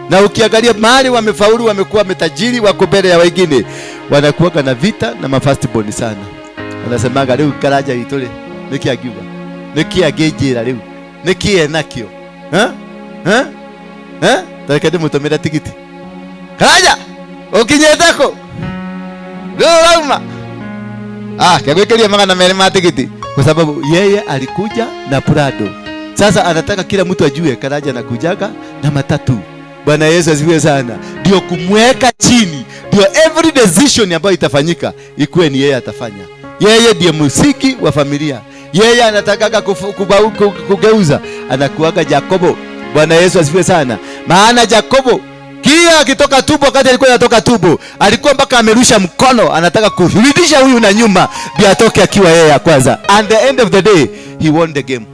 Na ukiangalia mahali wamefaulu, wamekuwa matajiri, wako mbele ya wengine, wanakuwa na vita na mafirstborn sana. Wanasemaga leo Karaja itole niki agiuga niki agejera leo niki enakio ha ha ha tareke ndimutumira tigiti Karaja ukinyetako leo lauma kegwekeria 200 ma tigiti, kwa sababu yeye alikuja na Prado. Sasa anataka kila mtu ajue Karaja anakujaga na matatu. Bwana Yesu asifiwe sana. Ndio kumweka chini, ndio every decision ambayo itafanyika ikuwe ni yeye atafanya. Yeye ndiye msingi wa familia. Yeye anatakaga kugeuza, anakuaga Jakobo. Bwana Yesu asifiwe sana. Maana Jakobo kila akitoka tubo, wakati alikuwa anatoka tubo, alikuwa mpaka amerusha mkono, anataka kurudisha huyu na nyuma ndio atoke akiwa yeye ya kwanza. And the end of the day he won the game.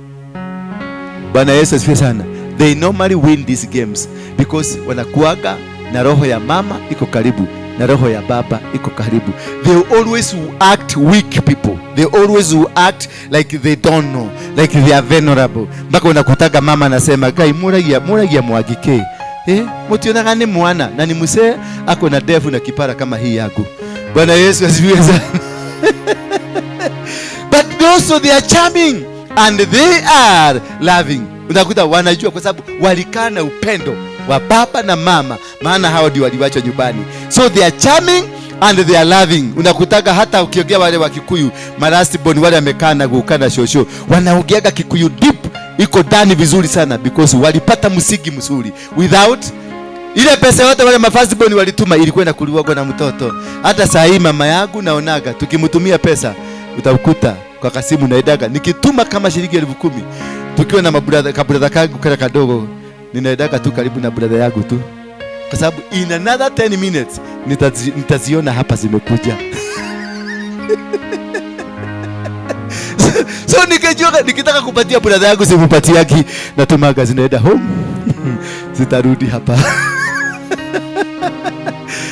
Bwana Yesu asifiwe sana. They normally win these games because wanakuaga na roho ya mama iko karibu na roho ya baba iko karibu. They always act weak people. They always will act like they don't know, like they are vulnerable. Mpaka unakutaga mama anasema, "Gai muragia muragia mwagike." Mutionaga ni mwana na ni msee ako na ndevu na kipara kama hii yangu. Bwana Yesu asifiwe sana. But also they are charming and they are loving. Unakuta wanajua kwa sababu walikaa na upendo wa baba na mama, maana hao ndio waliwachwa nyumbani. So they are charming and they are loving. Unakutaka hata ukiongea wale wa Kikuyu, malastborn wale wamekaa na guka na shosho, wanaongeaga Kikuyu deep, iko ndani vizuri sana because walipata msingi mzuri. Without ile pesa yote wale mafirstborn walituma ilikuwa inakuliwa na mtoto. Hata saa hii mama yangu naonaga tukimtumia pesa utakuta kwa kasimu naedaga nikituma kama shilingi 10,000 tukiwa na mabrother kabrother kangu kale kadogo, ninaedaga tu karibu na brother yangu tu, kwa sababu in another 10 minutes nitaziona hapa zimekuja. So nikijua nikitaka kupatia brother yangu simpatiaki, natumaga zinaenda home zitarudi hapa.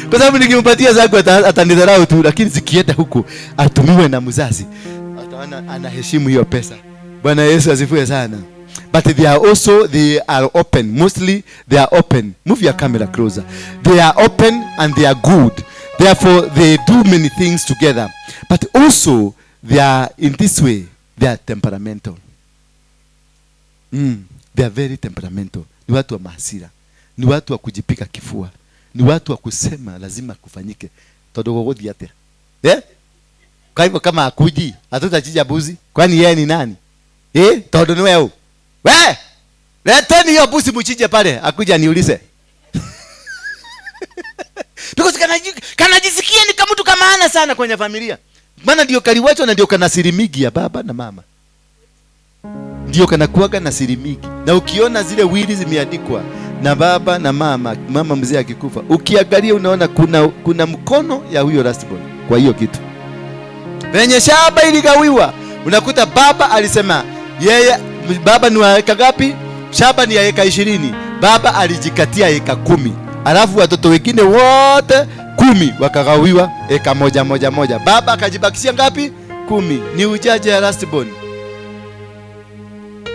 Kwa sababu nikimpatia zangu atanidharau tu, lakini zikienda huku atumiwe na mzazi ataona anaheshimu hiyo pesa. Bwana Yesu asifiwe sana. But they are also, they are open. Mostly they are open. Move your camera closer. They are open and they are good. Therefore they do many things together. But also they are in this way, they are temperamental. They are very temperamental. Ni watu wa mahasira. Ni watu wa kujipika kifua. Ni watu wa kusema lazima kufanyike. Todogogothi atia. Kwa hivyo kama akuji, hatutachinja mbuzi. Kwani yeye ni nani? Todo ni wewe. We! Leteni hiyo mbuzi mchinje pale, akuja niulize. Because kanajisikia ni kama mtu kama maana sana kwenye familia. Maana ndio kaliwachwa na ndio kana siri mingi ya baba na mama. Ndio kanakuaga na siri mingi. Na ukiona zile wili zimeandikwa na baba na mama, mama mzee akikufa, ukiangalia unaona kuna mkono ya huyo lastborn kwa hiyo kitu. Venye shamba iligawiwa, unakuta baba alisema yeye baba ni wa eka ngapi? Shamba ni ya eka 20. Baba alijikatia eka 10. Alafu watoto wengine wote 10 wakagawiwa eka moja moja moja. Baba akajibakishia ngapi? 10. Ni ujaje ya lastborn.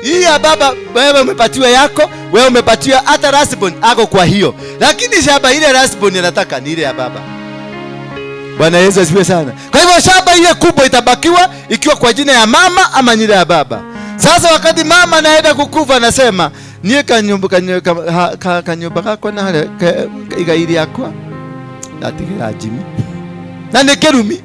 Hii ya baba, wewe umepatiwa yako, wewe umepatiwa, hata lastborn ako kwa hiyo. Lakini shamba ile lastborn anataka ni ile ya baba. Bwana Yesu asifiwe sana. Kwa hivyo shamba ile kubwa itabakiwa ikiwa kwa jina ya mama ama jina ya baba. Sasa wakati mama anaenda kukufa anasema, "Niye kanyumba kanyumba kako na hale igairi yakwa." Atigira Jimmy. Na nekerumi.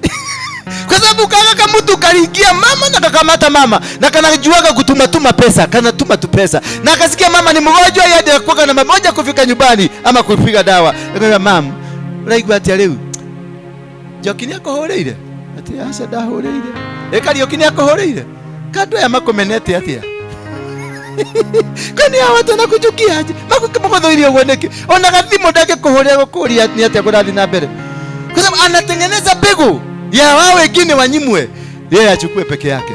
Kwa sababu kaka kamutu kaliingia mama na kakamata mama na kanajuaga kutuma tuma pesa, kanatuma tu pesa. Na akasikia mama ni mgonjwa, yeye ndiye alikuwa na mmoja kufika nyumbani ama kupiga dawa. Akamwambia mama, "Uraigua atia leo?" Njoki ni akuhureire? Ati aca ndahureire. Kariũki ni akuhureire? Kando ya makomenete atia? Kwani hawa watu wanakuchukia aje? Makukimugothoirie uguo niki? Ona gathimo ndangĩkũhũrĩra gũkũria ni atia kũrathiĩ na mbere. Kwa sababu anatengeneza mbegu ya wao wengine wanyimwe, yeye achukue peke yake.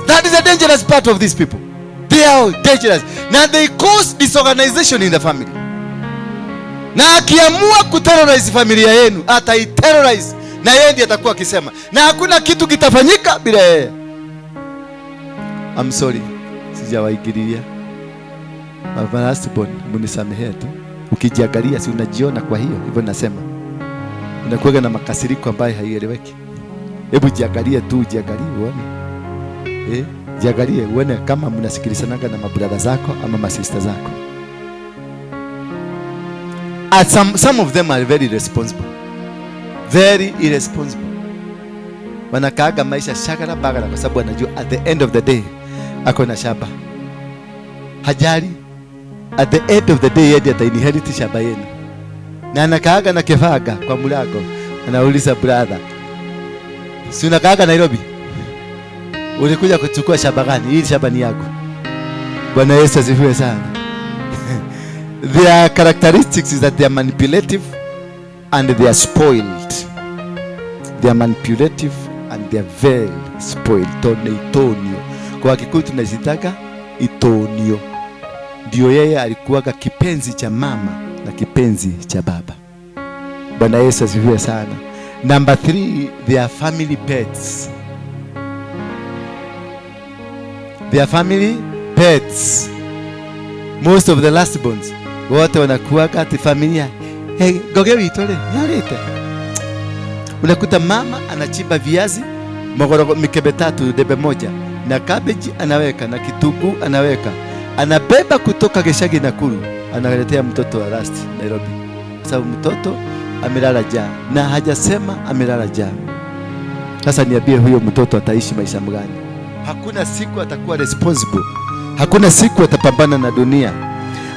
That is a dangerous part of these people. They are dangerous. Now they cause disorganization in the family. Na akiamua kuterrorize familia yenu, ataiterrorize. Na yeye ndiye atakuwa akisema. Na hakuna kitu kitafanyika bila yeye. I'm sorry, sijawaingililia. Firstborn, mnisamehe tu. Ukijiangalia si unajiona kwa hiyo, hivyo nasema. Unakuwa na makasiriko ambayo haieleweki. Hebu jiangalie tu, jiangalie uone. Jiangalie uone kama mnasikilizanaga na mabrother zako ama masista zako. Some of them are very irresponsible. Very irresponsible. Wanakaaga maisha shagara bagara kwa sababu wanajua at the end of the day ako na shamba. Hajali. At the end of the day yeye atainherit shamba yenu. Na anakaaga na kefaga kwa mlango. Anauliza brother, si unakaaga Nairobi? Ulikuja kuchukua shamba gani? Hii shamba ni yako. Bwana Yesu asifiwe sana. Their characteristics is that they are manipulative and they are spoiled. They are manipulative and they are very spoiled. Tone itonio. Kwa Kikuyu tunazitaka itonio. Ndio yeye alikuwaga kipenzi cha mama na kipenzi cha baba. Bwana Yesu asifiwe sana. Number 3, they are family pets. They are family pets. Most of the last borns wote wanakuwaga ati familia. Hey, goge witole nyarete. Unakuta mama anachimba viazi mogorogo mikebe tatu debe moja, na cabbage anaweka na kitunguu anaweka, anabeba kutoka Geshagi Nakuru analetea mtoto wa last Nairobi, sababu mtoto amelala njaa na hajasema amelala njaa. Sasa niambie, huyo mtoto ataishi maisha gani? Hakuna siku atakuwa responsible, hakuna siku atapambana na dunia.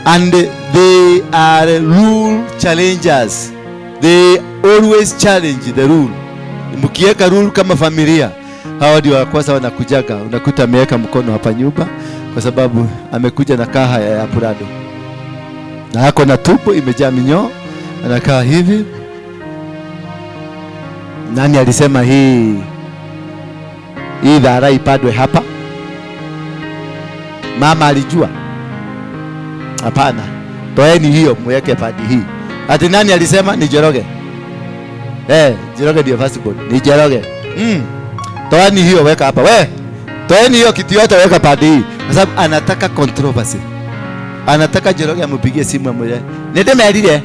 And they are rule challengers. They always challenge the rule. Mkiweka rule kama familia, hawa ndio wa kwanza wanakujaga. Unakuta ameweka mkono hapa nyumba kwa sababu amekuja na kaha ya Prado na ako na tubo imejaa minyoo, anakaa hivi. Nani alisema hii dhara ipadwe hapa? Mama alijua? Hapana, toeni hiyo muweke padi hii. Ati nani alisema? Ni Njoroge. Njoroge ndio first born. Ni Njoroge. Toeni hiyo weka hapa. We, toeni hiyo kitu yote weka padi hii. Kwa sababu anataka controversy. Anataka Njoroge ampigie simu amwambie, "Nende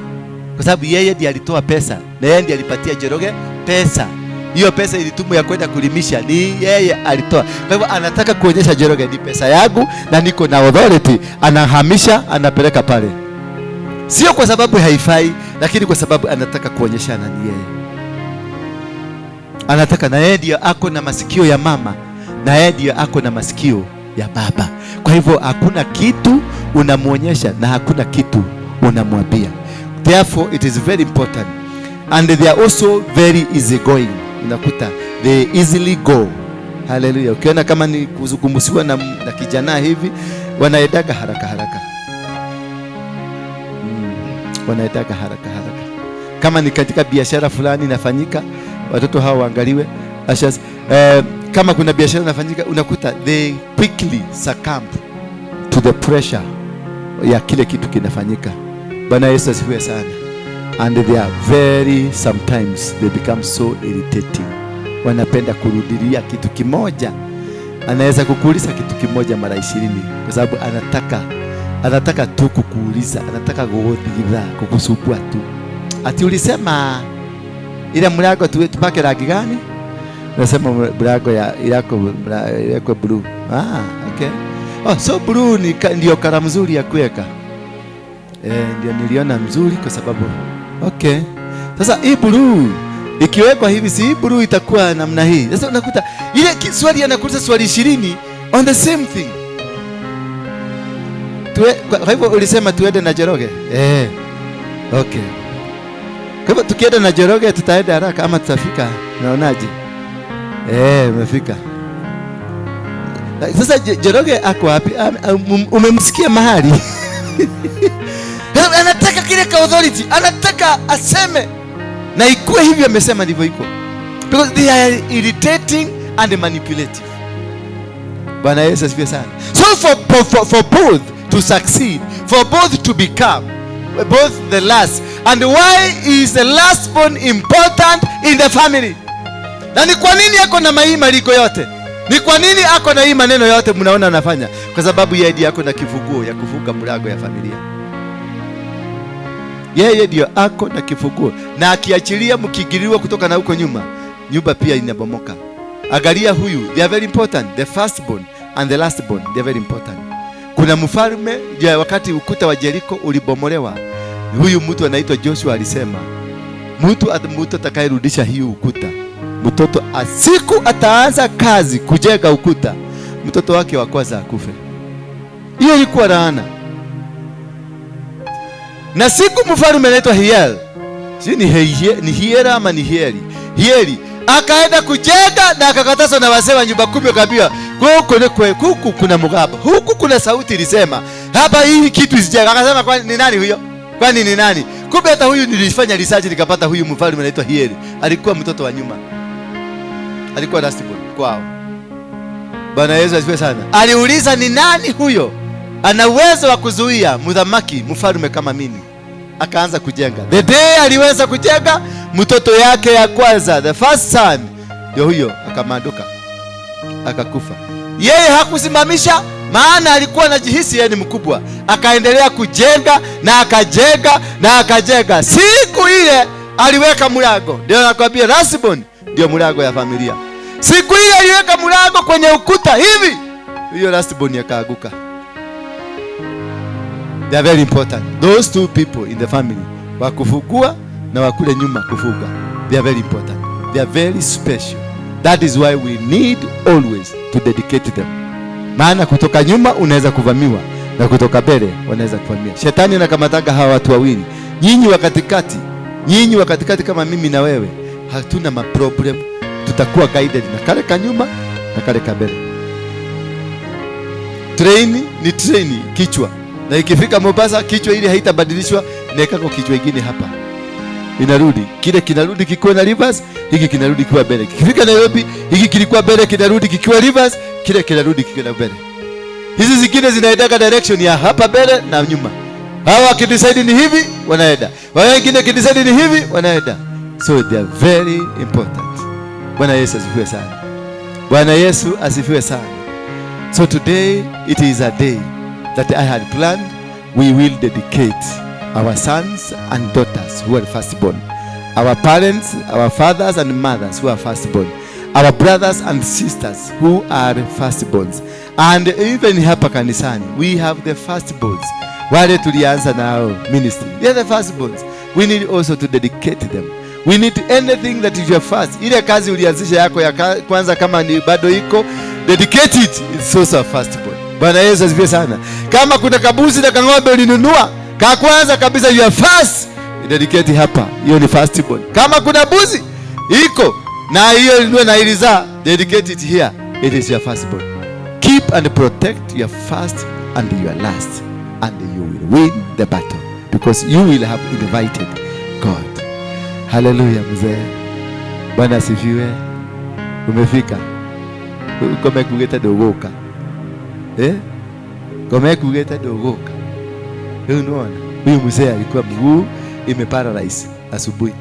Kwa sababu yeye ndiye alitoa pesa na yeye ndiye alipatia Njoroge pesa. Hiyo pesa ilitumwa ya kwenda kulimisha, ni yeye alitoa. Kwa hivyo anataka kuonyesha Njoroge ni pesa yangu na niko na authority. Anahamisha, anapeleka pale. Sio kwa sababu haifai, lakini kwa sababu anataka kuonyeshana ni yeye. Anataka, na yeye ndiye ako na masikio ya mama na yeye ndiye ako na masikio ya baba. Kwa hivyo hakuna kitu unamuonyesha na hakuna kitu unamwambia. Therefore it is very important. And they are also very easy going. Unakuta they easily go. Hallelujah. Ukiona kama ni kuzungumziwa na kijana hivi, wanaendaga haraka haraka. Wanaendaga haraka haraka. Kama ni katika biashara fulani inafanyika, watoto hao waangaliwe. Kama kuna biashara inafanyika, unakuta they quickly succumb to the pressure ya kile kitu kinafanyika. Bwana Yesu asifiwe sana. And they are very, sometimes they become so irritating. Wanapenda kurudilia kitu kimoja. Anaweza kukuuliza kitu kimoja mara 20 kwa sababu anataka tu kukuuliza, anataka kukuthigitha, kukusumbua tu. Ati ulisema ile mlango tupake rangi gani? Unasema mlango ya yako blue. Ah, okay. Oh, so blue ni ndio kala mzuri ya kuweka. Ndio niliona mzuri kwa sababu okay. Sasa hii blue ikiwekwa hivi, si hii blue itakuwa namna hii. Sasa unakuta ile swali anakuuliza swali 20 on the same thing. Kwa hivyo ulisema tuende na Njoroge? Okay. Kwa hivyo tukienda na Njoroge tutaenda haraka ama tutafika? Unaonaje? Umefika. Sasa Njoroge ako wapi? Umemsikia mahali? Anataka kile ka authority, anataka aseme na ikuwe hivyo amesema ndivyo iko. Because they are irritating and manipulative. Bwana Yesu asifiwe sana. So for both to succeed, for both to become both the last. And why is the last born important in the family? Na ni kwa nini ako na maliko yote? Ni kwa nini ako na hii maneno yote mnaona anafanya? Kwa sababu yeye ndiye ako na kifunguo ya kufunga mlango ya familia. Yeye ndiyo ako na kifunguo, na akiachilia mkigiriwa kutoka na huko nyuma, nyumba pia inabomoka. Angalia huyu, they are very important, the firstborn and the lastborn, they are very important. Kuna mfalme wakati ukuta wa Jericho ulibomolewa, huyu mtu anaitwa Joshua alisema, mtu atakayerudisha hii ukuta, mtoto asiku ataanza kazi kujenga ukuta, mtoto wake wa kwanza akufe. Hiyo ilikuwa laana. Na siku mfalme anaitwa Hiel, si ni Hiera ama ni Hieli? Hieli akaenda kujenga na akakatazwa na wazee wa nyumba 10, akaambiwa huku kuna mugaba, huku kuna sauti ilisema hapa hii kitu isijenga. Akasema kwani ni nani huyo? Kwani ni nani? Kumbe hata huyu nilifanya research nikapata huyu mfalme anaitwa Hieli alikuwa mtoto wa nyuma, alikuwa last born kwao. Bwana Yesu asifiwe sana. Aliuliza ni nani huyo ana uwezo wa kuzuia mudhamaki mfalme kama mimi. Akaanza kujenga. The day aliweza kujenga, mtoto yake ya kwanza, the first son, ndio huyo akamanduka. akakufa. Yeye hakusimamisha, maana alikuwa anajihisi yeye ni mkubwa. Akaendelea kujenga na akajenga na akajenga. Siku ile aliweka mlango. Ndio nakwambia lastborn ndio mlango ya familia. Siku ile aliweka mlango kwenye ukuta hivi, hiyo lastborn yakaaguka. They are very important. Those two people in the family, wakufugua na wakule nyuma kufuga. They are very important. They are very special. That is why we need always to dedicate them. Maana kutoka nyuma unaweza kuvamiwa na kutoka mbele wanaweza kuvamia. Shetani anakamataga hawa watu wawili. Nyinyi wa katikati, nyinyi wa katikati kama mimi na wewe, hatuna ma problem. Tutakuwa guided na kale ka nyuma na kale ka mbele. Train ni train kichwa. Na ikifika Mombasa kichwa ile haitabadilishwa, inaekako kichwa kingine hapa. Inarudi. Kile kinarudi kikiwa na reverse, hiki kinarudi kikiwa mbele. Kikifika Nairobi, hiki kilikuwa mbele kinarudi kikiwa reverse, kile kinarudi kikiwa mbele. Hizi zingine zinaendaka direction ya hapa mbele na nyuma. Hawa wakidecide ni hivi, wanaenda. Wale wengine wakidecide ni hivi, wanaenda. So they are very important. Bwana Yesu asifiwe sana. Bwana Yesu asifiwe sana. So today it is a day that I had planned. We will dedicate our sons and daughters who are firstborn, our parents, our fathers and mothers who are firstborn, our brothers and sisters who are firstborns. And even hapa kanisani, we have the firstborns. Wale tulianza nao ministry. They are the firstborns. We need also to dedicate them. We need anything that is your first. Ile kazi ulianzisha yako ya kwanza kama ni bado iko, dedicate it. It's also a firstborn. Bwana Yesu asifiwe sana. Kama kuna kabuzi na kang'ombe ulinunua, ka kwanza kabisa you are first, dedicate hapa. Hiyo ni firstborn. Kama kuna buzi iko na hiyo ulinunua na ilizaa, dedicate it here. It is your firstborn. Keep and protect your first and your last, and you will win the battle because you will have invited God. Hallelujah, mzee. Bwana asifiwe. Umefika. Ukome kugeta dogoka. Kome kugeta dogoka. Unaona? Huyu mzee alikuwa mguu imeparalyze asubuhi.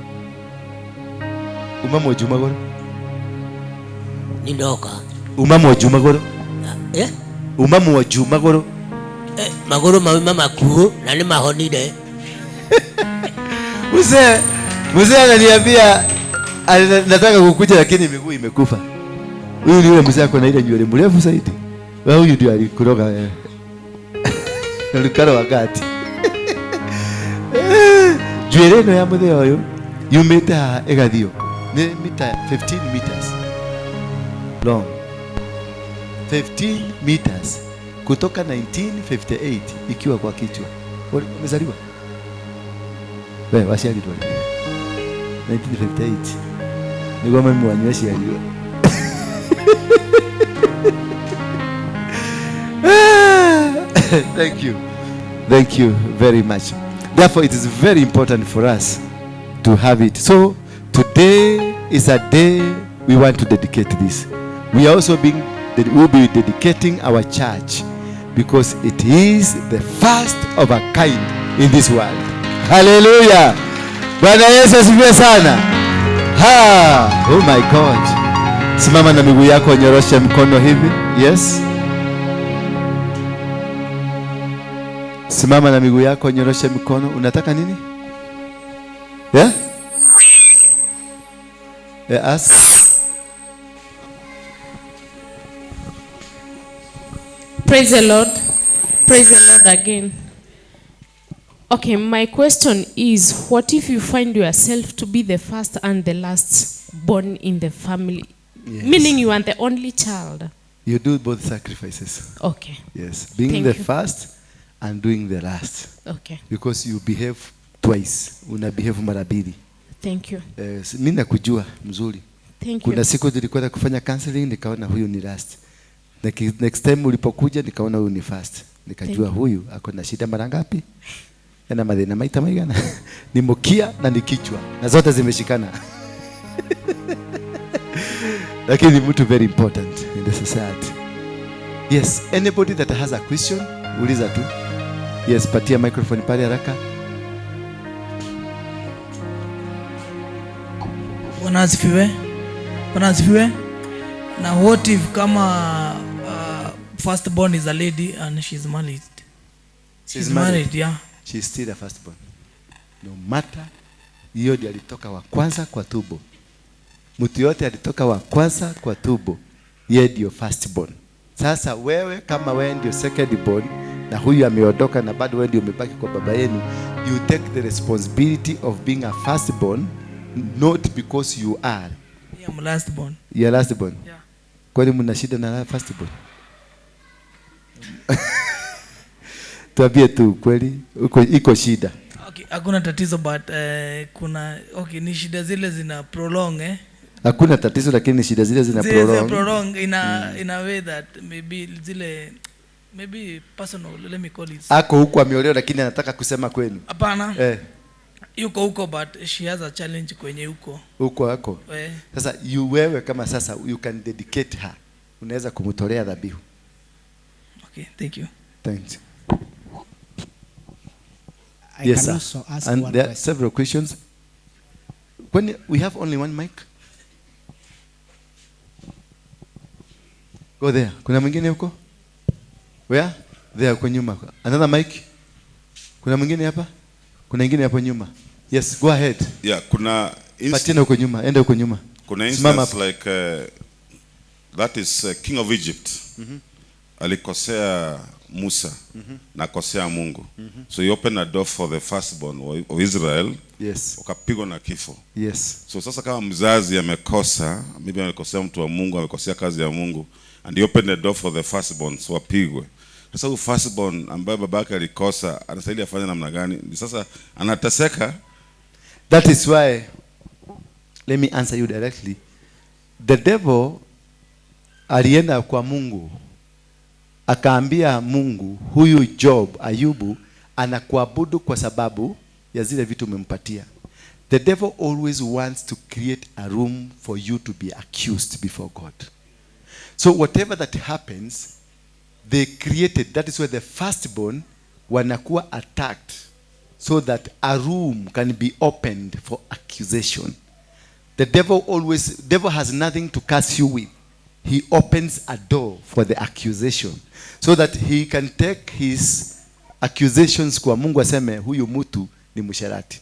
Umamo juma goro? Nindoka. Umamo juma goro? Eh? Umamo juma goro? Magoro mauma makuo na ni mahonide. Mzee ananiambia nataka kukuja lakini miguu imekufa. Huyu ni yule mzee ako na ile nywele mrefu zaidi. Wewe huyu ndio alikuroga wewe. Alikaro wakati. Njuĩrĩ ĩno ya mũthee ũyũ yumĩte haha ĩgathiĩ nĩ mita 15 meters long. 15 meters kutoka 1958 ikiwa kwa kichwa. Umezaliwa? Wewe washaritwa 1958. Niguo mami wanyu aciarirwo. Thank you. Thank you very much. Therefore, it is very important for us to have it. So, today is a day we want to dedicate this. We are also we'll be dedicating our church because it is the first of a kind in this world. Hallelujah. Bwana Yesu asifiwe sana. Ha, oh my God. Simama na miguu yako, nyoroshe mkono hivi. Yes. Simama na miguu yako, nyoroshe mkono. Unataka nini? Yeah? Yeah, ask. Praise the Lord. Praise the Lord again. Okay, my question is, what if you find yourself to be the first and the last born in the family? Yes. Meaning you are the only child. You do both sacrifices. Okay. Yes. Being Thank the you. First and doing the last. Okay. Because you behave twice. Una behave mara mbili. Thank you. Mimi nakujua mzuri. Thank Kuna you. siku nilikwenda kufanya counseling nikaona huyu ni last. Next time ulipokuja nikaona huyu ni first. Nikajua huyu ako na shida mara ngapi? Yana mathina maita maigana. Ni mkia na ni kichwa. Na zote zimeshikana. Lakini ni mtu very important in the society. Yes, anybody that has a question, uliza tu. Yes, patia microphone pale haraka. Bwana asifiwe. Bwana asifiwe. Na what if kama firstborn is a lady and she's married? She's married, yeah. She's still a firstborn. No matter, hiyo ndiyo alitoka wa kwanza kwa tumbo. Mtu yote alitoka wa kwanza kwa tumbo, yeye ndio firstborn. Sasa wewe kama wewe ndio secondborn na huyu ameondoka na bado wewe ndio umebaki kwa baba yenu, you take the responsibility of being a firstborn, not because you are. Yeah, I'm lastborn. You are lastborn. Yeah. Kwani mna shida na firstborn? Tuambie tu kweli, iko shida. Okay, hakuna tatizo but kuna okay, ni shida zile zina prolong Hakuna tatizo lakini shida zile zina prolong. Prolong in a way that maybe zile maybe personal, let me call it. Ako huko ameolewa lakini anataka kusema kwenu. Hapana. Yuko huko but she has a challenge kwenye huko. Huko ako. Sasa you wewe kama sasa you can dedicate her. Unaweza kumtolea dhabihu. Okay, thank you. Thanks. I yes, can sir. Also ask and one there are question. Several questions. When we have only one mic. Go there. Kuna mwingine huko? Where? There kwa nyuma. Another mic. Kuna mwingine hapa? Kuna mwingine hapo nyuma. Yes, go ahead. Yeah, kuna Patina huko nyuma, enda huko nyuma. Kuna instance like that is King of Egypt. Mm-hmm. Alikosea Musa na kosea Mungu. So he opened a door for the firstborn of Israel. Yes. Ukapigwa na kifo. Yes. So sasa kama mzazi amekosa, maybe amekosea mtu wa Mungu, amekosea kazi ya Mungu, and he opened the door for the firstborn, so wapigwe. Sasa huyu firstborn ambaye babake alikosa, anastahili afanye namna gani? Sasa anateseka. That is why, let me answer you directly. The devil alienda kwa Mungu. Akaambia Mungu, huyu Job, Ayubu, anakuabudu kwa sababu ya zile vitu umempatia. The devil always wants to create a room for you to be accused before God. So whatever that happens, they created, that is where the firstborn wanakuwa attacked so that a room can be opened for accusation. The devil has nothing to curse you with. He opens a door for the accusation so that he can take his accusations kwa Mungu aseme huyu mtu ni msherati.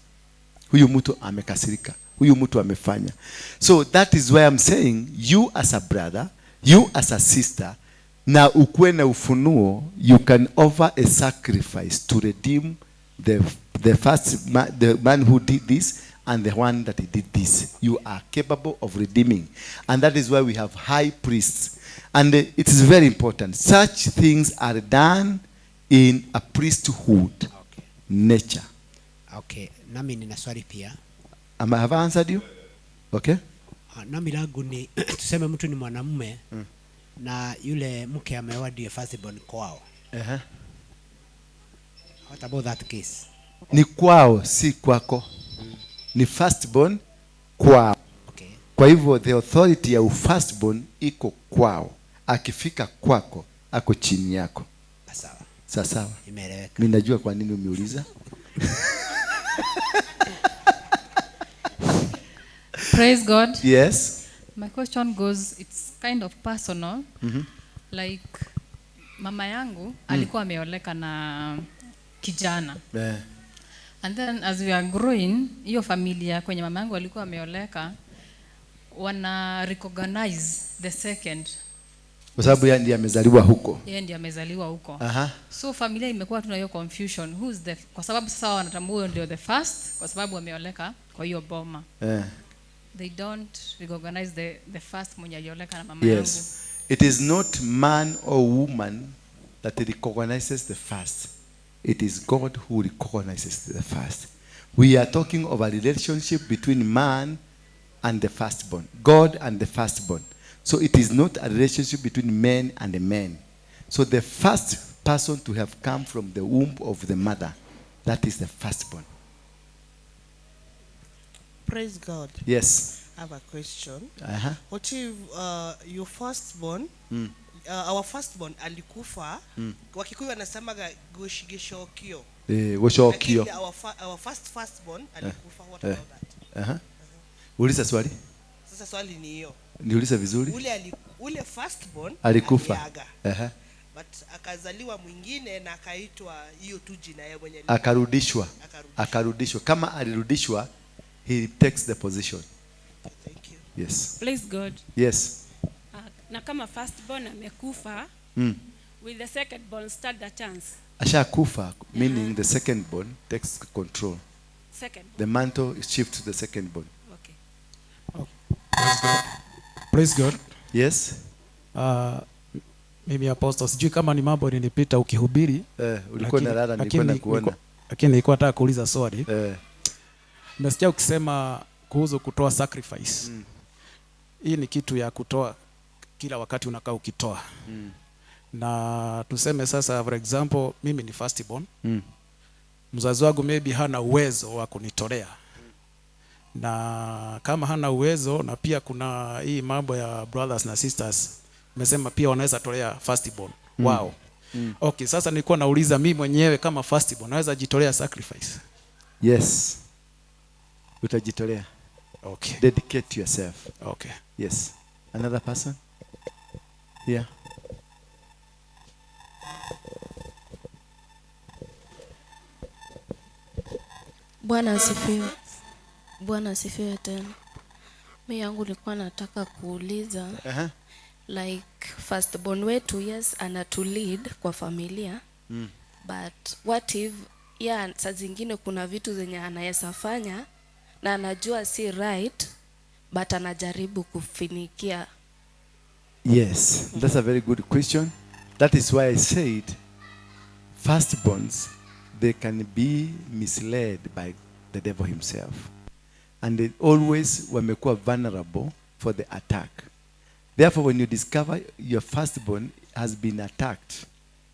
Huyu mtu amekasirika. Huyu mtu amefanya. So that is why I'm saying you as a brother, you as a sister, na ukuwe na ufunuo, you can offer a sacrifice to redeem the first the man who did this and the one that did this. You are capable of redeeming. And that is why we have high priests. And it is very important. Such things are done in a priesthood nature. Okay. Nami nina swali pia. Have I answered you? Okay. Nami langu ni tuseme mtu ni mwanamume na yule mke ameoa ndiye firstborn kwao. What about that case? Ni kwao, si kwako. Ni firstborn kwao. Okay. Kwa hivyo the authority ya firstborn iko kwao. Akifika kwako ako chini yako. Sawa. Sawa. Imeeleweka. Mimi najua kwa nini umeuliza. Praise God. Yes. My question goes, it's kind of personal. Mm-hmm. Like mama yangu alikuwa ameoleka na kijana. Yeah. And then as we are growing, hiyo familia kwenye mama yangu alikuwa ameoleka wana recognize the second. Kwa sababu yeye ndiye amezaliwa huko. Yeye ndiye amezaliwa huko. Aha. So familia imekuwa tuna hiyo confusion, who's the, kwa sababu sasa wanatambua ndio the first kwa sababu ameoleka kwa hiyo boma. Yeah. They don't recognize the first mwenye alioleka na mama yangu. Yes. It is not man or woman that recognizes the first. It is God who recognizes the first. We are talking of a relationship between man and the firstborn. God and the firstborn. So it is not a relationship between men and the men. So the first person to have come from the womb of the mother, that is the firstborn. Praise God. Yes. I have a question. Uh-huh. What if your firstborn, our firstborn alikufa, Wakikuyu wanasemaga goshigeshokio. Goshokio. Our firstborn alikufa. What about that? Uh-huh. Uliza swali. Sasa swali ni hiyo. Niulize vizuri. Ule firstborn alikufa. Aliaga. But akazaliwa mwingine na akaitwa hiyo tu jina yeye mwenyewe. Akarudishwa. Akarudishwa. Kama alirudishwa, he takes the position. Thank you. Yes. Praise God. Yes. Na kama firstborn amekufa, will the second born start the chance? Ashakufa, meaning the second born takes control. Second born. The mantle is shifted to the second born. Okay. Praise God. Praise God. Yes. Mimi Apostle, sijui kama ni mambo nilipita ukihubiri. Ulikuwa unalala, nilikuwa nakuona. Lakini nilikuwa nataka kuuliza swali. Nimesikia ukisema kuhusu kutoa sacrifice. Hii ni kitu ya kutoa kila wakati unakaa ukitoa. Na tuseme sasa, for example, mimi ni firstborn. Mzazi wangu maybe hana uwezo wa kunitolea. Na kama hana uwezo, na pia kuna hii mambo ya brothers na sisters, umesema pia wanaweza tolea firstborn wao. Okay, sasa nilikuwa nauliza mimi mwenyewe kama firstborn naweza jitolea sacrifice? Yes. Utajitolea. Okay. Dedicate yourself. Okay. Yes. Another person? Yeah. Bwana asifiwe. Bwana asifiwe tena. Mimi yangu nilikuwa nataka kuuliza like firstborn wetu, yes, anatu lead kwa familia. But what if saa zingine kuna vitu zenye anaweza fanya na anajua si right, but anajaribu kufinikia. Yes, that's a very good question. That is why I said firstborns, they can be misled by the devil himself. And they always wamekuwa vulnerable for the attack. Therefore, when you discover your firstborn has been attacked,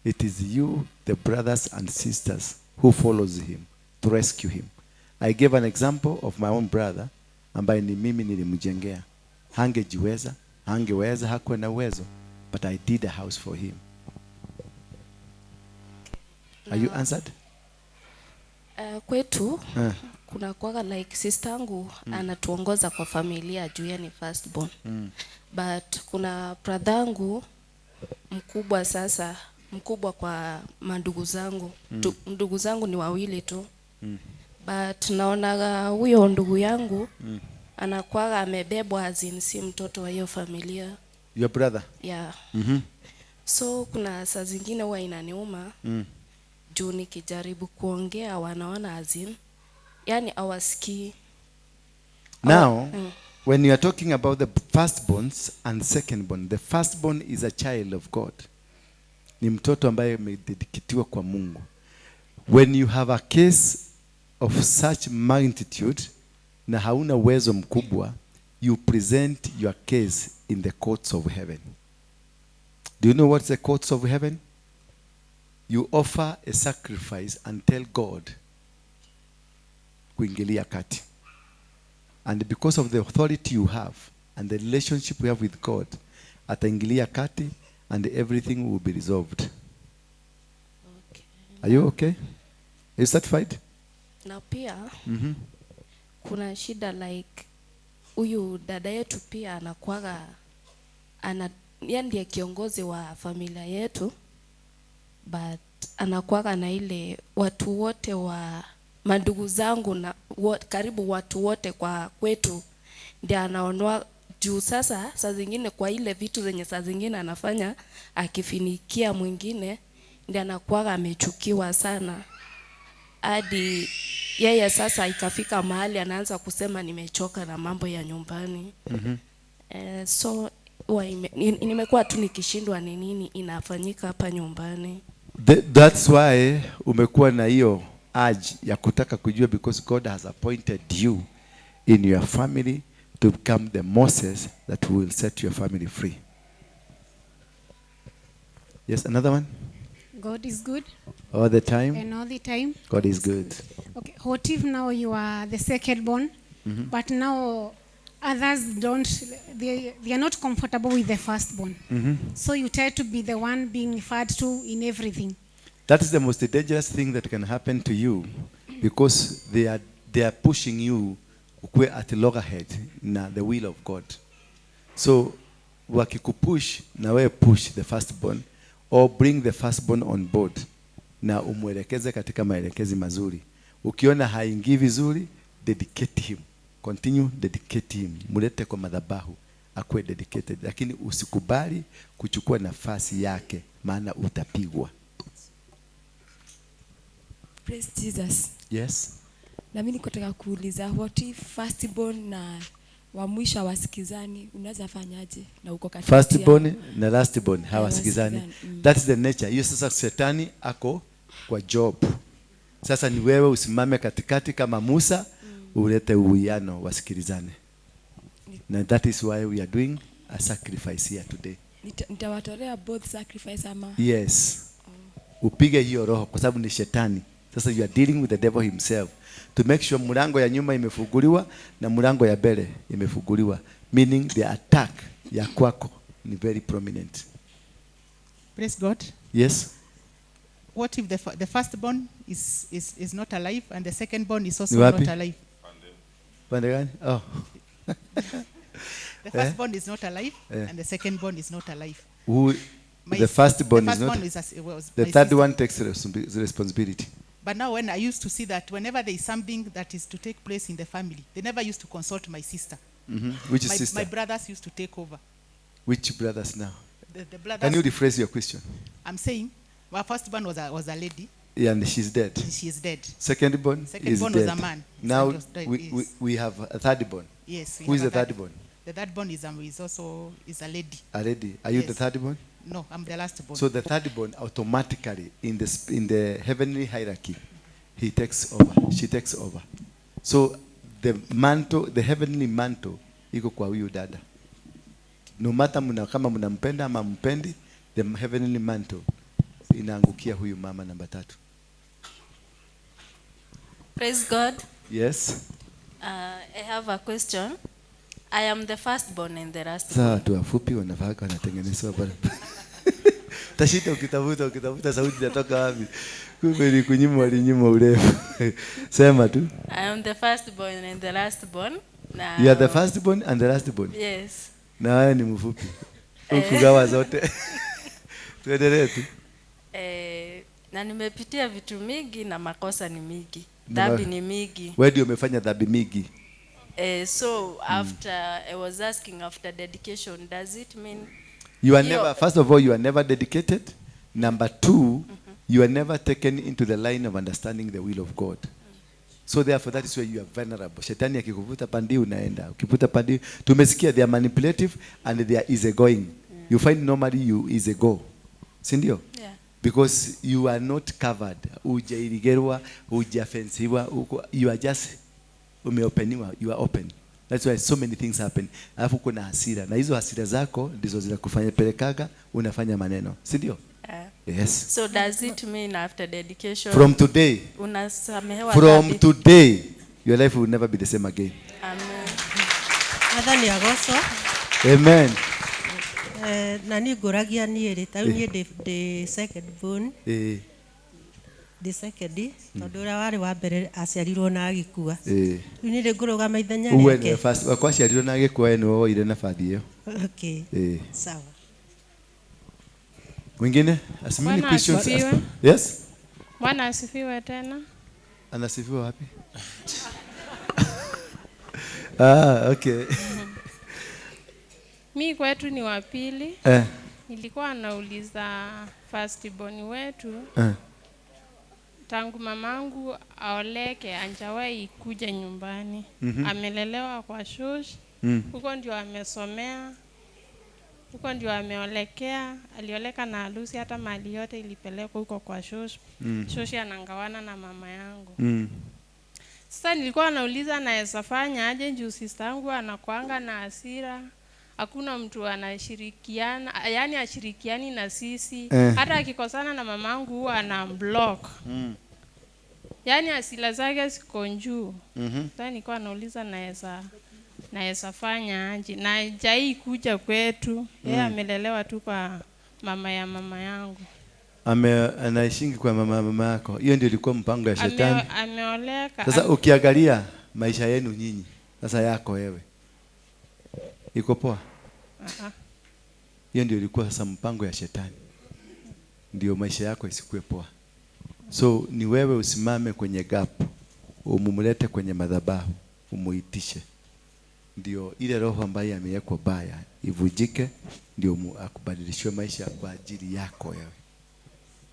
it is you, the brothers and sisters, who follows him to rescue him. I gave an example of my own brother ambaye ni mimi nilimjengea. Hangejiweza, hangeweza, hakuwa na uwezo, but I did a house for him. Are you answered? Kwetu kuna kuwaga like sister yangu anatuongoza kwa familia juu yeye ni firstborn. But kuna brother yangu mkubwa sasa, mkubwa kwa mandugu zangu. Ndugu zangu ni wawili tu. But naona huyo ndugu yangu anakuwa amebebwa as in si mtoto wa hiyo familia. Your brother? Yeah. So kuna saa zingine huwa inaniuma. Juu nikijaribu kuongea wanaona as in, yani hawasikii. Now, when you are talking about the firstborns and secondborn, the firstborn is a child of God. Ni mtoto ambaye amededikitiwa kwa Mungu. When you have a case of such magnitude na hauna uwezo mkubwa, you present your case in the courts of heaven. Do you know what's the courts of heaven? You offer a sacrifice and tell God kuingilia kati. And because of the authority you have and the relationship you have with God, ataingilia kati and everything will be resolved. Okay. Are you okay? Are you satisfied? Na pia kuna shida like huyu dada yetu pia anakuwaga yeye ndiye kiongozi wa familia yetu, but anakuwaga na ile watu wote wa mandugu zangu na karibu watu wote kwa kwetu ndiye anaonwa juu. Sasa saa zingine kwa ile vitu zenye saa zingine anafanya akifinikia mwingine ndiye anakuwaga amechukiwa sana, hadi yeye sasa ikafika mahali anaanza kusema nimechoka na mambo ya nyumbani. So nimekuwa tu nikishindwa ni nini inafanyika hapa nyumbani. That's why umekuwa na hiyo urge ya kutaka kujua, because God has appointed you in your family to become the Moses that will set your family free. Yes, another one? God is good. All the time. And all the time. God is good. Okay, what if now you are the second born, but now others don't, they are not comfortable with the firstborn. So you try to be the one being referred to in everything. That is the most dangerous thing that can happen to you, because they are pushing you ukue at loggerhead na the will of God. So wakikupush na wewe push the firstborn or bring the firstborn on board na umwelekeze katika maelekezi mazuri. Ukiona haingii vizuri, dedicate him. Continue dedicate him. Mulete kwa madhabahu akuwe dedicated, lakini usikubali kuchukua nafasi yake, maana utapigwa. Praise Jesus. Yes. Na mimi niko nataka kuuliza, what if firstborn na wa mwisho hawasikizani, unaweza fanyaje na uko katikati yao? Firstborn na lastborn hawasikizani. Hawasikizani. That is the nature. Hiyo sasa shetani ako kwa job. Sasa ni wewe usimame katikati kama Musa, ulete uwiano, wasikilizane. Na that is why we are doing a sacrifice here today. Nitawatolea both sacrifice ama? Yes. Upige hiyo roho kwa sababu ni shetani. Sasa you are dealing with the devil himself to make sure mlango ya nyuma imefunguliwa na mlango ya mbele imefunguliwa, meaning the attack ya kwako ni very prominent. Praise God. Yes. What if the firstborn is not alive and the secondborn is also Ni wapi? not alive? Pande gani? Oh. The firstborn is not alive and the secondborn is not alive. Who, the firstborn The is not, firstborn is as, was the my third sister. one takes responsibility. But now when I used to see that whenever there is something that is to take place in the family, they never used to consult my sister. Which sister? My brothers used to take over. Which brothers now? The brothers. Can you rephrase your question? I'm saying my firstborn was a lady. Yeah, and she's dead. She is dead. Second born Second is born dead. was a man. Now Was dead, yes. we have a third born. Yes. We Who is have the a third born? The third born is also a lady. A lady. Are you the Yes. third born? No, I'm the last born. So the third born automatically in the heavenly hierarchy, he takes over. She takes over. So the mantle, the heavenly mantle, iko kwa huyu dada. No matter kama mnampenda ama mpendi, the heavenly mantle inaangukia huyu mama namba 3. Praise God. Yes. I have a question. I am the firstborn and the last. Sasa watu wafupi wanafaka wanatengenezwa pale. Tashita ukitafuta sauti inatoka wapi? Kumbe ni kunyima, walinyima urefu. Sema tu. I am the firstborn and the lastborn. Na You are the firstborn and the lastborn. Yes. Na wewe ni mfupi. Ukugawa zote. Tuendelee tu. Na nimepitia vitu mingi na makosa ni mingi. Dhambi ni mingi. Wewe ndio umefanya dhambi mingi. So after I was asking after dedication, does it mean you are never, first of all, you are never dedicated. Number 2, you are never taken into the line of understanding the will of God. So therefore that is where you are vulnerable. Shetani akikuvuta pandi unaenda. Ukivuta pandi, tumesikia they are manipulative and they are easy going. You find normally you easy go. Si ndio? Yeah. Because you are not covered. Hujairigerwa, hujafensiwa, you are just umeopeniwa, you are open. That's why so many things happen. Alafu kuna hasira. Na hizo hasira zako ndizo zinakufanya pelekaga unafanya maneno. Si ndio? Yes. So does it mean after dedication From today, unasamehewa from dhambi? today your life will never be the same again. Amen. Athani agoco. Amen. Na ni ngũragia niĩ rĩ, ta rĩu niĩ ndĩ second born. Ndĩ second, tondũ ũrĩa warĩ wa mbere aciarirwo na agĩkua. Rĩu niĩ rĩ ngũrũgama ithenya Uwe rĩake. nĩwe first, wakwa aciarirwo na agĩkua, we nĩwe woire nabathi ĩyo. Okay. Sawa. Mwingine? As many Bwana questions as asifiwe. Yes? Bwana asifiwe tena. Anasifiwa wapi? Ah, okay. Mi kwetu ni wa pili. Nilikuwa nauliza firstborn wetu. Tangu mamangu aoleke hajawahi kuja nyumbani. Amelelewa kwa shush. Huko ndio amesomea. Huko ndio ameolekea. Alioleka na harusi, hata mali yote ilipelekwa huko kwa shush. Shush anangawana na mama yangu. Sasa nilikuwa nauliza naweza fanya aje juu sister yangu anakuanga na hasira. Hakuna mtu anashirikiana, yani ashirikiani na sisi. Hata akikosana na mamangu huwa anamblock. Yaani hasira zake ziko juu. Sasa nilikuwa nauliza naweza fanya aje? Na hajai kuja kwetu. Yeye amelelewa tu kwa mama ya mama yangu. Anaishingi kwa mama yako. Hiyo ndio ilikuwa mpango ya shetani. Ameoleka. Sasa ukiangalia maisha yenu nyinyi, sasa yako wewe. Iko poa? Ah, ah. Hiyo ndio ilikuwa sasa mpango ya shetani, ndio maisha yako isikuwe poa. So ni wewe usimame kwenye gap, umumlete kwenye madhabahu, umuitishe, ndio ile roho ambayo amewekwa baya ivujike, ndio akubadilishwe maisha kwa ajili yako wewe.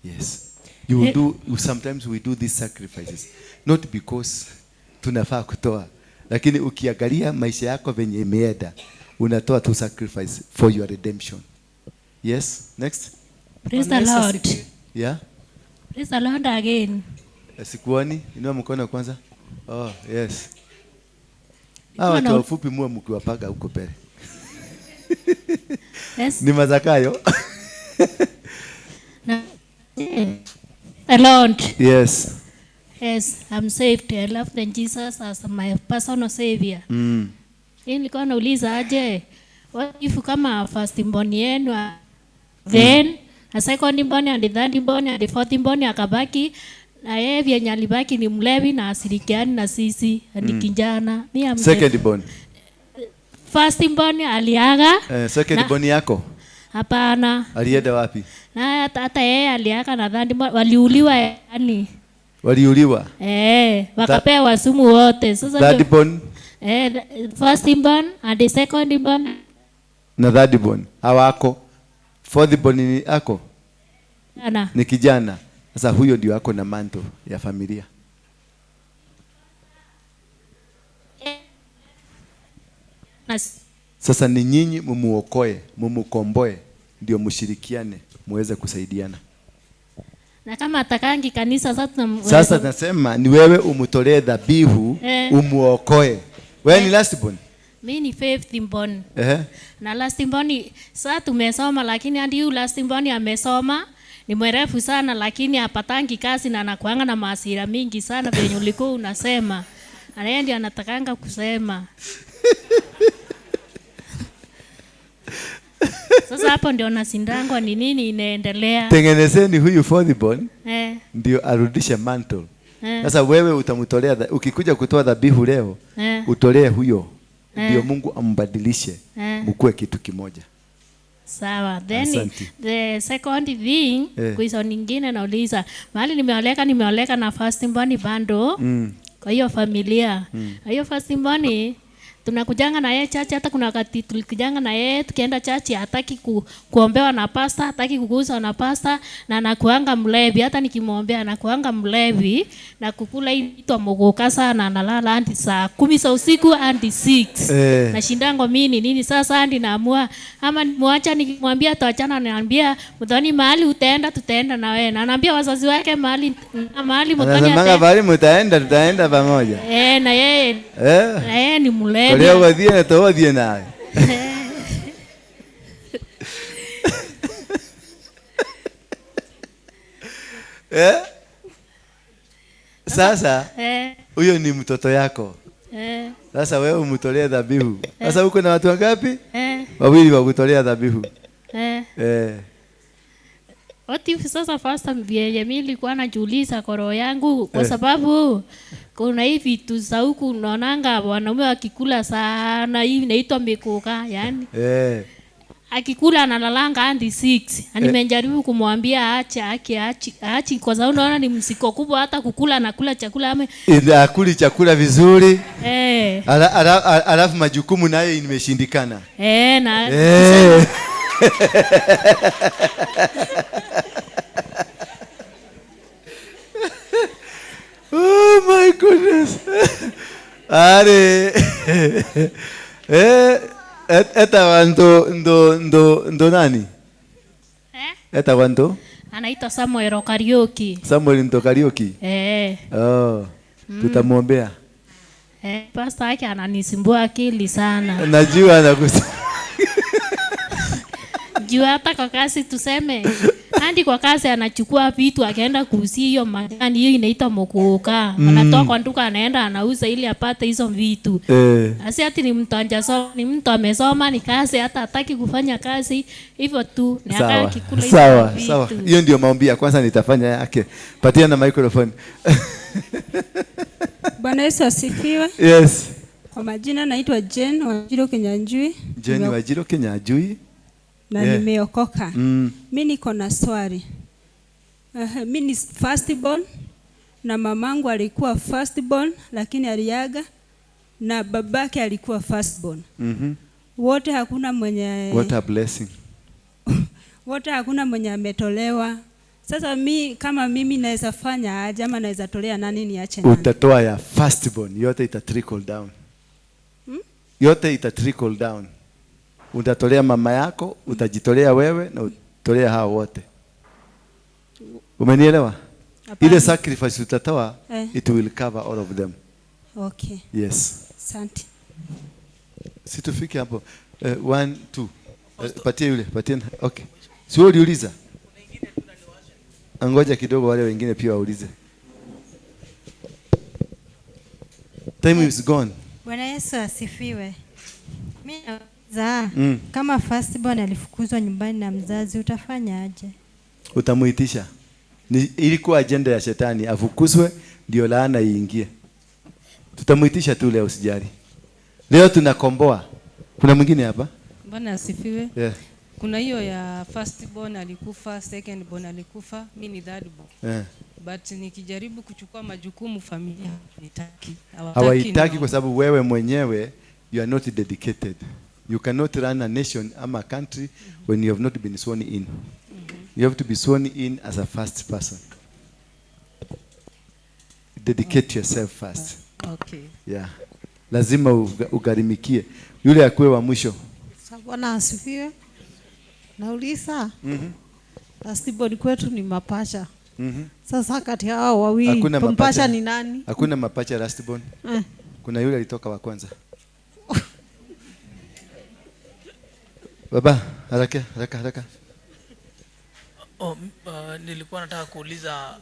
Yes. You will do, sometimes we do these sacrifices not because tunafaa kutoa, lakini ukiangalia maisha yako venye imeenda, unatoa tu sacrifice for your redemption. Yes, next. Praise the Lord. Yeah. Praise the Lord again. Sikuoni, inua mkono kwanza. Oh, yes. Hawa watu wafupi muwe mkiwapaga huko mbele. Yes. Ni Mazakayo. The Lord. Yes. Yes, I'm saved. I love the Jesus as my personal savior. Hii nilikuwa nauliza aje, what if kama first born yenu, then a second born and the third born and the fourth born akabaki na yeye vyenye alibaki ni mlevi na asirikiani na sisi ni kijana. Mimi am second born. First born aliaga. Second born yako? Hapana. Alienda wapi? Na hata yeye aliaga na third born, waliuliwa yani. Waliuliwa? Wakapewa sumu wote. Sasa third born? First born and the second born. Na third born hawako. Fourth born ni ako? Ana. Ni kijana. Sasa huyo ndio ako na manto ya familia. Sasa ni nyinyi mumuokoe, mumukomboe, ndio mshirikiane, muweze kusaidiana. Na kama atakangi kanisa sasa sasa nasema ni wewe umutolee dhabihu, umuokoe. Wewe ni last born? Mimi ni fifth born. Na last born sasa tumesoma, lakini hadi huyu last born amesoma ni mwerefu sana, lakini hapatangi kazi na anakuanga na maasira mingi sana venye ulikuwa unasema. Anaye ndiye anatakanga kusema. Sasa hapo ndio nasindangwa ni nini inaendelea. Tengenezeni huyu fourth born ndio arudishe mantle. Sasa wewe utamtolea, ukikuja kutoa dhabihu leo, utolee huyo ndio Mungu ambadilishe, mkue kitu kimoja. Sawa. Then asante. The second thing, question nyingine nauliza, mahali nimeoleka na first born bando. Kwa hiyo familia. Hiyo first born tunakujanga na yeye church, hata kuna wakati tulikujanga na yeye tukienda church hataki kuombewa na pastor, hataki kuguswa na pastor, na anakuanga mlevi. Hata nikimwombea anakuanga mlevi na kukula inaitwa mogoka sana, analala hadi saa 10 za usiku hadi 6. Nashindango mimi nini sasa, hadi naamua ama muacha, nikimwambia tuachana, ananiambia mdhani mahali utaenda tutaenda na wewe, na anaambia wazazi wake mahali mdhani ataenda, mahali mtaenda tutaenda pamoja. Na yeye na yeye ni mlevi. Leo wadie towadie naye. Sasa huyo ni mtoto yako. Sasa wewe umtolee dhabihu. Sasa uko na watu wangapi? Wawili wa kutolea dhabihu. What if sasa first vyenye mimi nilikuwa najiuliza kwa roho yangu, kwa sababu kuna hivi vitu za huku unaonanga wanaume wakikula sana, hii inaitwa mikuka yani. Akikula analalanga hadi 6. Nimejaribu kumwambia aache aache kwa sababu unaona ni msiko kubwa, hata kukula anakula chakula ame akuli chakula vizuri. Alafu majukumu nayo imeshindikana. Na Oh my goodness. Are. Eta ndo nani? Eta wanto? Anaitwa Samuel Kariuki. Samuel ndo Kariuki? Oh. Tutamwombea. Pastor yake ananisumbua akili sana. Najua anakusumbua. Juu hata kwa kazi tuseme, hadi kwa kazi anachukua vitu akaenda kuuzia hiyo majani, hiyo inaitwa mokuka. Anatoa kwa duka anaenda anauza ili apate hizo vitu. Asi ati ni mtu anjasoma, ni mtu amesoma, ni kazi hata hataki kufanya kazi, hivyo tu ni akaki kula hizo vitu. Sawa. Hiyo ndio maombi ya kwanza nitafanya yake. Patia na microphone. Bwana Yesu asifiwe. Yes. Kwa majina naitwa Jane Wanjiru Kinyanjui. Jane Wanjiru Kinyanjui. Na nimeokoka. Mimi niko na swali. Mimi ni first born na mamangu alikuwa first born lakini aliaga, na babake alikuwa first born. Wote hakuna mwenye. What a blessing. Wote hakuna mwenye ametolewa. Sasa mi kama mimi naweza fanya aje ama naweza tolea nani niache nani? Utatoa ya first born, yote ita trickle down. Yote ita trickle down. Utatolea mama yako, utajitolea wewe na utolea hao wote. Umenielewa? Ile sacrifice utatoa, it will cover all of them. Okay. Yes. Asante. Situfike hapo. 1 2. Patie yule, patie. Okay. Sio uliuliza? Angoja kidogo wale wengine pia waulize. Time is gone. Bwana Yesu asifiwe. Mimi nauliza, kama firstborn alifukuzwa nyumbani na mzazi utafanya aje? Utamuitisha. Ni ilikuwa agenda ya shetani afukuzwe ndio laana iingie. Tutamuitisha tu leo, usijali. Leo tunakomboa. Kuna mwingine hapa? Bwana asifiwe. Yeah. Kuna hiyo ya firstborn alikufa, secondborn alikufa, mimi ni thirdborn. Yeah. But nikijaribu kuchukua majukumu familia hawaitaki. Hawaitaki kwa sababu wewe mwenyewe you are not dedicated. You cannot run a nation ama a country when you have not been sworn in. You have to be sworn in as a first person. Dedicate yourself first. Okay. Yeah. Lazima ugharimikie. Yule akuwe wa mwisho. Bwana asifiwe. Nauliza. Lastborn kwetu ni mapacha. Sasa kati hao wawili mpacha ni nani? Hakuna mapacha lastborn. Kuna yule alitoka wa kwanza. Baba, haraka haraka haraka. Nilikuwa nataka kuuliza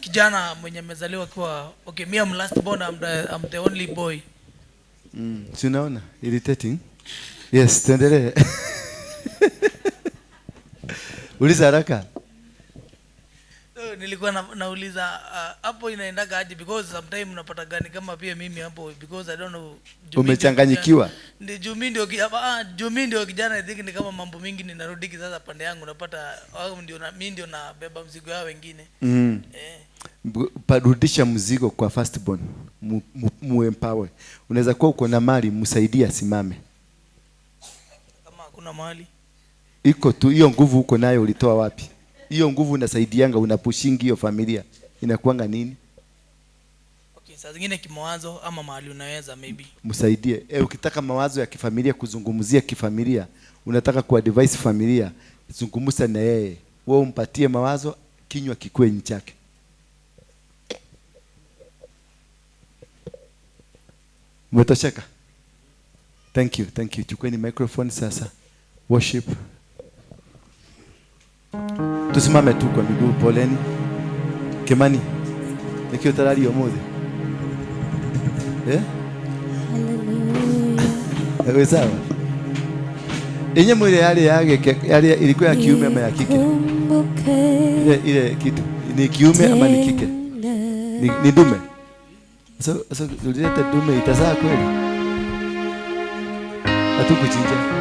kijana mwenye amezaliwa kwa okay, me I'm last born, I'm the only boy. Si unaona irritating? Yes, tuendelee. Uliza haraka. Nilikuwa nauliza hapo inaendaga aje, because sometimes unapata gani kama pia mimi hapo, because I don't know, umechanganyikiwa. Ndio juu ndio kijana, I think ni kama mambo mingi ninarudi sasa pande yangu napata wao ndio na mimi ndio nabeba mzigo wao wengine. Parudisha mzigo kwa firstborn, muempower. Unaweza kuwa uko na mali, msaidie asimame. Kama hakuna mali iko tu hiyo nguvu uko nayo ulitoa wapi? Hiyo nguvu unasaidianga, unapushingi hiyo familia. Inakuanga nini? Okay, saa zingine kimawazo ama mahali unaweza maybe. Msaidie. Ukitaka mawazo ya kifamilia, kuzungumzia kifamilia, unataka kuadvise familia, zungumza na yeye. Wewe umpatie mawazo, kinywa kikue ni chake. Umetosheka? Thank you, thank you. Chukueni microphone sasa. Worship. Tusimame tu kwa miguu, poleni. Kimani, nikio tarari omoze. Hallelujah. Sawa. Enye mwile yale yale ilikuwa ya kiume ama ya kike? Ile kitu ni kiume ama ni kike? Ni dume. So ulileta dume itazaa kweli? Hatukuchinja.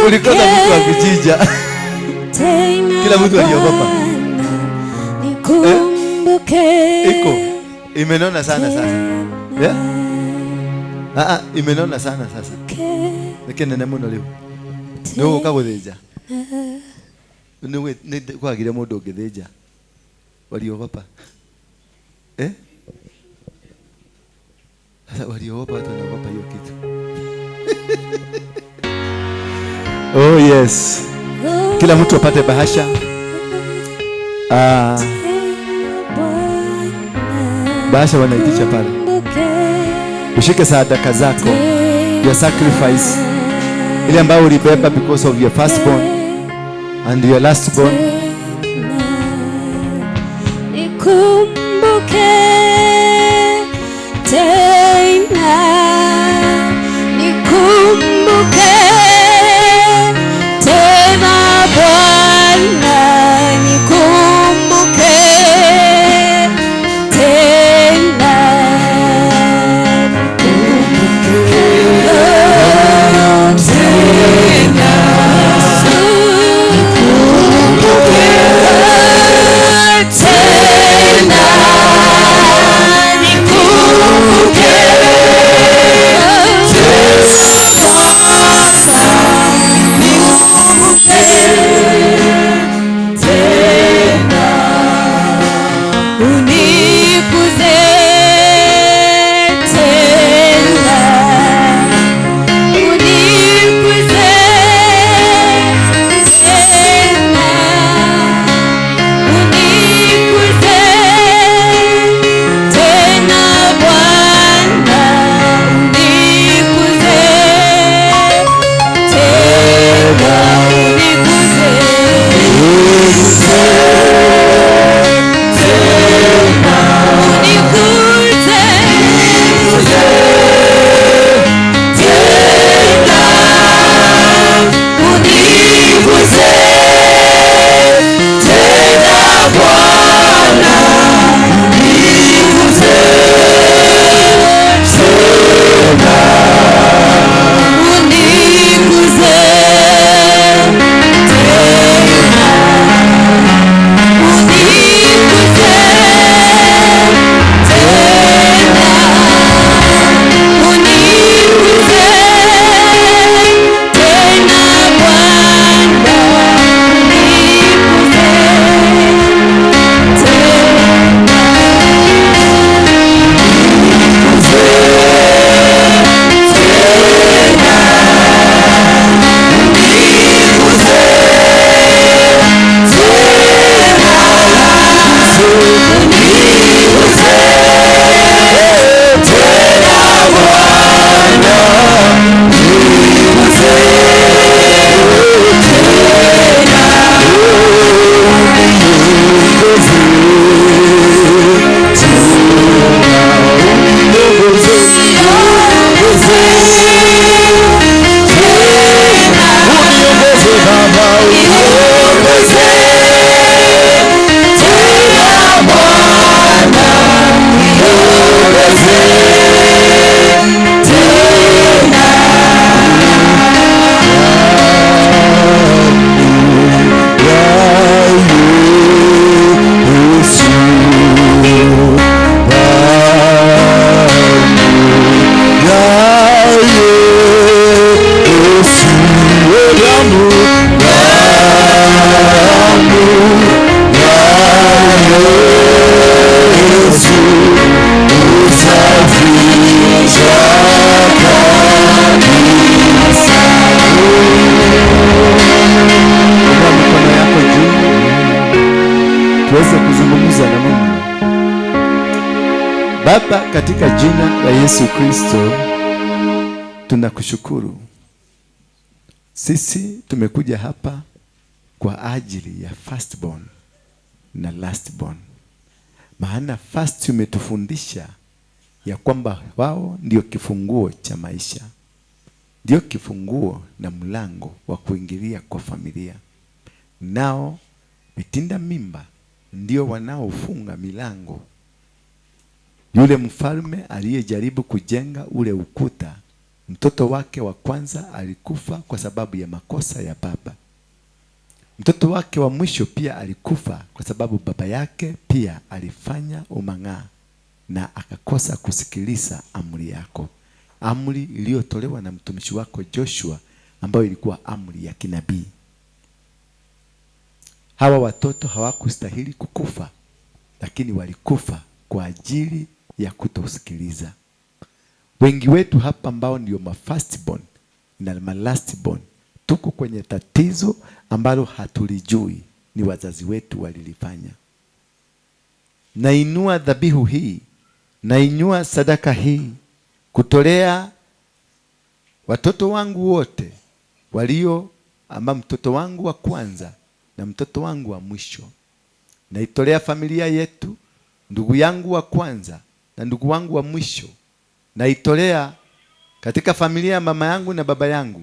Ulikosa mtu wa kuchinja. Kila mtu aliogopa. Iko imenona sana sasa. Imenona sana sasa. Lakini nene muno leo. No ukaguthinja. Ni kwagire mundu ungithinja. Waliogopa. Sasa waliogopa, watu wanaogopa hiyo kitu. Oh yes. Kila mtu apate bahasha. Bahasha wanaitisha pale. Ushike sadaka zako, your sacrifice, ile ambayo ulibeba because of your firstborn and your lastborn. Nikumbuke tena, nikumbuke tena Bwana. katika jina la Yesu Kristo tunakushukuru. Sisi tumekuja hapa kwa ajili ya firstborn na lastborn. Maana first umetufundisha ya kwamba wao ndio kifunguo cha maisha. Ndio kifunguo na mlango wa kuingilia kwa familia. Nao vitinda mimba ndio wanaofunga milango. Yule mfalme aliyejaribu kujenga ule ukuta, mtoto wake wa kwanza alikufa kwa sababu ya makosa ya baba. Mtoto wake wa mwisho pia alikufa kwa sababu baba yake pia alifanya umang'aa na akakosa kusikiliza amri yako. Amri iliyotolewa na mtumishi wako Joshua, ambayo ilikuwa amri ya kinabii. Hawa watoto hawakustahili kukufa, lakini walikufa kwa ajili ya kutosikiliza. Wengi wetu hapa ambao ndio ma firstborn na ma lastborn, tuko kwenye tatizo ambalo hatulijui ni wazazi wetu walilifanya. Nainua dhabihu hii, nainua sadaka hii kutolea watoto wangu wote walio ama mtoto wangu wa kwanza na mtoto wangu wa mwisho. Naitolea familia yetu, ndugu yangu wa kwanza na ndugu wangu wa mwisho. Naitolea katika familia ya mama yangu na baba yangu,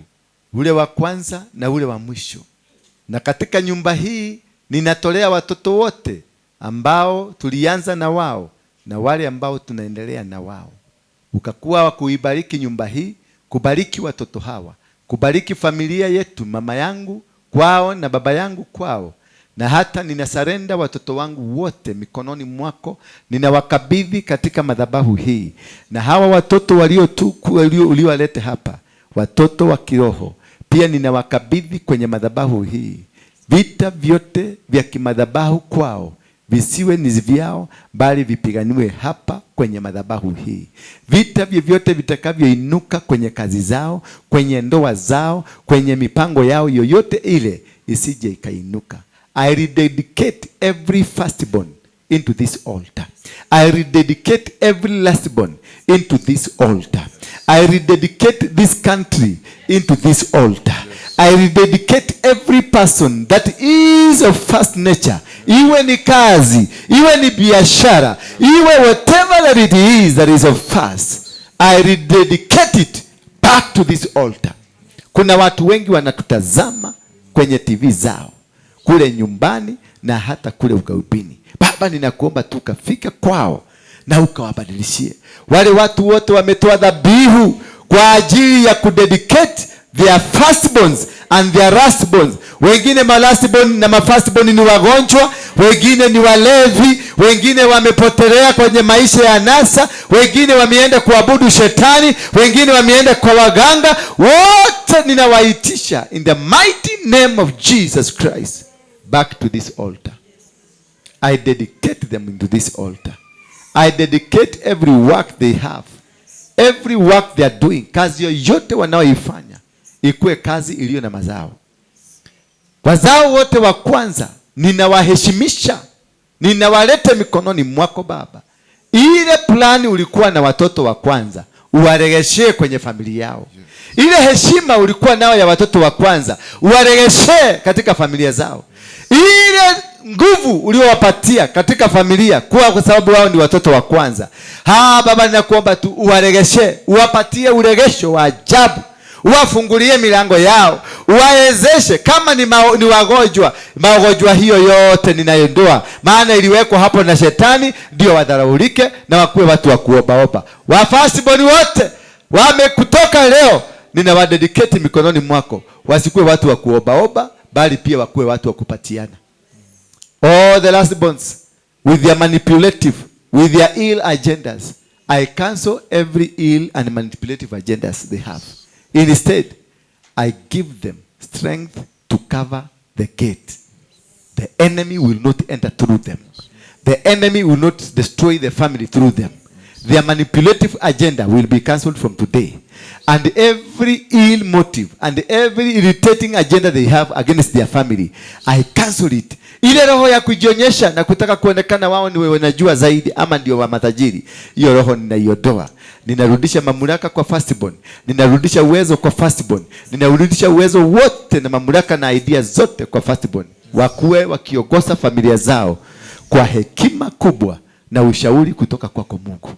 ule wa kwanza na ule wa mwisho. Na katika nyumba hii ninatolea watoto wote ambao tulianza na wao na wale ambao tunaendelea na wao. Ukakuwa wa kuibariki nyumba hii, kubariki watoto hawa, kubariki familia yetu, mama yangu kwao na baba yangu kwao. Na hata ninasarenda watoto wangu wote mikononi mwako, ninawakabidhi katika madhabahu hii. Na hawa watoto uliowalete hapa, watoto wa kiroho, pia ninawakabidhi kwenye madhabahu hii. Vita vyote vya kimadhabahu kwao visiwe ni vyao, bali vipiganiwe hapa kwenye madhabahu hii. Vita vyovyote vitakavyoinuka kwenye kazi zao, kwenye ndoa zao, kwenye mipango yao yoyote ile, isije ikainuka. I rededicate every firstborn into this altar. I rededicate every lastborn into this altar. I rededicate this country into this altar. I rededicate every person that is of first nature. Iwe ni kazi, iwe ni biashara, iwe whatever that it is that is of first. I rededicate it back to this altar. Kuna watu wengi wanatutazama kwenye TV zao, kule nyumbani na hata kule ugaibuni. Baba, ninakuomba tu ukafika kwao na ukawabadilishie. Wale watu wote wametoa dhabihu kwa ajili ya kudedicate their firstborns and their lastborns. Wengine malastborn na mafirstborn ni wagonjwa, wengine ni walevi, wengine wamepotelea kwenye maisha ya anasa, wengine wameenda kuabudu shetani, wengine wameenda kwa waganga. Wote ninawaitisha in the mighty name of Jesus Christ back to this altar. I dedicate them into this altar. I dedicate every work they have, every work they are doing. Kazi yoyote wanaoifanya ikuwe kazi iliyo na mazao. Wazao wote wa kwanza ninawaheshimisha, ninawaleta mikononi mwako Baba. Ile plani ulikuwa na watoto wa kwanza uwaregeshe kwenye familia yao. Ile heshima ulikuwa nao ya watoto wa kwanza uwaregeshe katika familia zao. Ile nguvu uliowapatia katika familia kwa sababu wao ni watoto wa kwanza. Ha Baba, ninakuomba tu uwaregeshe, uwapatie uregesho wa ajabu. Uwafungulie milango yao, uwawezeshe. Kama ni wagonjwa, magonjwa hiyo yote ninaiondoa, maana iliwekwa hapo na shetani ndio wadharaulike na wakuwe watu wa kuobaoba. Wafirstborn wote wamekutoka leo, ninawadedicate mikononi mwako, wasikuwe watu wa kuobaoba, bali pia wakuwe watu wa kupatiana. All the lastborns with their manipulative, with their ill agendas, I cancel every ill and manipulative agendas they have. Instead, I give them strength to cover the gate. The enemy will not enter through them. The enemy will not destroy the family through them. Their manipulative agenda will be cancelled from today. And every ill motive and every irritating agenda they have against their family, I cancel it. Ile roho ya kujionyesha na kutaka kuonekana wao ni wanajua zaidi ama ndio wa matajiri, hiyo roho ninaiondoa. Ninarudisha mamlaka kwa firstborn. Ninarudisha uwezo kwa firstborn. Ninarudisha uwezo wote na mamlaka na idea zote kwa firstborn. Wakuwe wakiongoza familia zao kwa hekima kubwa na ushauri kutoka kwako Mungu.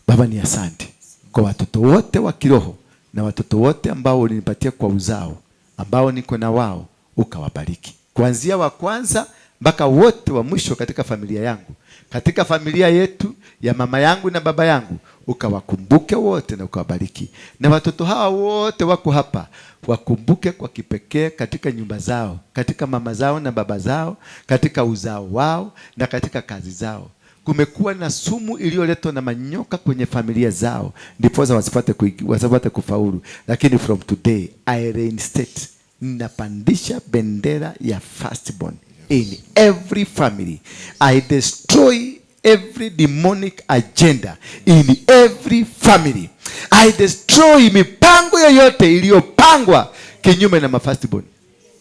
Baba, ni asante kwa watoto wote wa kiroho na watoto wote ambao ulinipatia kwa uzao, ambao niko na wao, ukawabariki. Kuanzia wa kwanza mpaka wote wa mwisho katika familia yangu, katika familia yetu ya mama yangu na baba yangu, ukawakumbuke wote na ukawabariki. Na watoto hawa wote wako hapa, wakumbuke kwa kipekee katika nyumba zao, katika mama zao na baba zao, katika uzao wao na katika kazi zao. Kumekuwa na sumu iliyoletwa na manyoka kwenye familia zao, ndiposa wasipate kufaulu. Lakini from today I reinstate, ninapandisha bendera ya firstborn in every family. I destroy every demonic agenda in every family. I destroy mipango yoyote iliyopangwa kinyume na mafirstborn.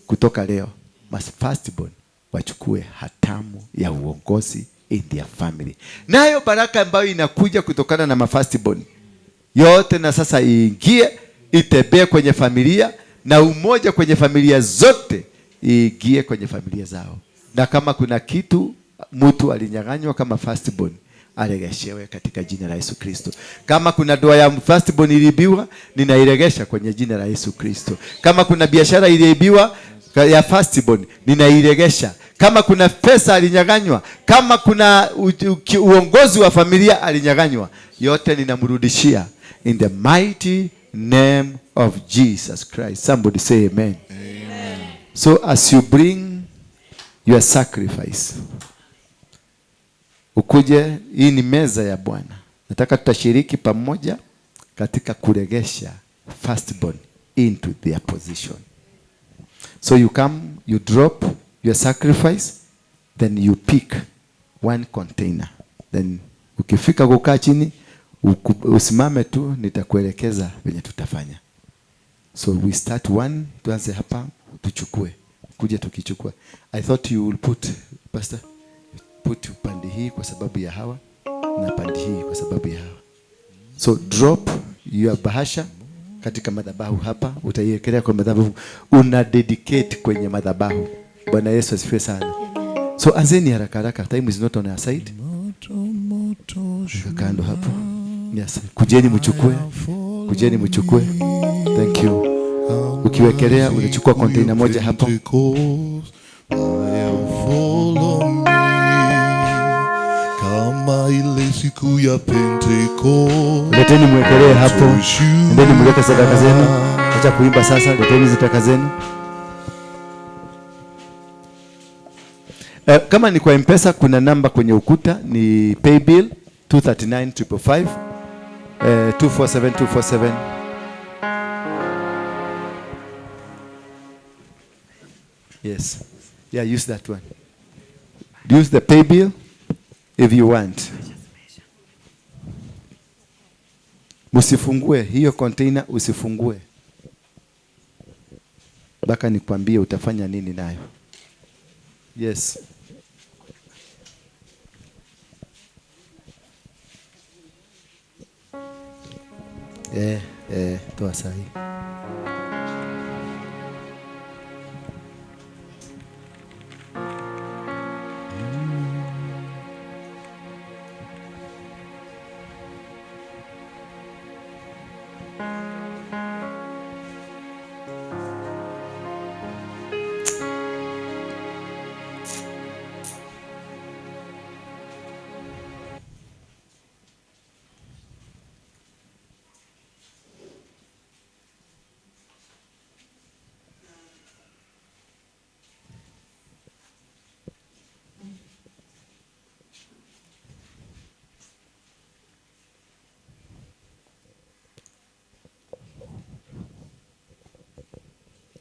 Kutoka leo, mafirstborn wachukue hatamu ya uongozi in their family. Nayo baraka ambayo inakuja kutokana na mafirstborn yote na sasa iingie, itembee kwenye familia na umoja kwenye familia zote, iingie kwenye familia zao. Na kama kuna kitu mtu alinyang'anywa kama firstborn, aregeshewe katika jina la Yesu Kristo. Kama kuna doa ya firstborn iliibiwa, ninairegesha kwenye jina la Yesu Kristo. Kama kuna biashara iliibiwa ya firstborn, ninairegesha. Kama kuna pesa alinyang'anywa, kama kuna uongozi wa familia alinyang'anywa, yote ninamrudishia in the mighty name of Jesus Christ. Somebody say amen. Amen. So as you bring your sacrifice, ukuje, hii ni meza ya Bwana. Nataka tutashiriki pamoja katika kuregesha firstborn into their position. So you come, you drop your sacrifice, then you pick one container. Then ukifika kukaa chini, usimame tu, nitakuelekeza venye tutafanya. So we start one, tuanze hapa, tuchukue. Kuja tukichukua. I thought you will put, Pastor, put pande hii kwa sababu ya hawa na pande hii kwa sababu ya hawa. So drop your bahasha katika madhabahu hapa, utaiwekelea kwa madhabahu, una dedicate kwenye madhabahu. Bwana Yesu asifiwe sana. So anzeni haraka haraka, time is not on our side. Kando hapo. Yes, kujeni mchukue. Kujeni mchukue. Thank you. Ukiwekelea unachukua container moja hapo. Kama ile siku ya Pentecost. Leteni mwekelee hapo. Endeni mlete sadaka zenu. Acha kuimba sasa, leteni sadaka zenu. Kama ni kwa M-Pesa kuna namba kwenye ukuta ni paybill 239555 247247. Yes. Yeah, use that one. Use the paybill if you want. Usifungue hiyo container, usifungue mpaka nikwambie utafanya nini nayo. Yes. Toa sahi.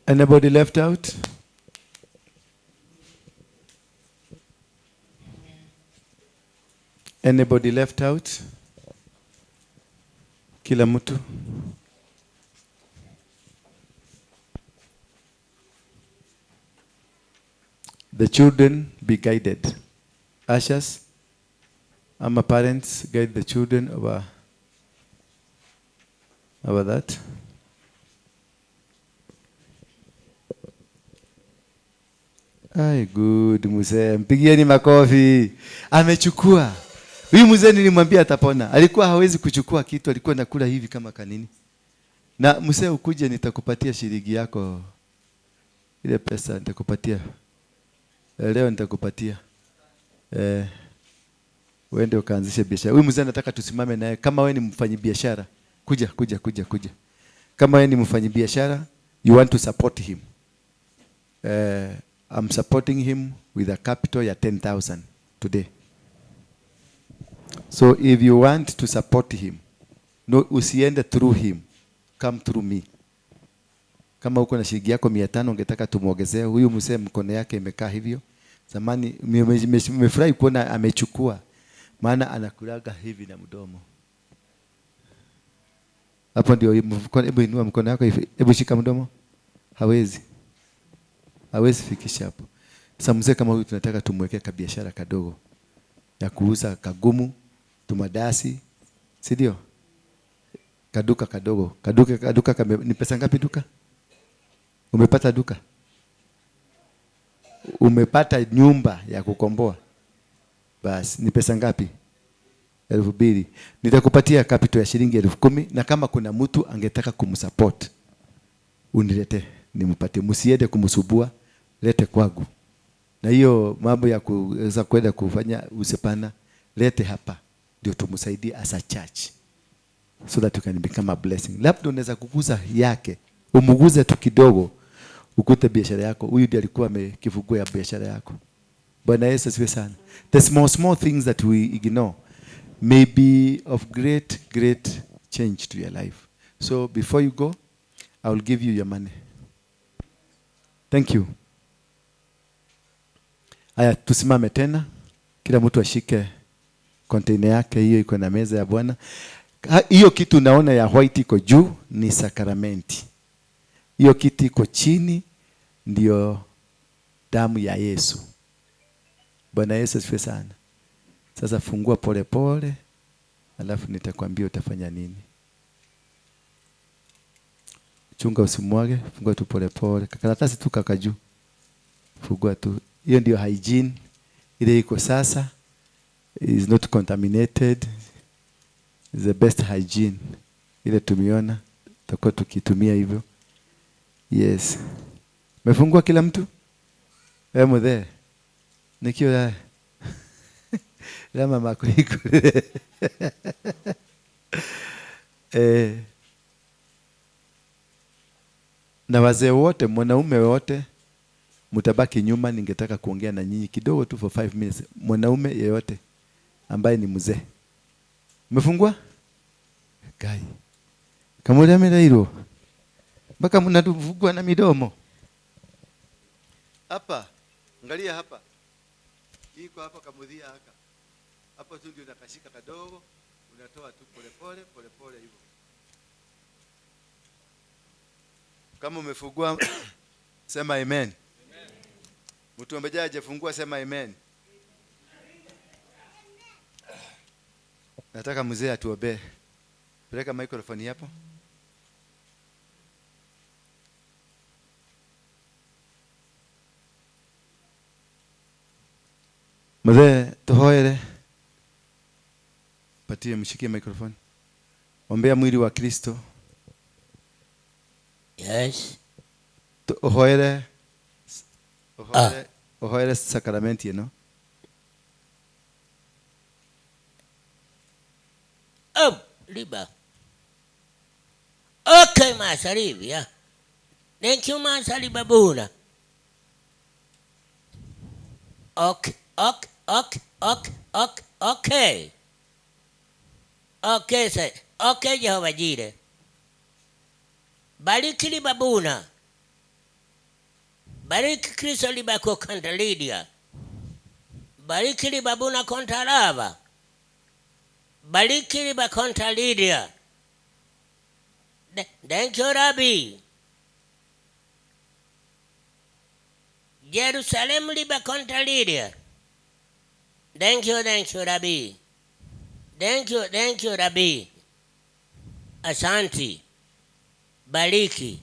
Anybody left out? Anybody left out? Kila mtu. The children be guided. Ushers, ama parents guide the children over that. Ay, good mzee. Mpigieni makofi. Amechukua. Huyu mzee nilimwambia atapona. Alikuwa hawezi kuchukua kitu, alikuwa anakula hivi kama kanini. Na mzee ukuje nitakupatia shilingi yako. Ile pesa nitakupatia. Leo nitakupatia. Uende ukaanzishe biashara. Huyu mzee anataka tusimame naye. Kama wewe ni mfanyibiashara, kuja. Kama wewe ni mfanyibiashara, you want to support him. I'm supporting him with a capital ya 10,000 today. So if you want to support him, no, usiende through him, come through me. Kama uko na shilingi yako 500 ungetaka tumuongezee, huyu mzee mkono yake imekaa hivyo. Zamani nimefurahi kuona amechukua, maana anakulaga hivi na mdomo. Hapo ndio, hebu inua mkono yako hivi, hebu shika mdomo. Hawezi fikisha hapo. Sasa mzee kama huyu tunataka tumwekee kabiashara kadogo ya kuuza kagumu, tumadasi, si ndio? Kaduka kadogo. Kaduka ni pesa ngapi duka? Umepata duka? Umepata nyumba ya kukomboa? Bas, ni pesa ngapi? 2,000. Nitakupatia capital ya shilingi 10,000, na kama kuna mtu angetaka kumsupport, unilete nimpatie. Msiende kumsubua, lete kwangu. Na hiyo mambo ya kuweza kwenda kufanya usepana, lete hapa ndio tumsaidie as a church, so that you can become a blessing. Labda unaweza kuguza yake, umuguze tu kidogo, ukute biashara yako. Huyu ndiye alikuwa amekifungua ya biashara yako. Bwana Yesu asifiwe sana. The small things that we ignore may be of great change to your life. So before you go, I will give you your money. Thank you. Aya, tusimame tena. Kila mtu ashike container yake, hiyo iko na meza ya Bwana. Hiyo kitu naona ya white iko juu ni sakramenti. Hiyo kitu iko chini ndio damu ya Yesu. Bwana Yesu asifiwe sana. Sasa fungua pole pole, alafu nitakwambia utafanya nini. Chunga usimwage, fungua tu pole pole. Karatasi tu kaka juu. Fungua tu. Hiyo ndio hygiene ile iko sasa. Is not contaminated. Is the best hygiene ile tumiona, tutakuwa tukitumia hivyo. Yes. Mefungua kila mtu? Mzee. Nikio la mama kuliko. Na wazee wote, mwanaume wote mtabaki nyuma, ningetaka kuongea na nyinyi kidogo tu for 5 minutes. Mwanaume yeyote ambaye ni mzee. Umefungua? Kai. Kama ule mpaka mnatuvugwa na midomo. Hapa, angalia hapa. Iko hapa kamudhia haka. Hapo tu ndio unakashika kadogo, unatoa tu pole pole pole pole hivyo. Kama umefungua sema amen. Mtu ambaye hajafungua sema amen. Nataka mzee atuombee. Peleka microphone hapo. Mzee tuhoere. Patie, mshikie microphone. Ombea mwili wa Kristo. Yes. Uhoere. Uhoere sakramenti, no? Oh, liba. Okay, masaribia. Thank you, masaribabuna. Okay, okay, okay, okay, okay, okay. Okay, say, okay, Jehovah Jireh. Bariki libabuna. Bariki Kristo libako kontra Lydia. Bariki libabuna kontra Lava. Bariki liba kontra Lydia. Thank you, Rabbi. Jerusalem liba kontra Lydia. Thank you, Rabbi. Thank you, Rabbi. Asanti. Bariki.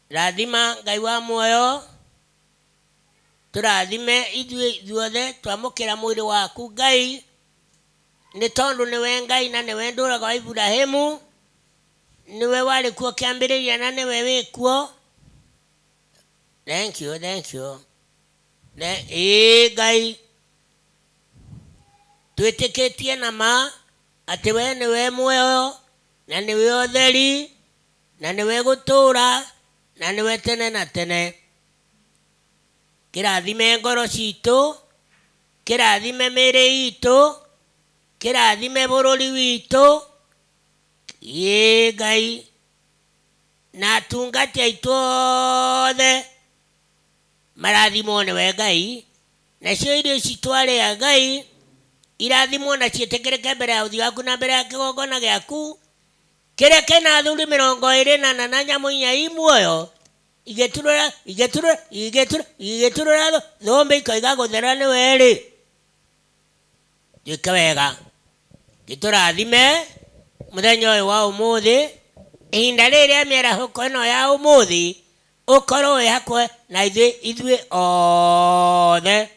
Rathima Ngai wa muoyo. Turathime ithuĩ ithuothe twamũkĩra mwĩrĩ waku Ngai, nĩ tondũ nĩwe Ngai na nĩwe ndũraga wa Iburahĩmu, nĩwe warĩ kuo kĩambĩrĩria na nĩwe wĩ kuo. Thank you. Ĩĩ Ngai, twĩtĩkĩtie na ma atĩ we nĩwe muoyo na nĩwe ũtheri na nĩwe gũtũũra na nĩwe tene na tene. Kĩrathime ngoro citũ, kĩrathime mĩĩrĩ itũ, kĩrathime bũrũri witũ. Ĩĩ Ngai, na atungati aitũ othe marathimwo nĩwe Ngai, nacio irio ici twarĩa Ngai irathimwo na ciĩtĩkĩrĩke mbere ya ũthiũ waku na mbere ya kĩgongona gĩaku kĩrĩa kĩna athuri 24 na nyamũ inya i muoyo igĩturũra thũmbĩ ikoiga gũthera nĩ werĩ. Twĩke wega, gĩtũrathime mũthenya ũyũ wa ũmũthĩ, ihinda rĩrĩ rĩa mĩarahũko ĩno ya ũmũthĩ, ũkorwo wĩ hakuhĩ na ithuĩ othe.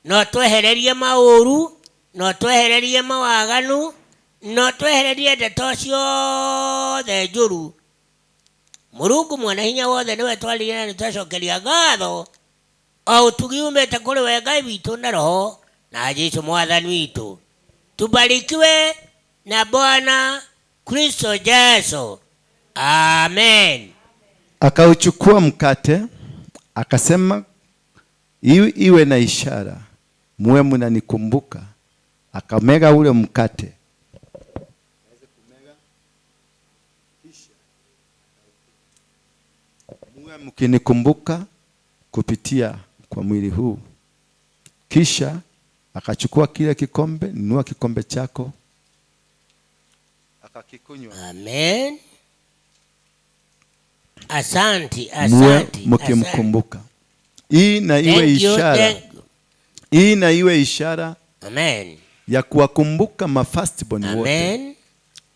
No twehererie maũru, no twehererie mawaganu, no twehererie ndeto ciothe njũru. Mũrungu mwana hinya wothe nĩwe twaririe na nĩtwacokeria ngatho o ũtugi umĩte kũrĩ we Ngai witũ na Roho na Jesu mwathani witũ. Tubarikiwe na Bwana Kristo Yesu. Amen. Akauchukua mkate akasema, iwe na ishara, muwe mnanikumbuka. Akamega ule mkate. Muwe mkinikumbuka kupitia kwa mwili huu. Kisha akachukua kile kikombe, nunua kikombe chako, akakikunywa. Amen. Asante. Muwe mkimkumbuka. Hii na iwe ishara. Hii na iwe ishara. Amen. Ya kuwakumbuka mafirstborn wote. Amen.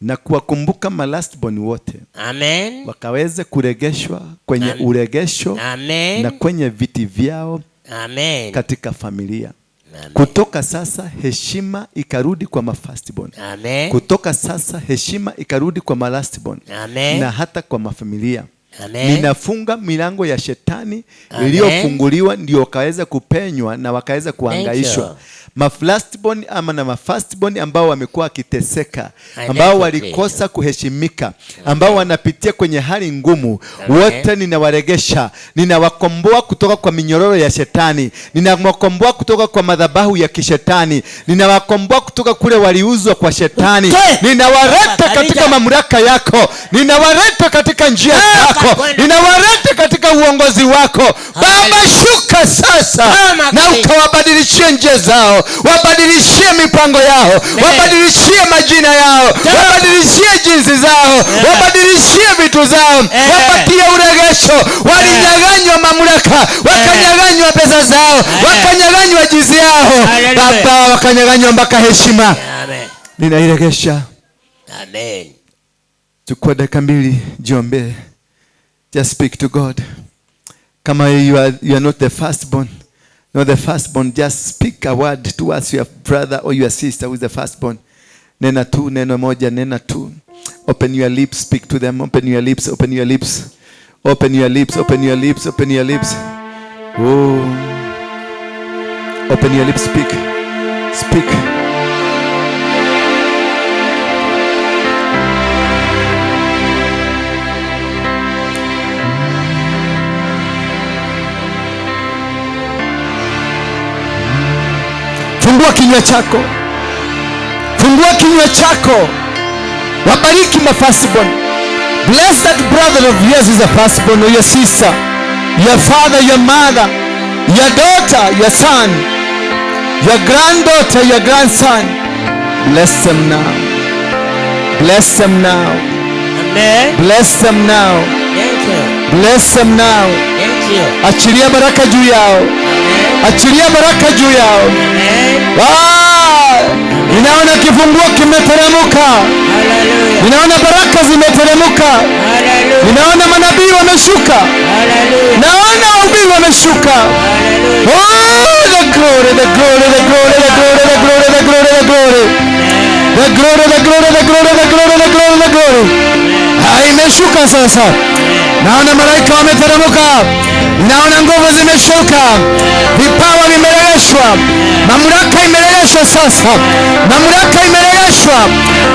Na kuwakumbuka malastborn wote. Amen. Wakaweze kuregeshwa kwenye uregesho. Amen. Na kwenye viti vyao. Amen. Katika familia. Amen. Kutoka sasa heshima ikarudi kwa mafirstborn. Amen. Kutoka sasa heshima ikarudi kwa malastborn. Amen. Na hata kwa mafamilia. Amen. Ninafunga milango ya shetani iliyofunguliwa ndio wakaweza kupenywa na wakaweza kuhangaishwa. Mafirstborn ama na mafirstborn ambao wamekuwa wakiteseka, ambao walikosa kuheshimika, ambao wanapitia kwenye hali ngumu, wote ninawaregesha, ninawakomboa kutoka kwa minyororo ya shetani, ninawakomboa kutoka kwa madhabahu ya kishetani, ninawakomboa kutoka kule waliuzwa kwa shetani, ninawaleta katika mamlaka yako, ninawaleta katika njia zako, ninawaleta katika uongozi wako. Baba, shuka sasa na ukawabadilishie njia zao, wabadilishie mipango yao, wabadilishie majina yao, wabadilishie jinsi zao, wabadilishie vitu zao, wapatie uregesho. Walinyang'anywa mamlaka, wakanyang'anywa pesa zao, wakanyang'anywa jinsi yao, Baba, wakanyang'anywa mpaka heshima. Ninairegesha. Amen. Chukua dakika mbili, jiombee. Just speak to God. Kama you are not the firstborn, not the firstborn, just speak a word towards your brother or your sister who is the firstborn. Nena tu, neno moja, nena tu. Open your lips, speak to them. Open your lips, open your lips. Open your lips, open your lips, open your lips. Oh. Open your lips, speak. Speak. Fungua kinywa chako. Fungua kinywa chako. Wabariki mafirstborn. Bless that brother of yours is a firstborn, or your sister, your father, your mother, your daughter, your son, your granddaughter, your grandson. Bless them now. Bless them now. Amen. Bless them now. Thank you. Bless them now. Thank you. Achilia baraka juu yao. Amen. Achilia baraka juu yao. Amen. Ninaona kifunguo kimeteremka. Hallelujah. Ninaona baraka zimeteremka. Hallelujah. Ninaona manabii wameshuka. Hallelujah. Naona wahubiri wameshuka. Hallelujah. Oh, the glory, the glory, the glory, the glory, the glory, the glory, the glory. The glory, the glory, the glory, the glory, the glory, the glory. Imeshuka sasa. Naona malaika wameteremka. Naona nguvu zimeshuka. Vipawa vimerejeshwa. Mamlaka imerejeshwa sasa. Mamlaka imerejeshwa.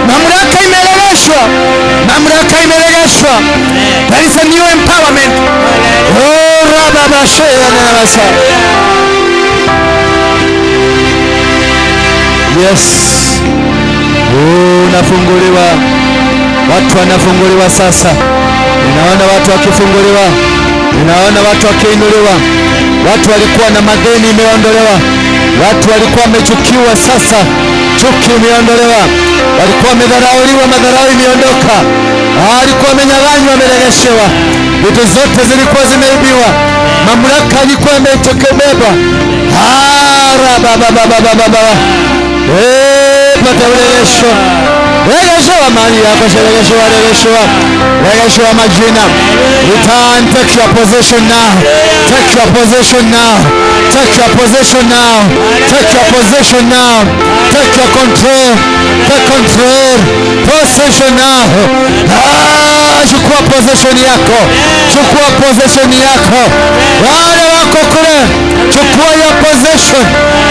Mamlaka imerejeshwa. Mamlaka imerejeshwa. There is a new empowerment. Oh, Rabba Shea na Masa. Yes. Unafunguliwa. Watu wanafunguliwa sasa. Ninaona watu wakifunguliwa. Ninaona watu wakiinuliwa. Watu walikuwa na madeni imeondolewa. Watu walikuwa wamechukiwa, sasa chuki imeondolewa. Walikuwa wamedharauliwa, madharau imeondoka. Walikuwa wamenyang'anywa, wamerejeshewa. Vitu zote zilikuwa zimeibiwa. Mamlaka ilikuwa imetokebeba. Pata urejesho. Rejeshewa mali yako, rejeshewa, rejeshewa. Rejeshewa majina. Return, take your possession now. Take your possession now. Take your possession now. Take your possession now. Take your control. Take control. Possession now. Chukua possession yako. Chukua possession yako. Wale wako kule, chukua your possession.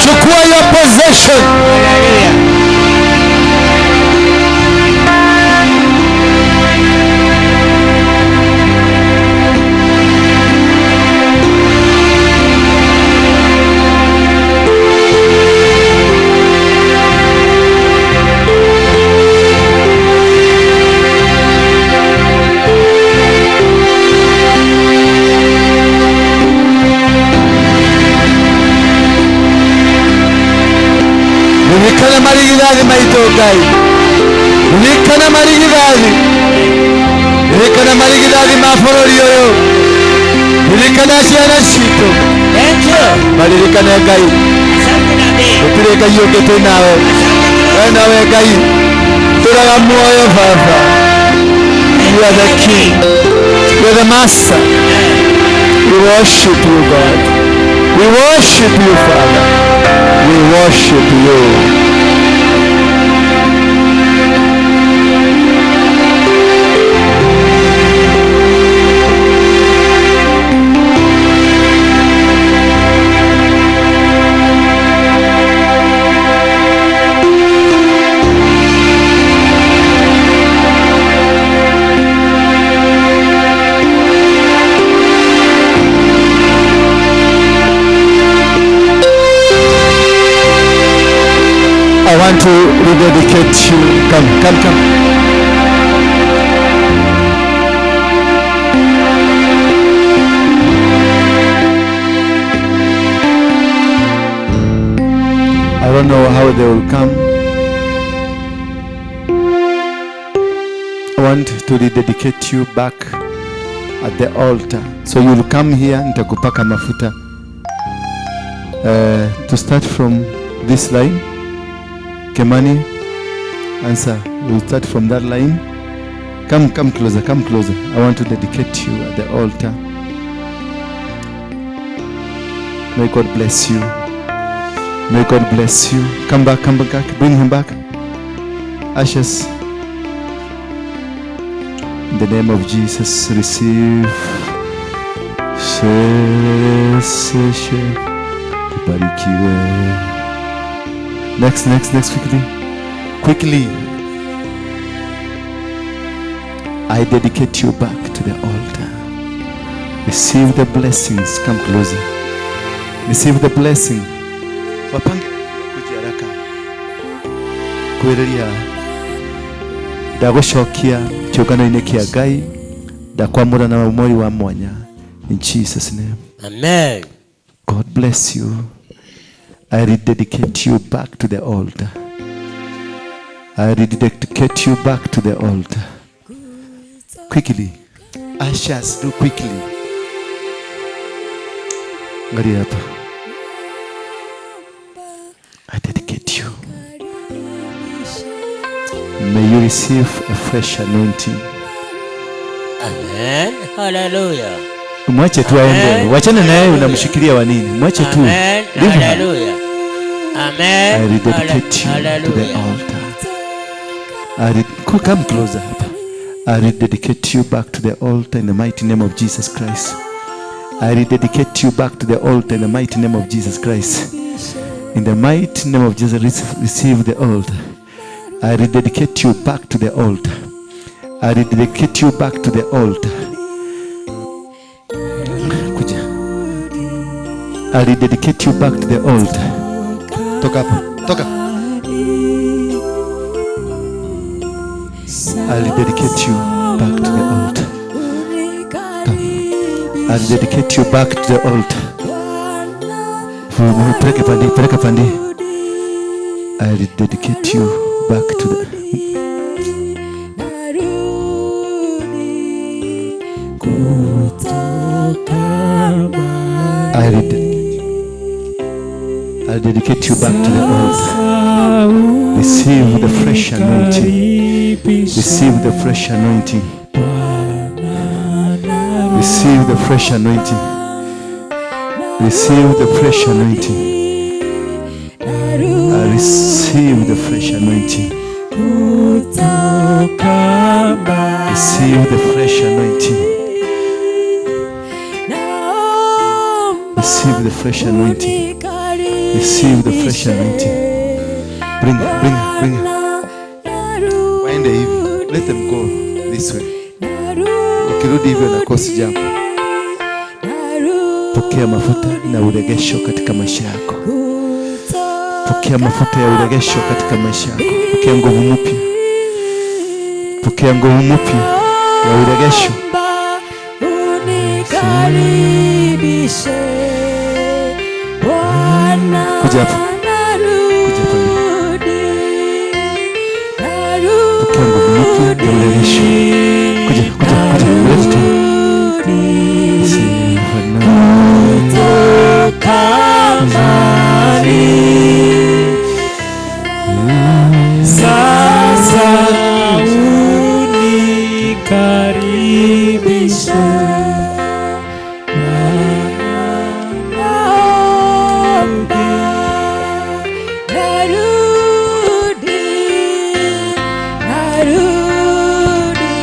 Chukua your possession. Ririkana marigithathi maitũ Ngai. Ririkana marigithathi. Ririkana marigithathi ma bũrũri ũyũ. Ririkana ciana citũ. Thank you. Maririkane Ngai. Asante nabii. Gũtirĩ Ngai ũngĩ twĩ nawe. We nawe Ngai. Tũraga muoyo Baba. You are the King. You are the Master. We worship you, God. We worship you, Father. We worship you. I want to rededicate you. Come, come, come. I don't know how they will come. I want to rededicate you back at the altar. So you'll come here, nitakupaka mafuta. To start from this line. Kemani, answer. We'll start from that line. Come, come closer, come closer. I want to dedicate you at the altar. May God bless you. May God bless you. Come back, come back. Bring him back. Ashes. In the name of Jesus, receive. Next, next, next, quickly. Quickly. I dedicate you back to the altar. Receive the blessings. Come closer. Receive the blessing. Wapange kuja haraka. Kuereria. Ndagũcokia kĩũngano-inĩ kĩa Ngai. Ndakwamũra na umori wa mwanya. In Jesus' name. Amen. God bless you. I rededicate you back to the altar. I rededicate you back to the altar. Quickly. Ushers, do quickly. Angalia hapa. I dedicate you. May you receive a fresh anointing. Amen. Hallelujah. Mwache tu aende. Wachana naye, unamshikilia wa nini? Mwache tu. Amen. Leave her. Hallelujah. Amen. I rededicate you to the Hallelujah. altar. Come closer hapa. I rededicate you back to the altar in the mighty name of Jesus Christ. I rededicate you back to the altar in the mighty name of Jesus Christ. In the mighty name of Jesus, receive the altar. I rededicate you back to the altar. I rededicate you back to the altar. Kuja. I rededicate you back to the altar. Toka hapa. Toka. I rededicate you back to the altar. Come. I rededicate you back to the altar. Peleka pande, peleka pande. I rededicate you back to the I dedicate you back to the altar. Receive the fresh anointing. Receive the fresh anointing. Receive the fresh anointing. Receive the fresh anointing. I receive the fresh anointing. Receive the fresh anointing. Receive the fresh anointing. Receive the fresh anointing. Bring, bring, bring. Waende hivi. Let them go this way. Ukirudi hivyo na kosi jambo. Pokea mafuta na uregesho katika maisha yako. Pokea mafuta ya uregesho katika maisha yako. Pokea nguvu mpya. Pokea nguvu mpya ya uregesho. Kuja hapa. Kuja hapa. Pokea nguvu mpya ya uregesho. Kuja, kuja, kuja. Leta tena. Sifa na Sasa unikaribishe Bwana, narudi, narudi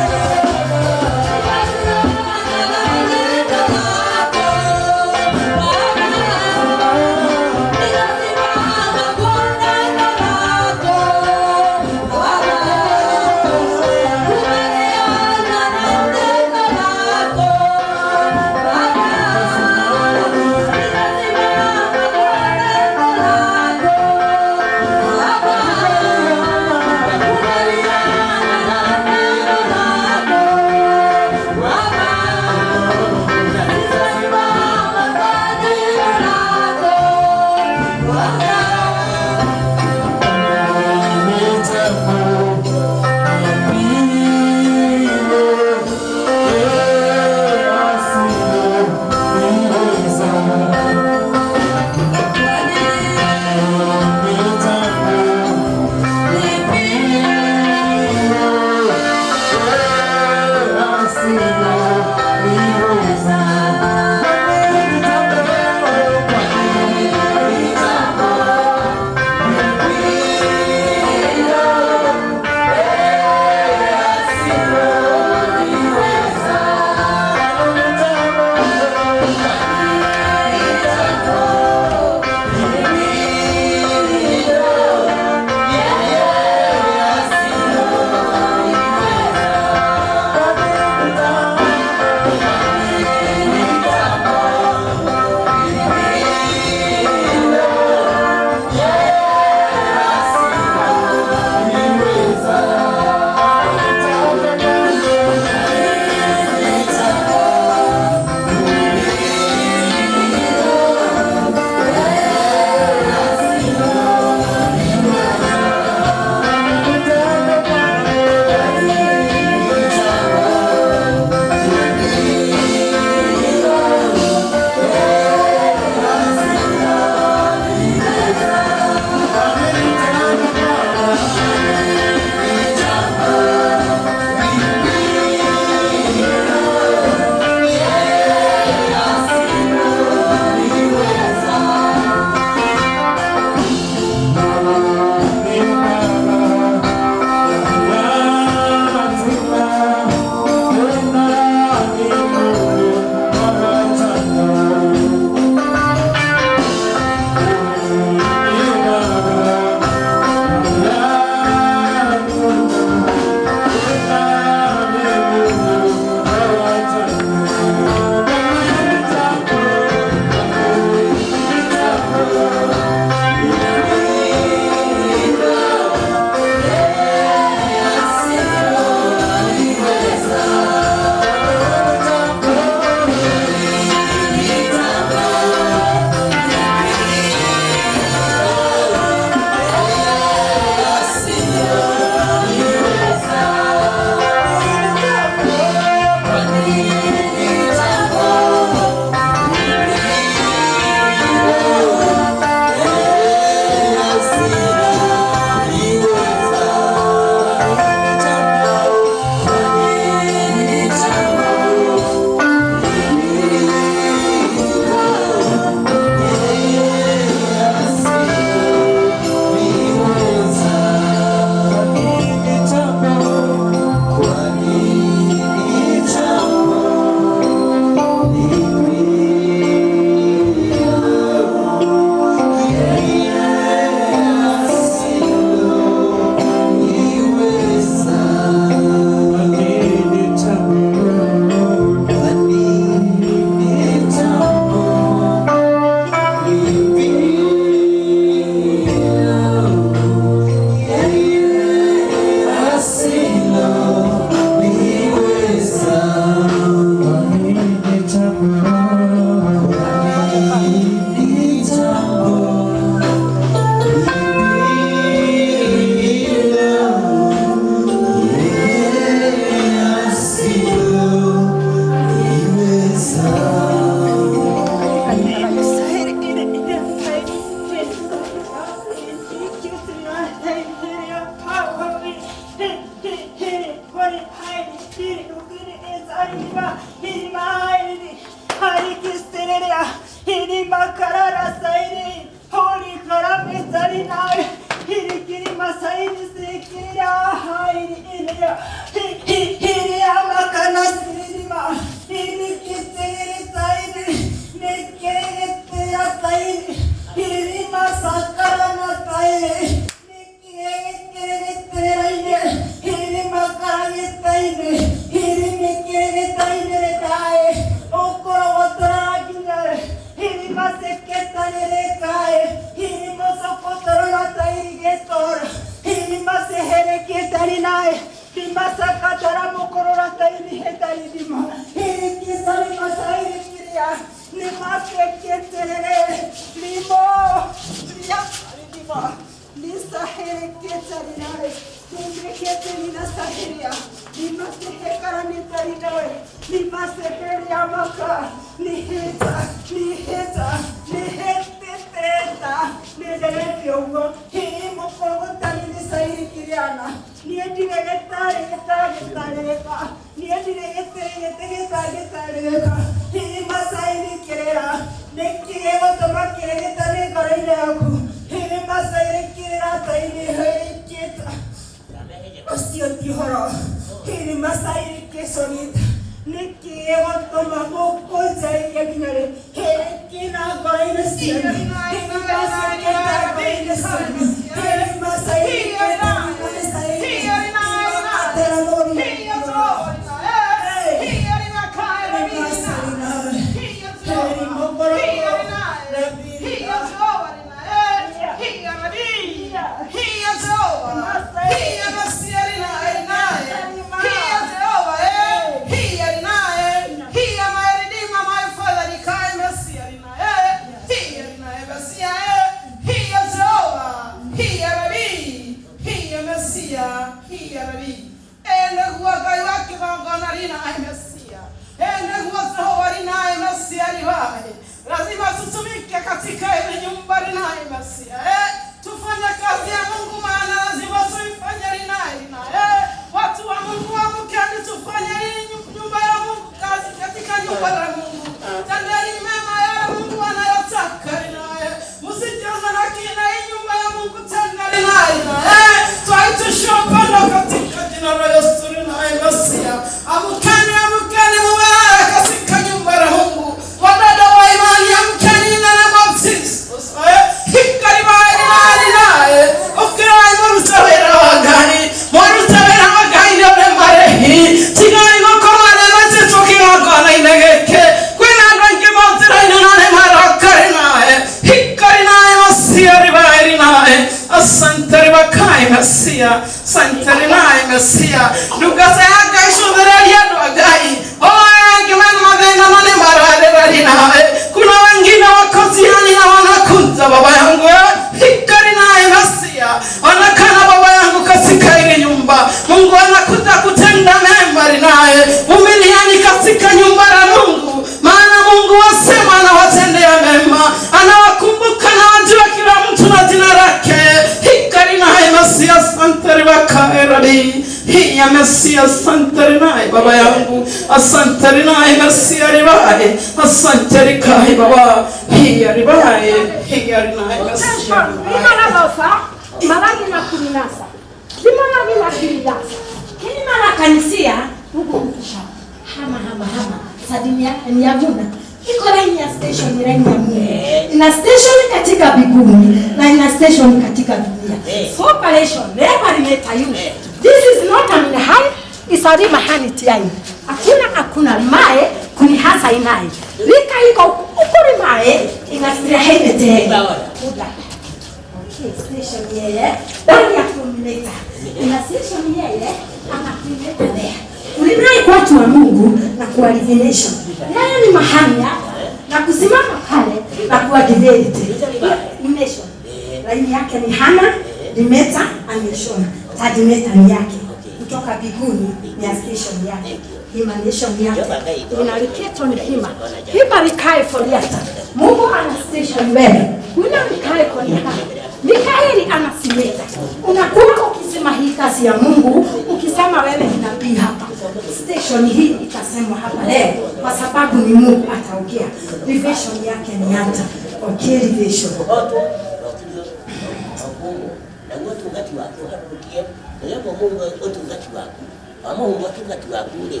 Ũtungati waku ũharũrũkie nĩgetha ũmũhe ũtungati waku wamũhe ũtungati waku rĩ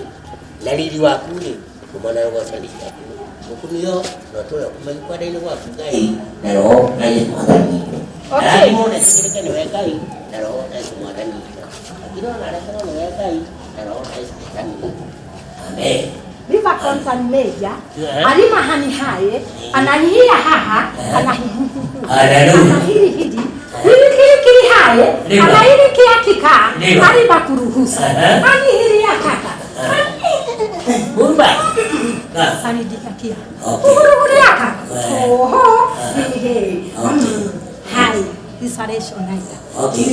na riri waku rĩ kumana rũgoco rĩaku ũkumio na ũtũũre ũkumenya gwaku Ngai na roho na Yesu Mwathani. Arathimwo na etĩkĩrĩke nĩwe Ngai na roho na Yesu Mwathani. Akirwo na arekerwo nĩwe Ngai na roho na Yesu Mwathani. Amen. River Concern Major, alima hani haye, anahihia haha, anahihili hili, hili kili kili haye, anahili kia kika, alima kuruhusu, anihili ya kaka. Burba. Sanidika kia. Uhuru yaka. Oho, he. Hai, isaresho naita. Okay.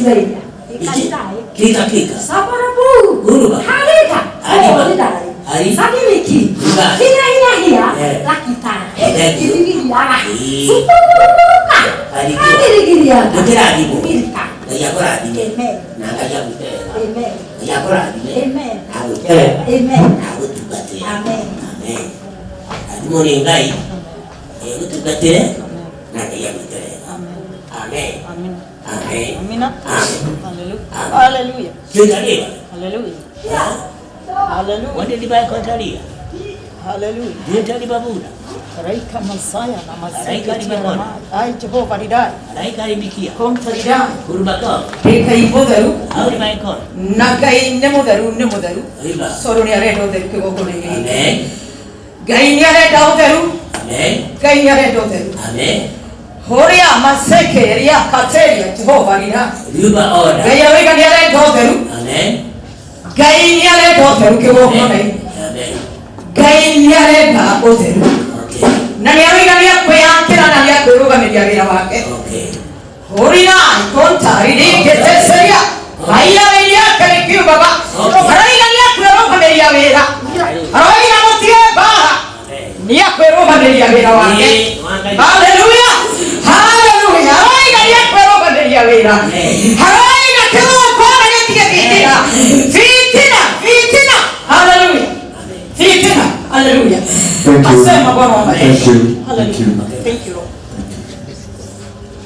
Kika kika. Sabarabu. Burba. Halika. Halika. Ari. Sadimiki. Hia hia hia. Lakita. Irigiria. Supuruka. Irigiria. Gũtĩrathimwo. Irika. Ngai akũrathime. Amen. Na Ngai agwĩke wega. Amen. Ngai akũrathime. Amen. Na agwĩke wega. Amen. Na agũtungatĩre. Amen. Amen. Rathimwo nĩ Ngai. Agũtungatĩre na Ngai agwĩke wega. Amen. Amen. Amen. Amina. Amen. Hallelujah. Hallelujah. Hallelujah. Hallelujah. Hallelujah. Wende liba kontalia. Hallelujah. Wende liba buna. Raika Masaya na Masaya. Raika liba. Ai Jehova ridai. Raika libikia. Konta ridai. Kurubako. Reka ibotheru. Au liba ikon. Na Ngai nĩ mũtheru nĩ mũtheru. Riba. Soro nĩ arenda ũtheru kĩgongona-inĩ gĩkĩ. Amen. Ngai nĩ arenda ũtheru. Amen. Ngai nĩ arenda ũtheru. Amen. Horia maseke ria kateria Jehova ridai. Riba order. Ngai aroiga nĩ arenda ũtheru. Amen. Ngai nĩ arenda ũtheru kĩgongona-inĩ. Amen. Ngai nĩ arenda ũtheru. Na nĩ aroiga nĩ akwĩyakĩra na nĩ akwĩrũgamĩria wĩra wake. Hũrina konta ririkĩteceria aira wĩra yake nĩ kiugaga aroiga nĩ akwĩrũgamĩria wĩra aroiga mũtige mbara nĩ akwĩrũgamĩria wĩra wake. Haleluya, haleluya. Aroiga nĩ akwĩrũgamĩria wĩra aroiga kĩgongona gĩtige fitina fitina fitina. Haleluya, fitina. Haleluya. Thank you. Asema Bwana wa majeshi. Thank you. Thank you. Thank you Lord.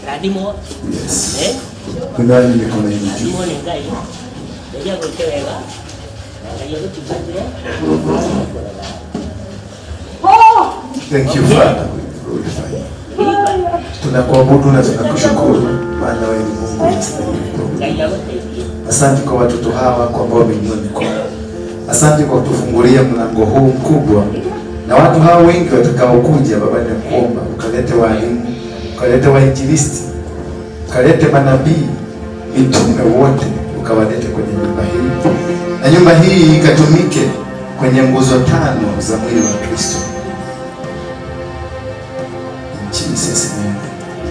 Rathimwo. Yes. Eh? Tunaye mikono yenu juu. Rathimwo nĩ Ngai. Ngai agwĩke wega. Na Ngai agũtungatĩre. Thank you Father. We glorify you. Tunakuabudu na tunakushukuru maana wewe ni Mungu unastahili kuabudiwa. Asante kwa watoto hawa kwa ambao wameinua mikono. Asante kwa kutufungulia mlango huu mkubwa. Na watu hawa wengi watakaokuja, Baba, ninakuomba ukalete walimu, ukalete wainjilisti, ukalete manabii, mitume wote ukawalete kwenye nyumba hii. Na nyumba hii ikatumike kwenye nguzo tano za mwili wa Kristo. In Jesus name.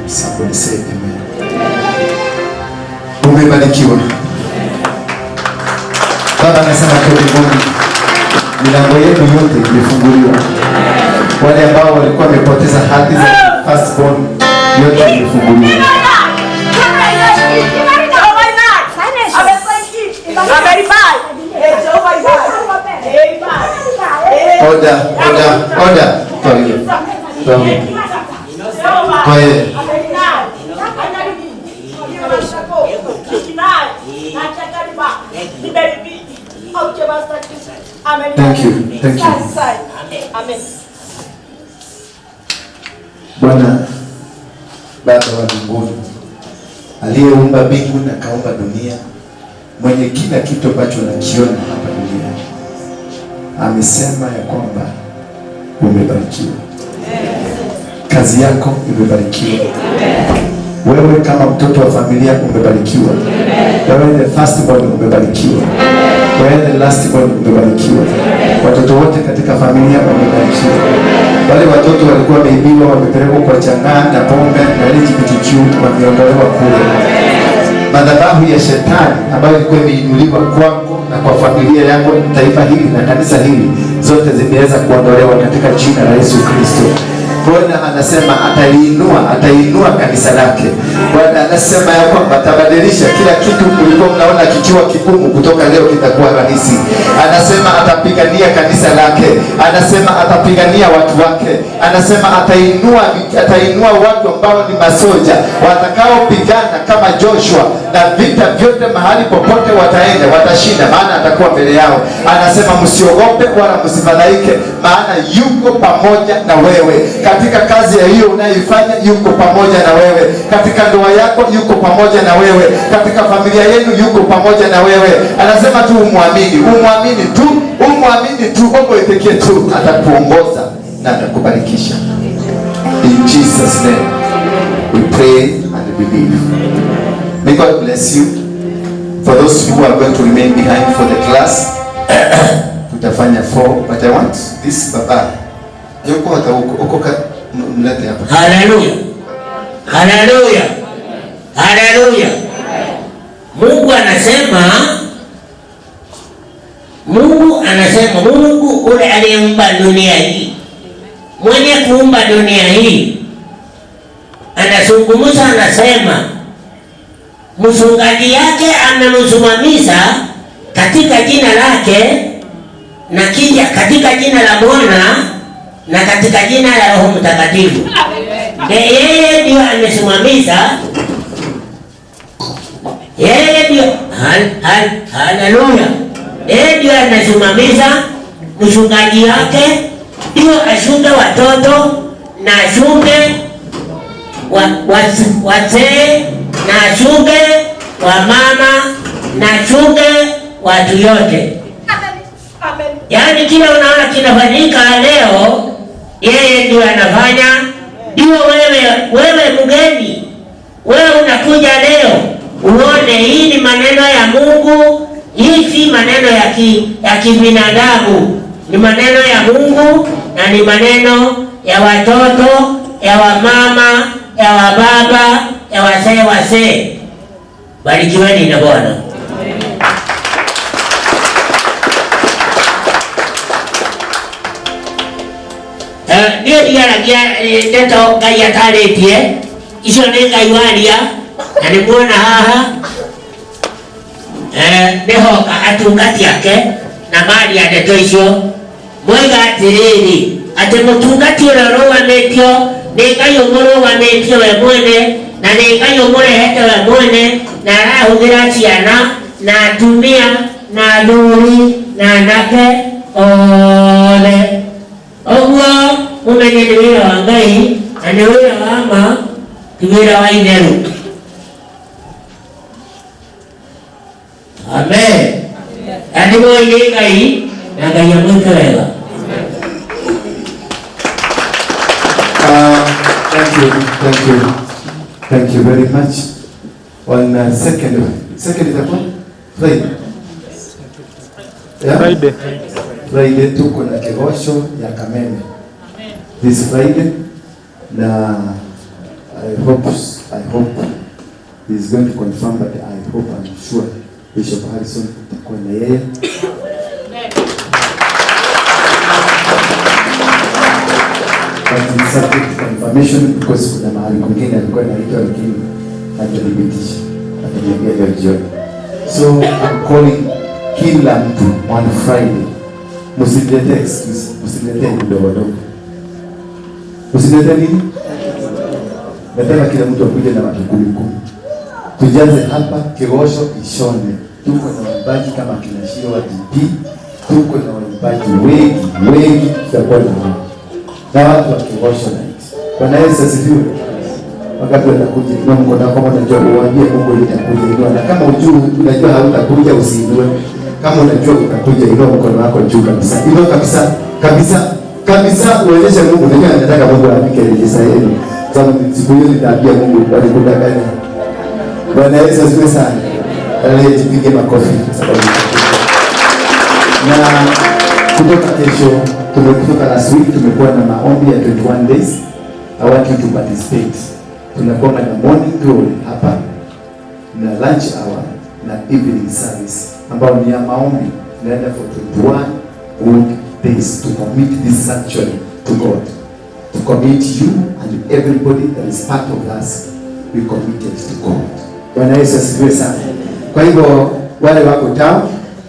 Somebody say amen. Umebarikiwa. Baba anasema kwa mbinguni milango yetu yote imefunguliwa. Wale ambao walikuwa wamepoteza haki za firstborn yote imefunguliwa. Order, order, order. Toa hiyo. Toa hiyo. Thank you. Thank you. Amen. Bwana Baba wa mbinguni, aliyeumba mbingu na kaumba dunia, mwenye kila kitu ambacho unakiona hapa duniani, amesema ya kwamba umebarikiwa. Kazi yako imebarikiwa. Wewe kama mtoto wa familia umebarikiwa. Wewe the first born umebarikiwa. Wewe the last born umebarikiwa. Watoto wote katika familia wamebarikiwa. Wale watoto walikuwa wameibiwa, wamepelekwa kwa chang'aa na pombe na LGBTQ, wameondolewa kule. Madhabahu ya shetani ambayo ilikuwa imeinuliwa kwako na kwa familia yako, taifa hili na kanisa hili, zote zimeweza kuondolewa katika jina la Yesu Kristo. Bwana anasema ataliinua, atainua kanisa lake. Bwana anasema ya kwamba atabadilisha kila kitu mlikuwa mnaona kikiwa kigumu, kutoka leo kitakuwa rahisi. Anasema atapigania kanisa lake, anasema atapigania watu wake, anasema atainua watu ambao ni masoja watakaopigana kama Joshua, na vita vyote mahali popote wataenda watashinda, maana atakuwa mbele yao. Anasema msiogope wala msifadhaike, maana yuko pamoja na wewe. Katika kazi ya hiyo unayoifanya yuko pamoja na wewe, katika ndoa yako yuko pamoja na wewe, katika familia yenu yuko pamoja na wewe. Anasema tu umwamini, umwamini tu, umwamini tu, umwitikie tu, atakuongoza na atakubarikisha. In Jesus name we pray and believe. May God bless you. For those who are going to remain behind for the class, tutafanya 4, but I want this baba yuko hata uko mlete hapa. Haleluya. Haleluya. Haleluya. Mungu anasema, Mungu ule aliyeumba dunia hii, mwenye kuumba dunia hii, anazungumza, anasema mchungaji yake amemsimamisha katika jina lake na kija katika jina la Bwana na katika jina la Roho Mtakatifu. Yeye ndio amesimamisha, yeye ndio haleluya, yeye ndio amesimamisha mchungaji wake ndio ashunge watoto na ashunge wazee na ashunge wamama na ashunge watu yote. Yaani kila unaona kinafanyika leo, yeye ndio anafanya. Ndio wewe mgeni, wewe unakuja leo uone hii ni maneno ya Mungu, hii si maneno ya kibinadamu, ni maneno ya Mungu na ni maneno ya watoto, ya wamama, ya wababa, ya wazee. Barikiweni na Bwana. Niĩ ndiaragia ndeto Ngai atarĩtie, icio nĩ Ngai waria, na nĩ muona haha nĩhoka atungati ake na maria ndeto icio. Moiga atĩrĩrĩ, atĩ mũtungati ũrĩa ũrũgamĩtio nĩ Ngai ũmũrũgamĩtie we mwene, na nĩ Ngai ũmũrehete we mwene, na arahũthĩra ciana na atumia na athuri na anake othe. Ũguo umenye nĩ wĩra wa Ngai na nĩ wĩra wa ma, ti wĩra wa itherũ. Amen. Na nĩ mũĩ nĩ Ngai na Ngai amwĩke wega. Thank you, thank you very much. On second itakuwa Friday. Yeah? Friday tuko na kegosho ya Kameme. This Friday, na I hope he is going to confirm, but I hope, I'm sure Bishop Harrison utakuwa na yeye. But it's subject to confirmation because kuna mahali kwingine alikuwa anaitwa lakini hajathibitisha. Ataniambia leo jioni. So I'm calling kila mtu on Friday. Msiniletee excuse, msiniletee kidogo dogo. Msiniletee nini? Nataka kila mtu akuje na watu 10. Tujaze hapa Kigosho ishone. Tuko na waimbaji kama kina Shiro wa DP, tuko na waimbaji wengi tutakuwa na wao. Na watu wa Kigosho night. Bwana Yesu asifiwe. Wakati watakuja, inua mkono wako kama unajua, uambie Mungu nitakuja, inua. Na kama hujui, unajua hautakuja, usiinue. Kama unajua utakuja, inua mkono wako juu kabisa. Inua kabisa, kabisa, kabisa, uonyeshe Mungu. Unajua nataka Mungu aandike register yenu. Sababu siku hiyo nitaambia Mungu alikudanganya. Bwana Yesu asifiwe sana. Leo tupige makofi sababu. Na kutoka kesho, tumekutoka last week tumekuwa na maombi ya 21 days. I want you to participate. Tunakuwa na morning glory hapa na lunch hour na evening service ambao ni ya maombi. Tunaenda for 21 good days to commit this sanctuary to God. to commit you and everybody that is part of us. We committed to God. Bwana Yesu asifiwe sana. Kwa hivyo wale wako town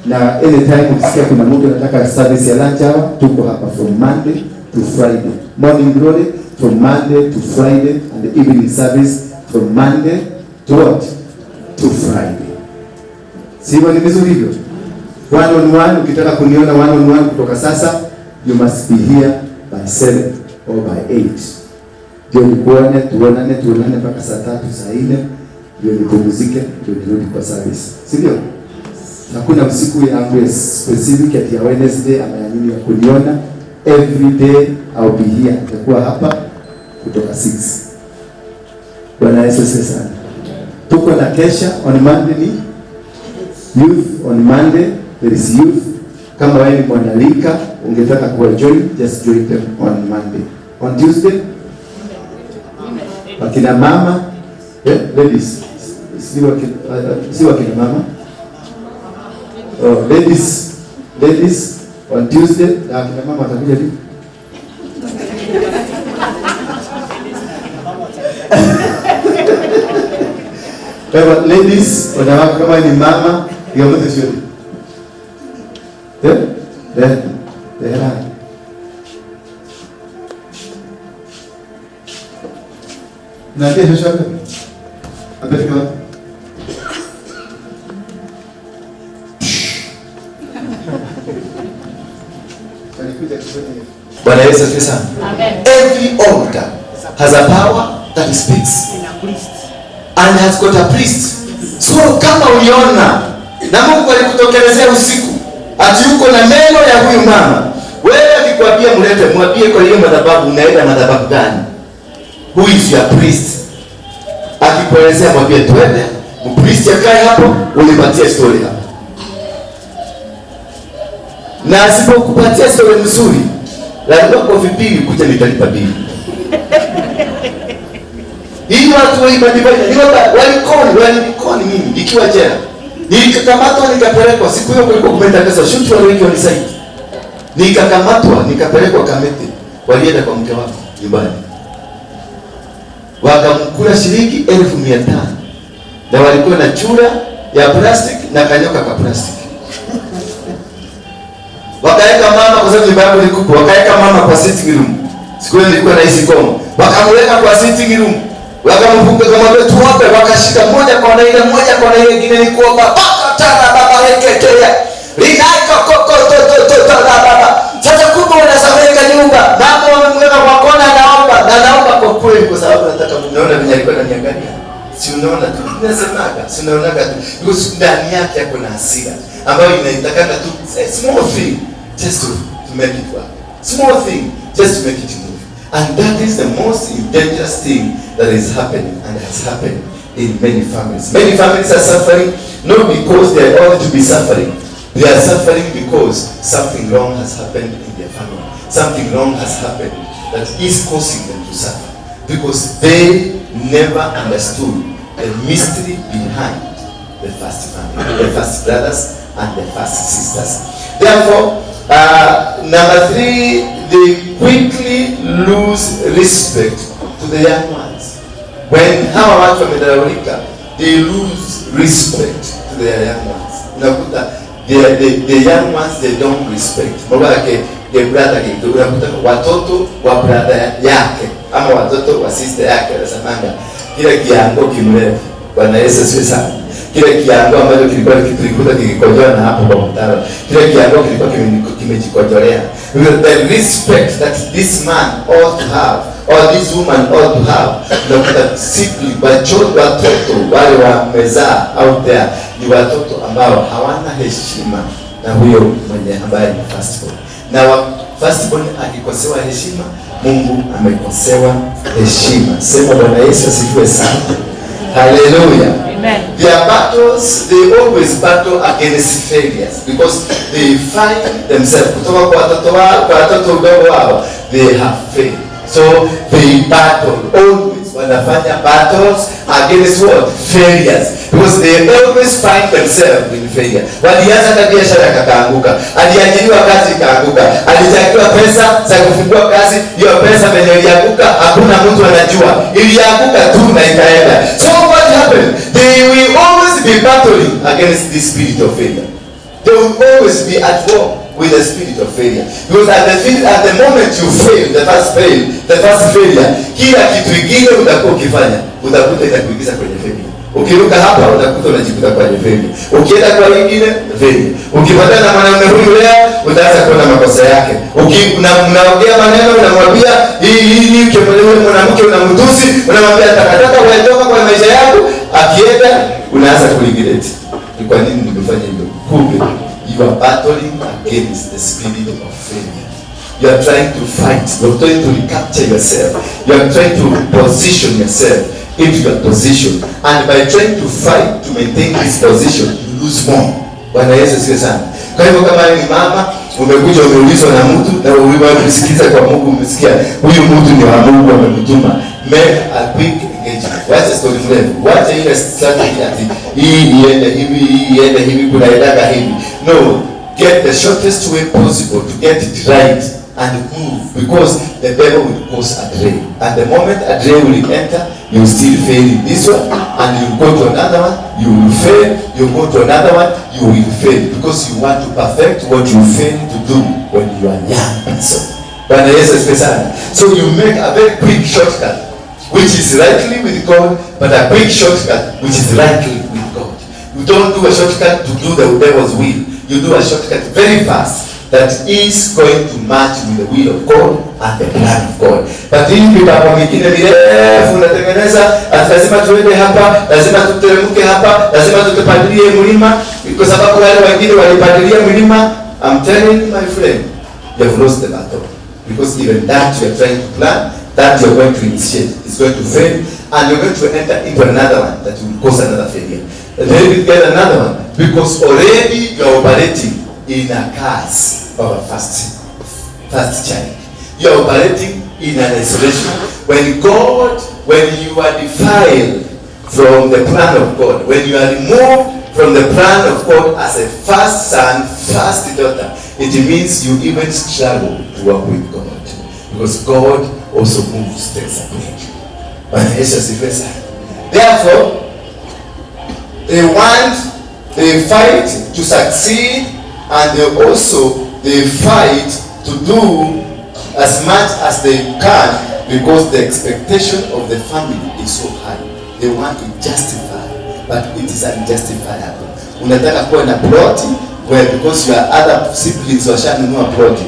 na anytime ukisikia kuna mtu anataka service ya lunch hour, tuko hapa from Monday to Friday. Morning glory from Monday to Friday and the evening service from Monday to what? To Friday. Sivyo, ni vizuri hivyo? One on one, ukitaka kuniona one on one kutoka sasa, you must be here by 7 or by 8. Ndio nikuone, tuonane mpaka saa 3, saa 4, ndio nipumzike, ndio nirudi kwa service. Sivyo? Hakuna usiku yangu specific ati ya Wednesday ama ya nini ya kuniona. Every day I'll be here. Nitakuwa hapa kutoka 6. Bwana Yesu asifiwe sana. Tuko na kesha on Monday ni youth on Monday, there is youth. Kama wewe ni mwanalika ungetaka kuwa join, just join them on Monday. On Tuesday wakina mama, ladies, si wakina mama. Oh, ladies on Tuesday, na wakina mama watakuja vipi? Kwa hivyo ladies, wanawake kama ni mama, yote sio. Na ndio sasa. Apeleka wapi? Bwana Yesu asifiwe sana. Amen. Every altar has a power that speaks and has got a priest. So kama uliona na Mungu alikutokelezea usiku ati uko na neno ya huyu mama, wewe akikwambia mlete, mwambie kwa hiyo madhabahu unaenda madhabahu gani? Who is your priest? Akikuelezea mwambie twende, mpriest akae hapo, unipatie story hapo. Na asipokupatia story nzuri, lazima kofi pili kuja nitalipa bili. Hii watu walikoni mimi nikiwa jela. Nilikamatwa nikapelekwa, siku hiyo kulikuwa kumetangaza shoot wale wengi walisaidi. Nikakamatwa nikapelekwa Kamete. Walienda kwa mke wako nyumbani. Wakamkula shilingi 500,000. Na walikuwa na chura ya plastic na kanyoka ka plastic. Wakaweka mama kwa sababu nyumba yangu ni kubwa, wakaweka mama kwa sitting room. Siku hiyo nilikuwa naishi Kongo. Wakamweka kwa sitting room. Wakamfunga kama tuombe, wakashika moja kwa ile moja kwa ile nyingine ni kuomba. Baka tana baba reketea. Linaiko koko to to to baba. Sasa kumbe wanasameka nyumba. Mama wamemweka kwa kona anaomba, na anaomba kwa kweli kwa sababu nataka mnaona vile alikuwa ananiangalia. Si unaona tu. Nasemaga, si unaonaga tu. Because ndani yake yako na hasira ambayo inaitakanga tu a small thing just to make it work. Small thing just to make it move. And that is the most dangerous thing that is happening and has happened in many families. Many families are suffering not because they are ought to be suffering. They are suffering because something wrong has happened in their family. Something wrong has happened that is causing them to suffer. Because they never understood the mystery behind the first family, the first brothers and the first sisters. Therefore, number 3, they quickly lose respect to the young ones. When hawa watu wamedharaulika, they lose respect to their young ones. Unakuta the young ones they don't respect. Baba yake the brother yake, unakuta watoto wa brother yake ama watoto wa sister yake wanasemanga kile kiango kimrefu. Bwana Yesu asifiwe sana. Kile kiango ambacho kilikuwa kilikuta kikikojoa na hapo kwa mtaro, kile kiango kilikuwa kimejikojolea. The respect that this man ought to have or this woman ought to have, unakuta simply watoto wale wamezaa out there ni watoto ambao hawana heshima na huyo mwenye ambaye ni firstborn. Na firstborn akikosewa heshima, Mungu amekosewa heshima. Sema Bwana Yesu asifiwe sana. Hallelujah. Amen. Their battles, they always battle against failures because they find themselves kutoka kwa watoto wao, kwa watoto udogo wao, they have failed. So they battle always. Wanafanya battles against what? Failures. Because they always find themselves in failure. Walianza na biashara kakaanguka, aliajiriwa kazi ikaanguka, alitakiwa pesa za kufungua kazi, hiyo pesa venye ilianguka hakuna mtu anajua, ilianguka tu na ikaenda. So what happened? They will always be battling against this spirit of failure. They will always be at war with the spirit of failure. Because at the moment you fail, the first failure, kila kitu kingine utakuwa ukifanya, utakuta itakuingiza kwenye failure. Ukiruka hapa utakuta unajikuta kwenye failure. Ukienda kwa nyingine, failure. Ukipatana na mwanamume huyu leo, utaanza kuona makosa yake. Unaongea maneno, unamwambia hii ukimwelewa mwanamke unamtusi, unamwambia takataka wewe kwa maisha yako, akienda unaanza kuregret. Ni kwa nini nimefanya hivyo? Kumbe you are battling against the spirit of failure. You are trying to fight. You are trying to recapture yourself. You are trying to position yourself into your position. And by trying to fight to maintain this position, you lose more. Bwana Yesu asifiwe sana. Kwa hivyo kama ni mama, umekuja umeulizwa na mtu na umesikiza kwa Mungu, umesikia huyu mtu ni wa Mungu amemtuma. Make a quick engagement. Wacha story mrefu. Wacha ile strategy ati hii iende hivi, hii iende hivi, kuna endaga hivi. No, get the shortest way possible to get it right and move, because the devil will cause a delay. And the moment a delay will enter, you still fail in this one, and you go to another one, you will fail, you go to another one, you will fail, because you want to perfect what you failed to do when you are young person. Bwana Yesu asifiwe sana. So you make a very quick shortcut, which is rightly with God, but a quick shortcut which is rightly with God. You don't do a shortcut to do the devil's will. You do a shortcut very fast that is going to match with the will of God and the plan of God. But hii mipango mingine mirefu unatengeneza, lazima tuende hapa, lazima tuteremke hapa, lazima tupandilie mlima, kwa sababu wale wengine walipandilia mlima. I'm telling you, my friend, you have lost the battle. Because even that you are trying to plan, that you are going to initiate, is going to fail, and you're going to enter into another one that will cause another failure. And then you get another one, because already you are operating in a curse of a first child. You are operating in an isolation. When you are defiled from the plan of God, when you are removed from the plan of God as a first son, first daughter, it means you even struggle to work with God. Because God also moves things away. Therefore, they fight to succeed, and they fight to do as much as they can, because the expectation of the family is so high. They want to justify, but it is unjustifiable. Unataka kuwa na ploti where because your other siblings washanunua ploti.